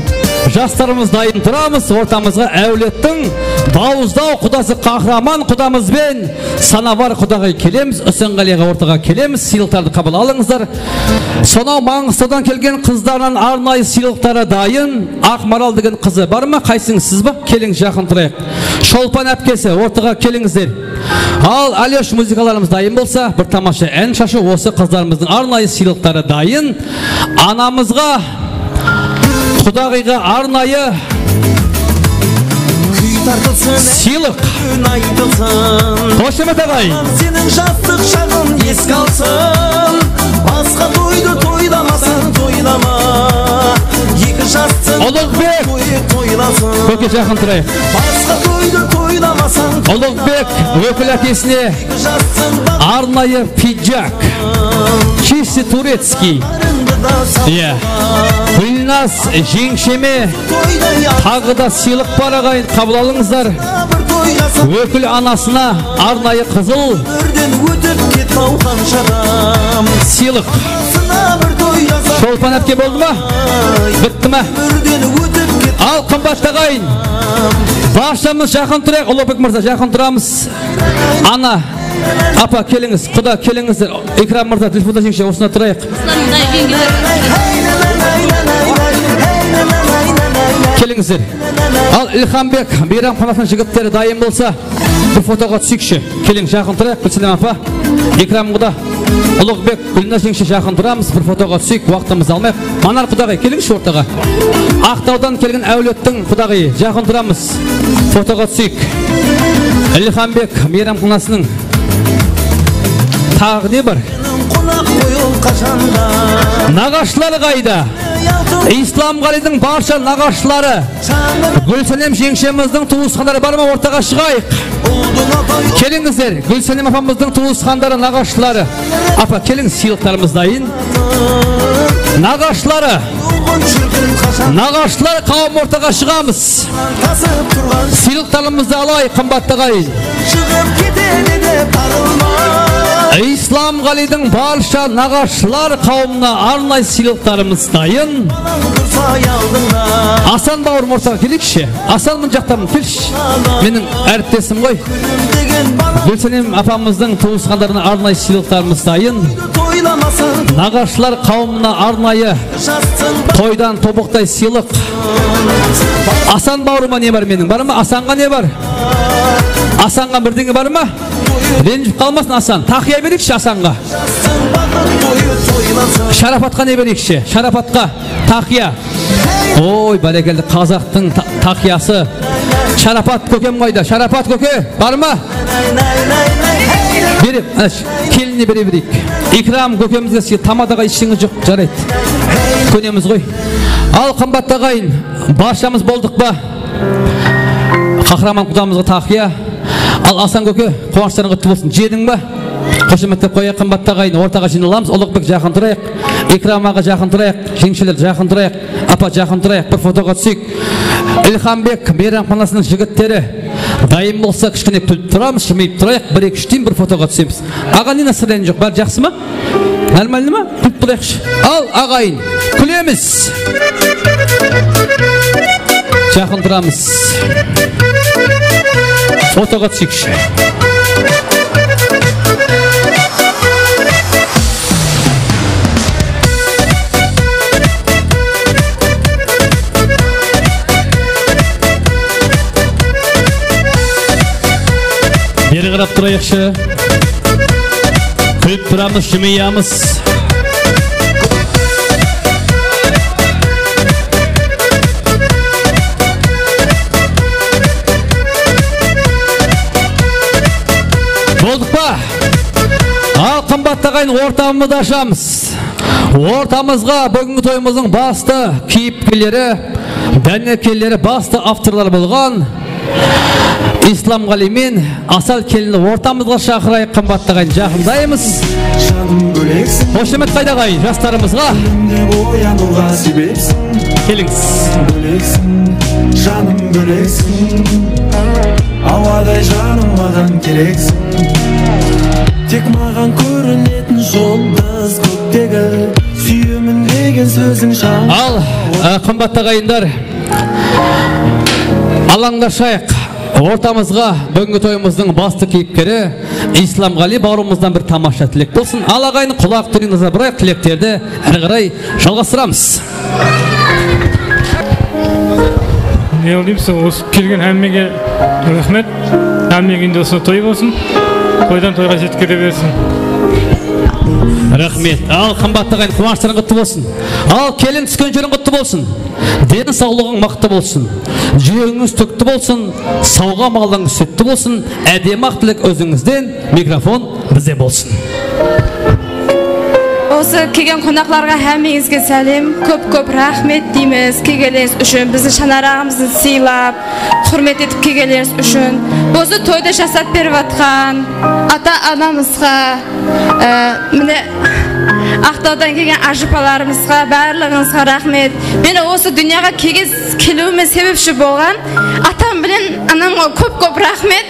jaslarımız dayın turamız, ortamızǵa áwlettiń bawızdaw qudası Qahraman qudamız benen Sanabar qudaǵay kelemiz, Úsenǵali aǵa ortaǵa kelemiz, sıylıqtardı qabıl alıńızlar. Sonaw Mańǵıstawdan kelgen qızlarınan arnayı sıylıqtarı dayın. Aqmaral degen qızı bar ma? Qaysıńız, siz ba? Keliń, jaqın turayıq. Sholpan ápkesi, ortaǵa kelińizler. Al, Alyosh, muzıkalarımız dayın bolsa, bir tamasha án shashıw, osı qızlarımızdıń arnayı sıylıqtarı dayın. Anamızǵa, qudaǵıyǵa arnayı sıylıq. Xoshamet aǵay. Seniń jastıq shaǵıń eske alsın. Basqa toydı toylamasın, toylama. Eki jastıń Uluǵbek! Kóke, jaqın turayıq. Basqa toydı toylamasań. Uluǵbek ókil ákesine arnayı pidjak. Чисто турецкий. Iya. Gúlnaz jeńsheme taǵı da sıylıq bar, aǵayin, qabıl alıńızlar. Ókil anasına arnayı qızıl sıylıq. Shol panatke boldı ma? Bitti ma? Al, qımbattı aǵayin. Barshamız jaqın turayıq, Uluǵbek mırza, jaqın turamız. Ana, apa, kelińiz, quda, kelińizler. Ikram mırza, Dilfuza jeńshe, usına turayıq. Kelińizler. Al, Ilhambek meyramxanasınıń jigitleri dayın bolsa, bir fotoǵa túseyikshi. Keliń, jaqın turayıq, Gúlsenem apa, Ikram quda, Uluǵbek, Gúlnaz jeńshe, jaqın turamız, bir fotoǵa túseyik, waqtımızdı almayıq. Manar qudaǵıy, kelińshi ortaǵa. Aqtawdan kelgen áwlettiń qudaǵıyı, jaqın turamız, fotoǵa túseyik. Ilhambek meyramxanasınıń taǵı ne bar? Naǵashılar qayda? Islamǵaliydiń barsha naǵashıları. Gúlsenem jeńshemizdiń tuwısqanları bar ma? Ortaǵa shıǵayıq. Kelińizler, Gúlsenem apamızdıń tuwısqanları, naǵashıları. Apa, keliń, sıylıqlarımız dayın. Naǵashıları. Naǵashılar qawım, ortaǵa shıǵamız. Sıylıqlarımızdı alayıq, qımbattı aǵayin. Islamǵaliydiń barsha naǵashılar qawımına arnayı sıylıqlarımız dayın. Asan bawırım, ortaǵa keleyikshi. Asan, mına jaqtan kelshi. Meniń áriptesim ǵoy. Gúlsenem apamızdıń tuwısqanlarına arnayı sıylıqlarımız dayın. Naǵashılar qawımına arnayı toydan tobıqtay sıylıq. Asan bawırıma ne bar meniń? Bar ma? Asanǵa ne bar? Asanǵa birdeńe bar ma? Renjip qalmasın Asan. Taqıya bereyikshi Asanǵa. Sharapatqa ne bereyikshi? Sharapatqa taqıya. Oy, bárekelde, qazaqtıń ta-, taqıyası. Sharapat kókem qayda? Sharapat kóke, bar ma? Berip, ash, kelinine bere bereyik. Ikram kókemizge, siz tamadaǵa esheńiz joq, jaraydı. Kónemiz ǵoy. Al, qımbattı aǵayin, barshamız boldıq pa? Qahraman qudamızǵa taqıya. Al, Asan kóke, quwanıshlarıń qutlı bolsın. Jediń ba? Xoshametlep qoyayıq, qımbattı aǵayin, ortaǵa jıynalamız. Uluǵbek, jaqın turayıq. Ikram aǵa, jaqın turayıq. Jeńsheler, jaqın turayıq. Apa, jaqın turayıq, bir fotoǵa túseyik. Ilhambek meyramxanasınıń jigitleri dayın bolsa, kishkene kúlip turamız, jılmayıp turayıq. Bir, eki, úsh deyin bir fotoǵa túsemiz. Aǵa, ne násirleniń joq, bári jaqsı ma? Normalno ma? Kúlip turayıqshı. Al, aǵayin, kúlemiz. Jaqın turamız. Fotoǵa túseyikshi. Beri qarap turayıqshı. Kúlip turamız, jımıyamız. Boldıq pa? Al, qımbattı aǵayin, ortamızdı ashamız. Ortamızǵa búgingi toyımızdıń bastı keyipkerleri, dánekerleri, bastı avtorları bolǵan Islamǵaliy men Asal kelinni ortamızǵa shaqırayıq, qımbattı aǵayin, jaqındaymız. Janım bóleksiń. Xoshamet qayda aǵayin, jaslarımızǵa. Kúnimde oyanıwǵa sebepsiń. Kelińiz. Bóleksiń, janım bóleksiń. Awaday janım maǵan kereksiń. Tek maǵan kórinetin juldız kóktegi. Súyemin degen sóziń shań. Al, ı, qımbattı aǵayinler, alańlashayıq. Ortamızǵa búgingi toyımızdıń bastı keyipkeri Islamǵaliy bawırımızdan bir tamasha tilek bolsın. Al, aǵayin, qulaq túwin nazar burayıq, tileklerdi ári qaray jalǵastıramız. Ne deymiz, usı kelgen hámmege raxmet. Hámmege endi usı toy bolsın. Toydan toyǵa jetkere bersin. Raxmet. Al, qımbattı aǵayin, quwanıshlarıń qutlı bolsın. Al, kelin, túsken jeriń qutlı bolsın. Densawlıǵıń mıqtı bolsın. Júregińiz túkti bolsın. Sawǵa malıń sútti bolsın. Ádemi aq tilek ózińizden. Mikrofon bizde bolsın. Kelgen qonaqlarǵa hámmeńizge sálem, kóp-kóp raxmet deymiz kelgenlerińiz ushın, biziń shańaraǵımızdı sıylap, húrmet etip kelgenlerińiz ushın. Usı toydı jasap berip atqan ata-anamızǵa, e, mine, Aqtawdan kelgen ájipalarımızǵa, barlıǵıńızǵa raxmet. Meni usı dúnyaǵa kelge-, keliwime sebepshi bolǵan atam menen anamǵa kóp-kóp raxmet.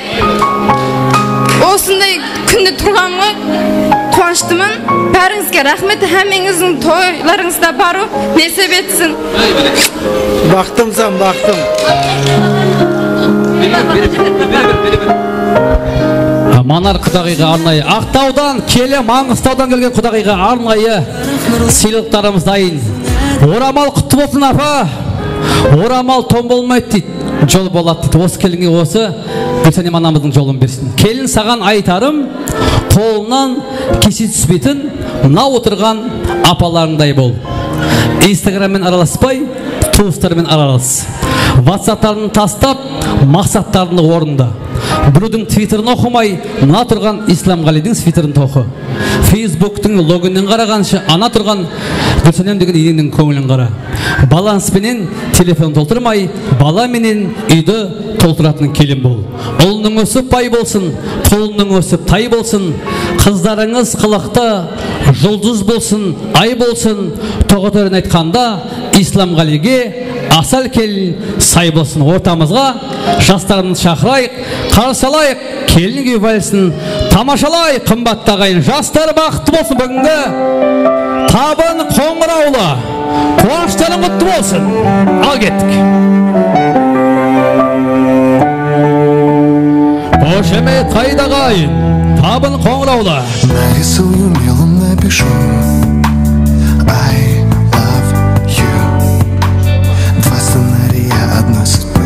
Usınday kúnde turǵanıma quwanıshlıman. Bárińizge raxmet, hámmeńizdiń toylarıńızda barıw nesip etsin. Baxtımsań, baxtım. Manar qudaǵıyǵa arnayı, Aqtawdan kele, Mańǵıstawdan kelgen qudaǵıyǵa arnayı sıylıqlarımız dayın. Oramal qutlı bolsın, apa. Oramal ton bolmaydı deydi, jol boladı deydi. Usı kelinge usı Gúlsánem anamızdıń jolın bersin. Kelin, saǵan aytarım, qolıńnan kese túspeytin, mına otırǵan apalarıńday bol. Instagram menen aralaspay, tuwıslar menen aralas. WhatsApplarıńdı tastap, maqsatlarıńdı orında. Birewdiń Twitterin oqımay, mına turǵan Islamǵaliydiń Twitterin oqı. Facebooktıń loginen qaraǵansha, ana turǵan Gúlsánem degen eneńniń kóńlin qara. Balans penen telefon toltırmay, bala menen úydi toltıratın kelin bol. Ulınıń ósip bay bolsın, qulınıń ósip tay bolsın, qızlarıńız qılıqtı juldız bolsın, ay bolsın, toǵa tóren aytqanda, Islamǵaliyge asal kelin say bolsın. Ortamızǵa jaslarımızdı shaqırayıq, qarsı alayıq. Kelin kúy valsin tamashalayıq, qımbatlı aǵayin. Jaslar, baxıtlı bolsın búgingi Tabın qońırawlı. Quwanıshlarıń qutlı bolsın. Al kettik. Xoshamet, qayda aǵayin? Tabın qońırawlı. Нарисую, мелом напишу: I love you. Два сценария одной судьбы.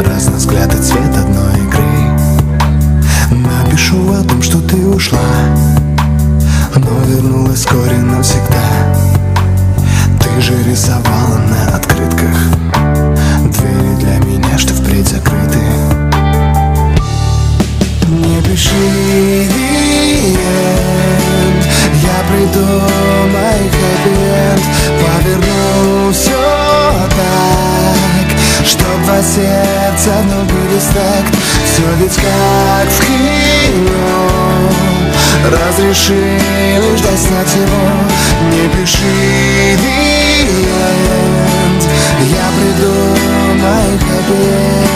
Разный взгляд и цвет одной игры. Напишу о том, что ты ушла, но вернулась вскоре навсегда. Ты же рисовала на открытках двери для меня, что впредь закрыты. Не пиши the end, я придумаю happy end. Поверну всё так, чтоб два сердца вновь бились в такт. Всё ведь как в кино, разреши лишь доснять его. Не пиши the end, я придумаю happy end.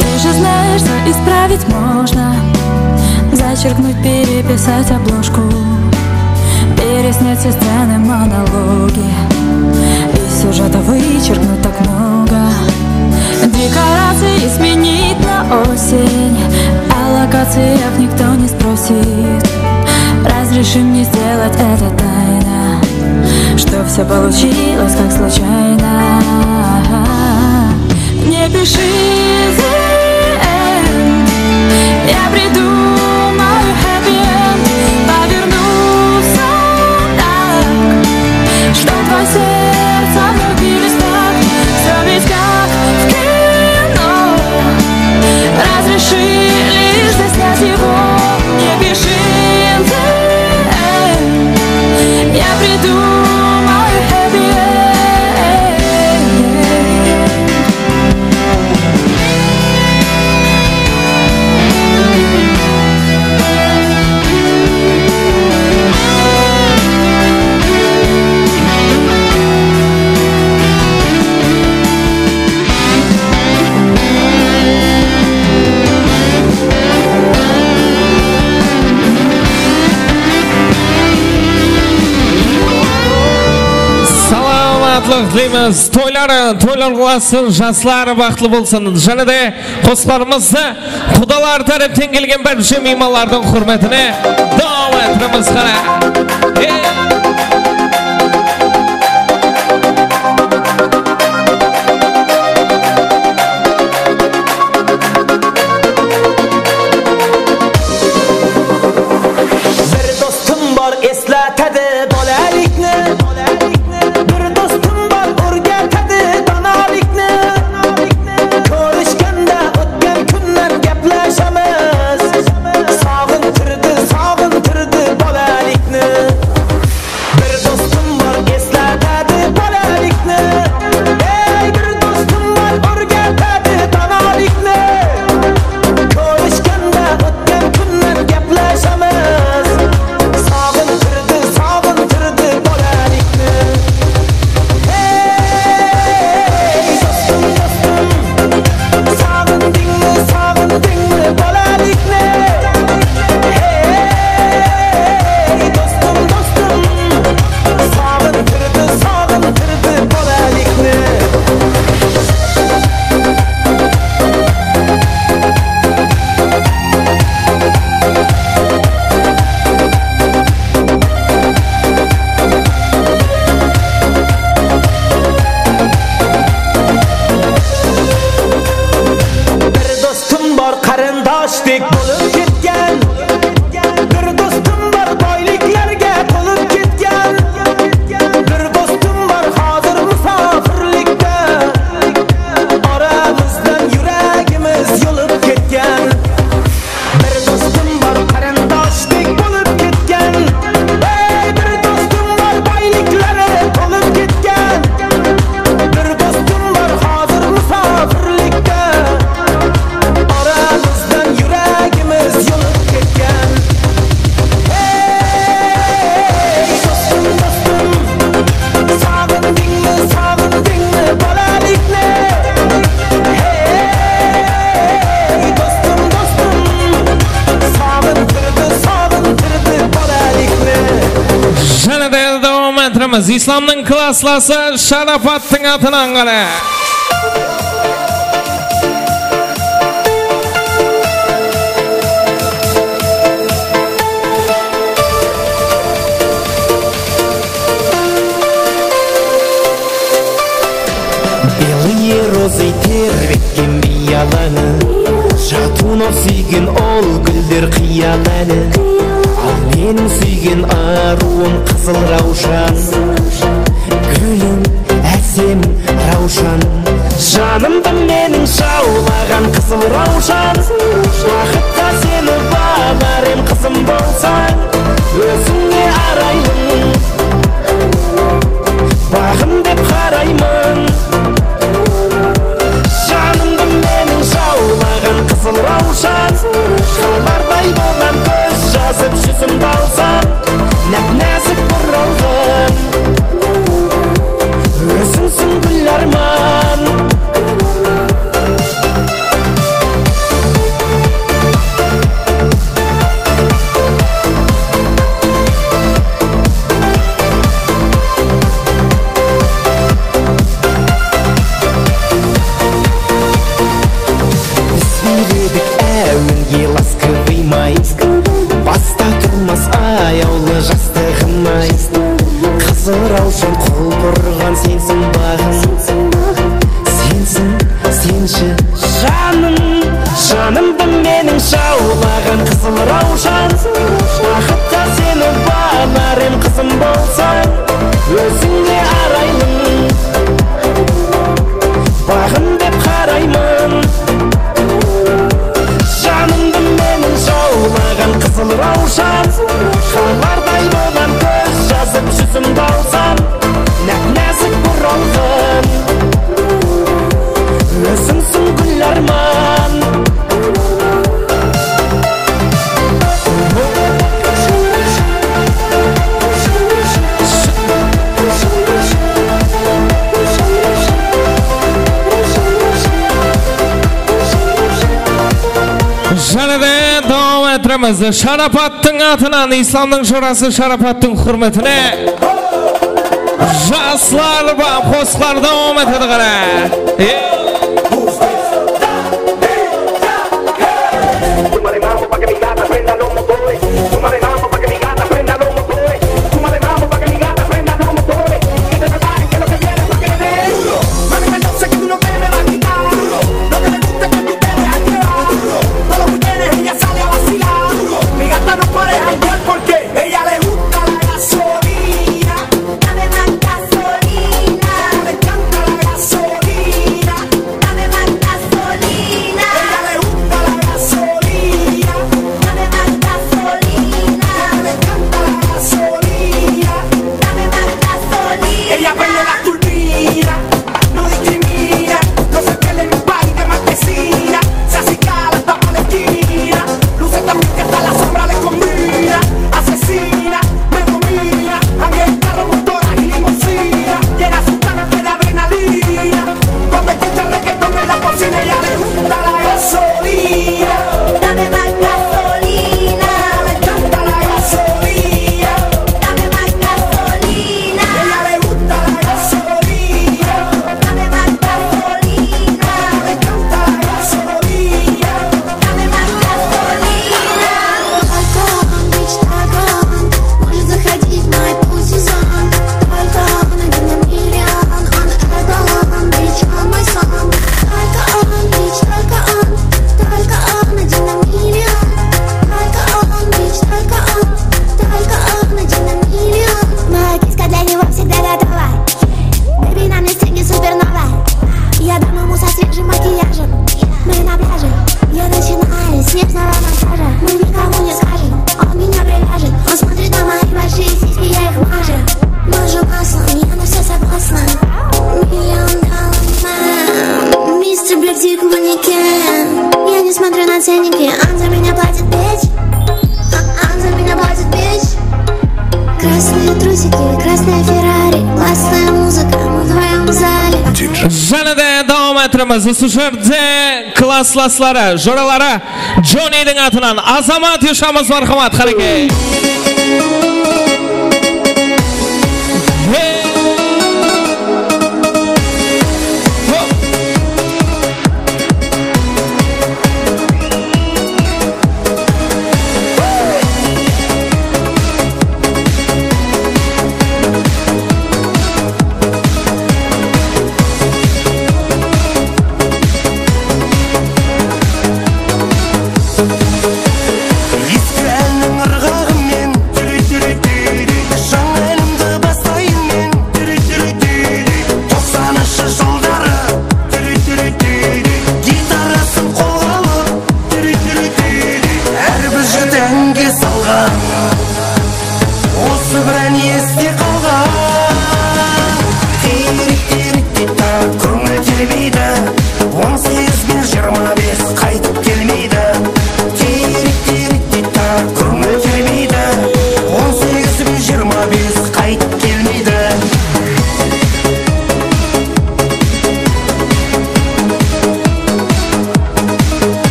Ты же знаешь, что исправить можно. Зачеркнуть, переписать обложку, переснять все сцены, монологи. Из сюжета вычеркнуть так много. Декорации сменить на осень. О локациях никто не спросит. Разреши мне сделать это тайно, чтоб всё получилось как случайно. Не пиши the end, я придумаю happy end. Поверну всё так, чтоб два сердца вновь бились в такт. Всё ведь как в кино, разреши лишь заснять его. Не пиши the end, я придумаю happy end. Salamatlıq tileymiz. Toylar, toylar qılsın, jaslar baxıtlı bolsın. Jáne de qosıqlarımızdı qudalar tárepten kelgen bárshi miymanlardıń húrmetine dawam ettiremiz. Qara. Ey! Bir dostum bar, eslatedi bolalikni. Bir dostum bar, o'rgatadi donolikni. Ko'rishganda o'tgan kundan gaplashamiz. Sog' Islamnıń klasslası Sharapattıń atınan qara. Белые розы тербетken biyalańı, Jatunov súygen ol gúller qıyalanı. Al meniń súygen arıwım qızıl rawshan, gúlim ásem rawshan. Janımdı meniń jawlaǵan qızıl rawshan, baxıtqa seni balar em qızım bolsań. Ózińe araylıń, baǵım dep qarayman. Janımdı meniń jawlaǵan qızıl rawshan, qanarday bolǵan kóz jazıp júzimdi alsam, náp-názik buralǵan ózińsiń gúl árman. Biz úyredik áwenge ласковый май, basta turmas ayawlı jastıǵım-ay. Qızıl rawshan qulpırǵan sensiń baǵım, sensiń, senshi janım. Janımdı meniń jawlaǵan qızıl rawshan, baxıtqa seni balar em qızım bolsań. Ózińe araylıń, baǵım dep qarayman. Janımdı meniń jawlaǵan qızıl rawshan, qanarday bolǵan kóz jazıp júzimdi alsam, náp-názik buralǵan ózińsiń gúl árman. Jáne de dawam ettiremiz. Sharapattıń atınan, Islamnıń jorası Sharapattıń húrmetine jaslar ba-, qosıqlar dawam etedi, qara. E! Súmale mambo pa que mi gata prenda los motores. Súmale mambo pa que mi gata prenda los motores. Súmale mambo pa que mi gata prenda los motores. Que se preparen que lo que viene pa' que le dé duro. Mami, me sé que tú no te me vas a quitar duro. Lo que me gusta es que tú te dejas llevar duro. Todos los weekends ella sale a vacilar duro. Mi gata no para de janguear porque ella le gusta la gasolina. Dame más gasolina. Le encanta la gasolina. Dame más gasolina. Ella le gusta la gasolina. Dame más gasolina. Le encanta la gasolina. Dame más gasolina. Ella prende la turbina, no discrimina, no se pierde en un party de marquesina. Se acicala hasta por la esquina. Luce tan bien que hasta la sombra le combina. Asesina, me domina, janguea en carro, motora y limusina. Llena su tanque de adrenalina. Cuando escucha reggaetón en la bocina, ella le gusta la gasolina. Dame más gasolina. Le encanta la gasolina. Dame más gasolina. Ella le gusta la gasolina. Dame más gasolina. Le encanta la gasolina. Только он, бич, только он может заходить в мой путь сезон. Только он один на миллион, он эталон, бич, он мой сон. Только он, бич, только он, только он один на миллион. Только он, бич, только он, только он один на миллион. Моя киска для него всегда готова. Бэби, на мне стинги супернова. Я дам ему со свежим макияжем. Мы на пляже, я начинаю с нежного массажа. Мы никому не скажем, он меня привяжет. Он смотрит на мои большие сиськи, я их мажу. Мажу маслом, я на всё согласна. Миллион долларов. Мистер Блэк, дикий манекен. Я не смотрю на ценники, он за меня платит, бич. Он за меня платит, бич. Красные трусики, красная Феррари, классная музыка, мы вдвоём в зале. Jáne de dawam ettiremiz. Usı jerde klasslasları, joraları Jonnidiń atınan Azamat Yushamız, marhamat, qánekey.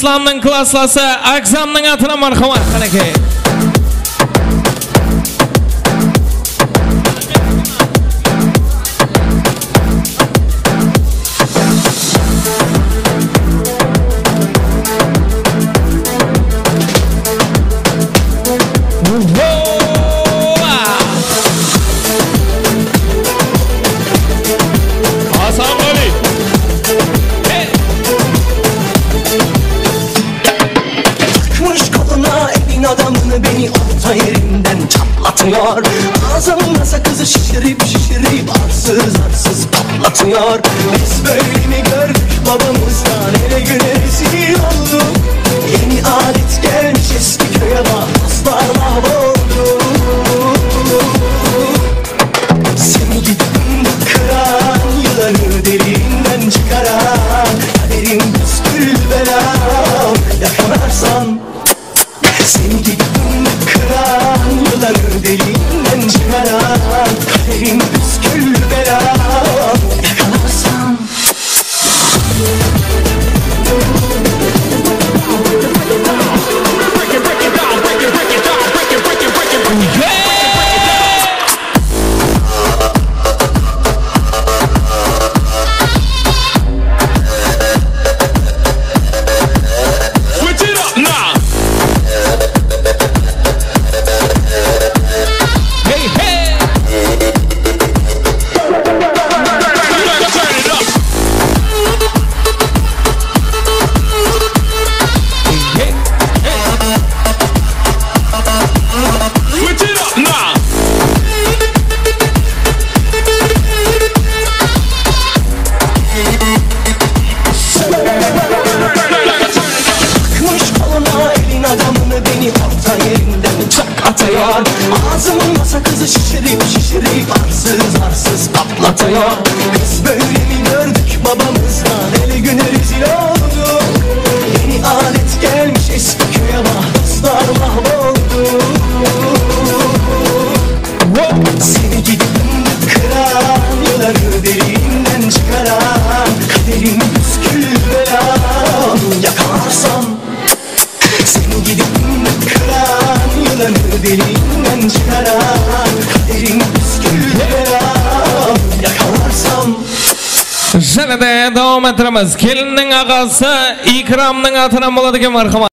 Aslamnıń klasslası Akzamnıń atınan marhamat, qánekey. Assalawma áleykum. Hey! Takmış koluna evin adamını, beni orta yerinden çatlatıyor. Ağzında sakızı şişirip şişirip arsız arsız patlatıyor. Biz böyle mi gördük babamızdan, ele güne rezil olduk. Yeni adet gelmiş eski köye bak, dostlar mahvoldu. Seni gibi fındık kıran, yılanı deliğinden çıkaran, kaderim püskül belam, yakalarsan. Seni gibi fındık kıran, yılanı deliğinden çıkaran, kaderim püskül belam, yakalarsan. Switch it up now. Hey, hey. Turn it up. Hey, hey. Switch it up now. Takmış koluna evin adamını, beni orta yerinden çak atıyor. Ağzımda sakızı şişirip şişirip arsız arsız patlatıyor. Biz böyle mi gördük babamızdan, ele güne rezil olduk. Yeni adet gelmiş eski köye bak, dostlar mahvoldu. Seni gibi fındık kıran, yılanı deliğinden çıkaran, kaderim püskül belam, yakalarsam. Seni gibi fındık kıran, yılanı deliğinden çıkaran, kaderim püskül belam, yakalarsam. Jáne de dawam ettiremiz. Kelinniń aǵası Ikramnıń atınan boladı eken, marhamat.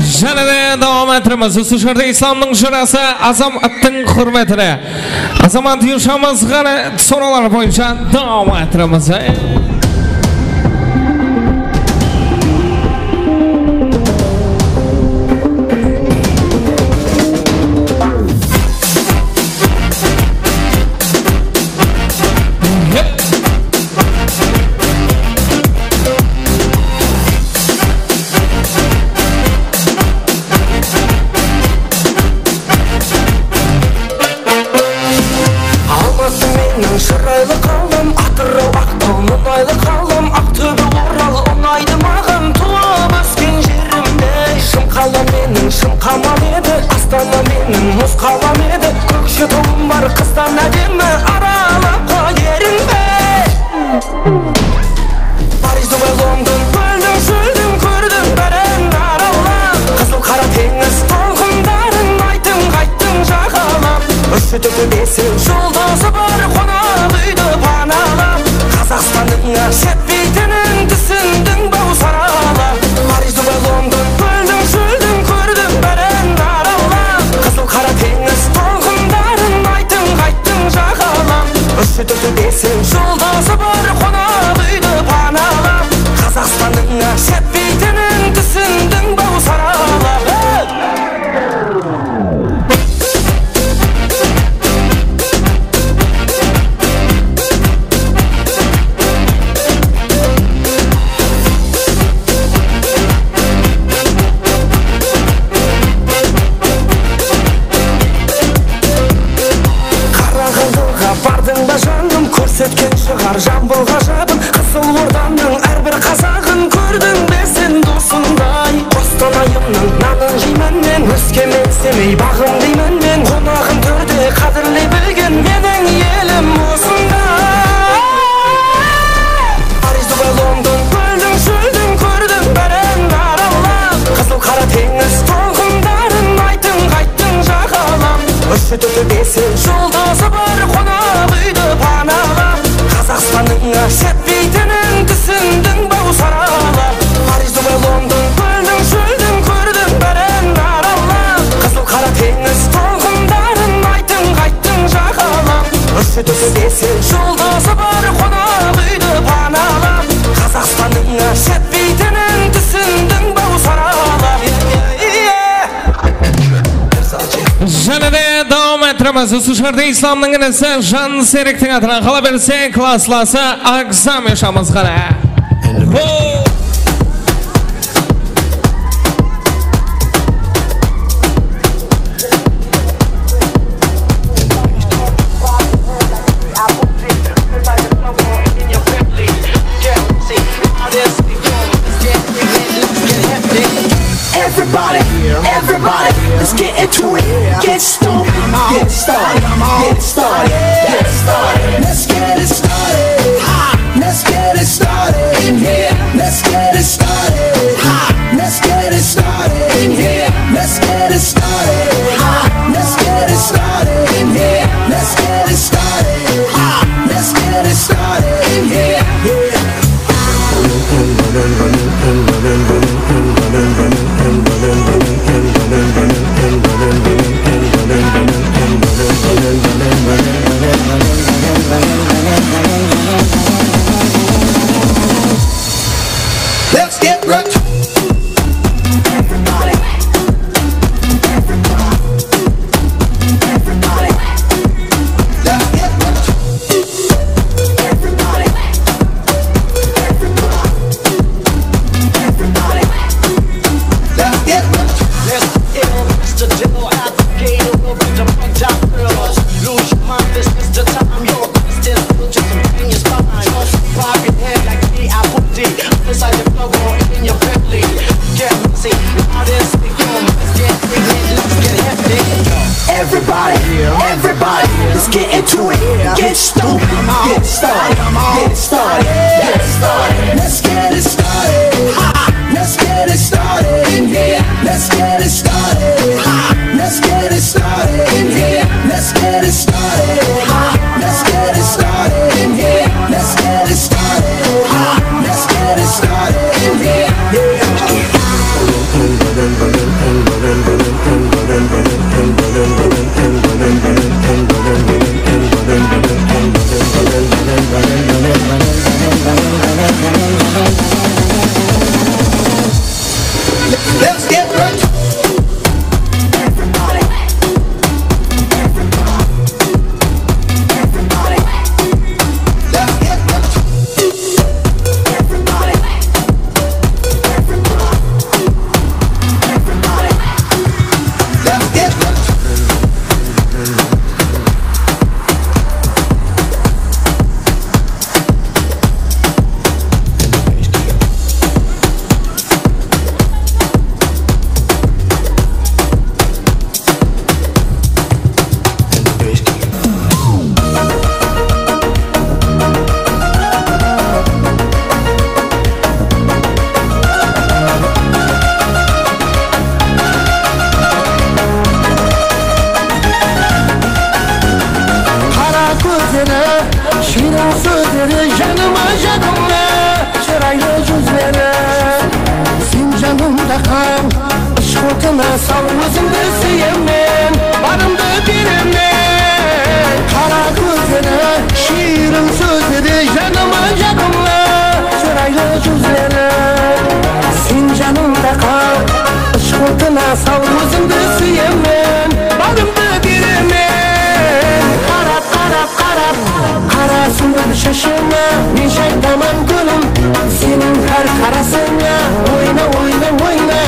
Jáne de dawam ettiremiz. Usı jerde Islamnıń jırası Azamattıń húrmetine. Azamat Yushamız ǵana soralar boyınsha dawam ettiremiz. Almatı meniń shıraylı qalam, Atıraw, Aqtaw munaylı qalam, Aqtóbe, Oral unaydı maǵan, tuwıp ósken jerimdey. Shım qalam meniń shım qalam edi, Astana meniń muz qalam edi, Kókshetawım bar qızdan ádemmi, aralap qoy deriń be? Parij, Dubay, London, kóldiń, shóldiń kórdim bárin aralap. Qızıl Qara teńiz tolqınların aytıń qayttıń jaǵalap. Úsh, tórt, bes juldızı bar qonaq úydi panalap. Qazaqstannıńa jetpeytinin túsindiń baw saralap. Parij, Dubay, London, kóldiń, shóldiń kórdim bárin aralap. Qızıl Qara teńiz tolqınların aytıń qayttıń jaǵalap. Úsh, tórt, bes juldızı bar qonaq úydi panalap. Qazaqstannıńa jetpeytinin túsindiń baw saralap. Qaraǵaldıǵa bardıń ba, janım, kórsetken shıǵar Jambıl ǵajabın. Qızıl Ordanıń hár bir qazaǵın kórdiń be sen dosımday? Qostanayımnıń nanın jeymen men, Óskemen, Semey baǵım deymen men. Qonaǵın tórde qádirley bilgen meniń elim osınday. Parij, Dubay, London, kóldiń, shóldiń kórdim bárin aralap. Qızıl Qara teńiz tolqınların aytıń qayttıń jaǵalap. Úsh, tórt, bes juldızı bar qonaq úydi panalap. Qazaqstannıńa jetpeytinin túsindiń baw saralap. Parij, Dubay, London, kóldiń, shóldiń kórdim bárin aralap. Qızıl Qara teńiz tolqınların aytıń qayttıń jaǵalap. Úsh, tórt, bes juldızı bar qonaq úydi panalap. Qazaqstannıńa jetpeytinin túsindiń baw saralap. Jáne de dawam ettiremiz. Usı jerde Islamnıń inisi Janserektiń atına, qala berse, klasslası Agzam Yushamız ǵana. Everybody, everybody, let's get into it. Get stoned, get started, get started, get started. Let's get it started. Ha! Let's get it started in here. Let's get it started. Ha! Let's get it started in here. Let's get it started. Ha! Let's get it started in here. Let's get it started. Ha! Let's get it started in here. Yeah. Let's get rich. Everybody. Everybody. Everybody. Let's get rich. Everybody, everybody, everybody, let's get rich. Let's get rich. Mister Dilla, Alligator, we'll be the big top girls. Lose your mind, this is the time. Your questions put you some genius behind. Just pop your head like the apple D. Inside your plug or in your belly. Get messy, loud and sick. Yo, let's get ignorant, let's get hefty. Everybody, everybody, let's get into it. Get stupid, get started, get started, get started. Let's get it started. Ha! Let's get it started in here. Let's get it started. Ha! Let's get it started in here. Let's get it started. Ha! Let's get it started in here. Let's get it started. Ha! Let's get it started in here. Yeah. Janıma jaqınla, shıraylı júzleri. Sen janımda qal, ıshq otına sal, ózińdi súyemen, barımdı beremen. Qara kózleri, shiyrin sózleri, janıma jaqınla, shıraylı júzleri. Sen janımda qal, ıshq otına sal, ózińdi súyemen, barımdı beremen. Qarap, qarap, qarap, qara súmbúl shashıńa, men shaydaman gúlim, seniń hár qarasıńa. Oyna, oyna, oyna,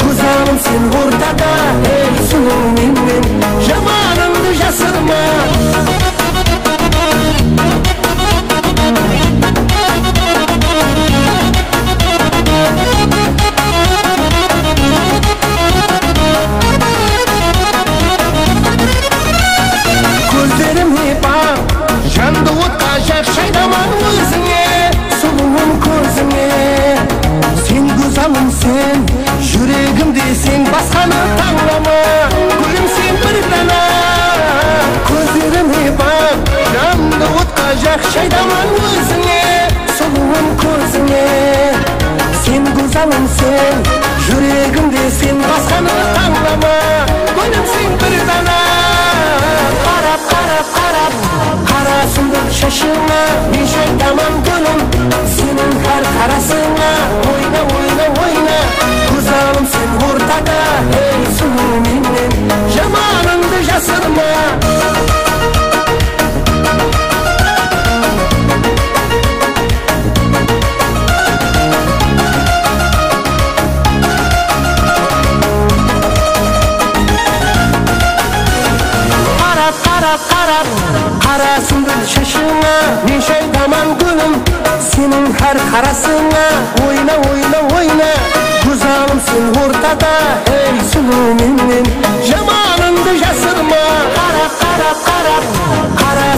góz alım sen ortada, ey, sulıw mennen jamanıńdı jasırma. Kózlerime baq, jandı otqa jaq, shaydaman ózińe, sulıwım kózińe. Sen gózalım sen, júregimde sen, basqanı tańlama, gúlim sen bir dana. Kózlerime baq, jandı otqa jaq, shaydaman ózińe, sulıwım kózińe. Sen gózalım sen, júregimde sen, basqanı tańlama, gúlim sen bir dana. Qarap, qarap, qarap, qara súmbúl shashıńa, men shaydaman gúlim, seniń hár qarasıńa. Oyna, oyna, oyna, gózalım sen ortada, ey, sulıw mennen jamanıńdı jasırma. Qarap, qarap, qarap, qara súmbúl shashıńa, men shaydaman gúlim, seniń hár qarasıńa. Oyna, oyna, oyna, gózalım sen ortada, ey, sulıw mennen jamanıńdı jasırma. Qarap, qarap, qarap, qara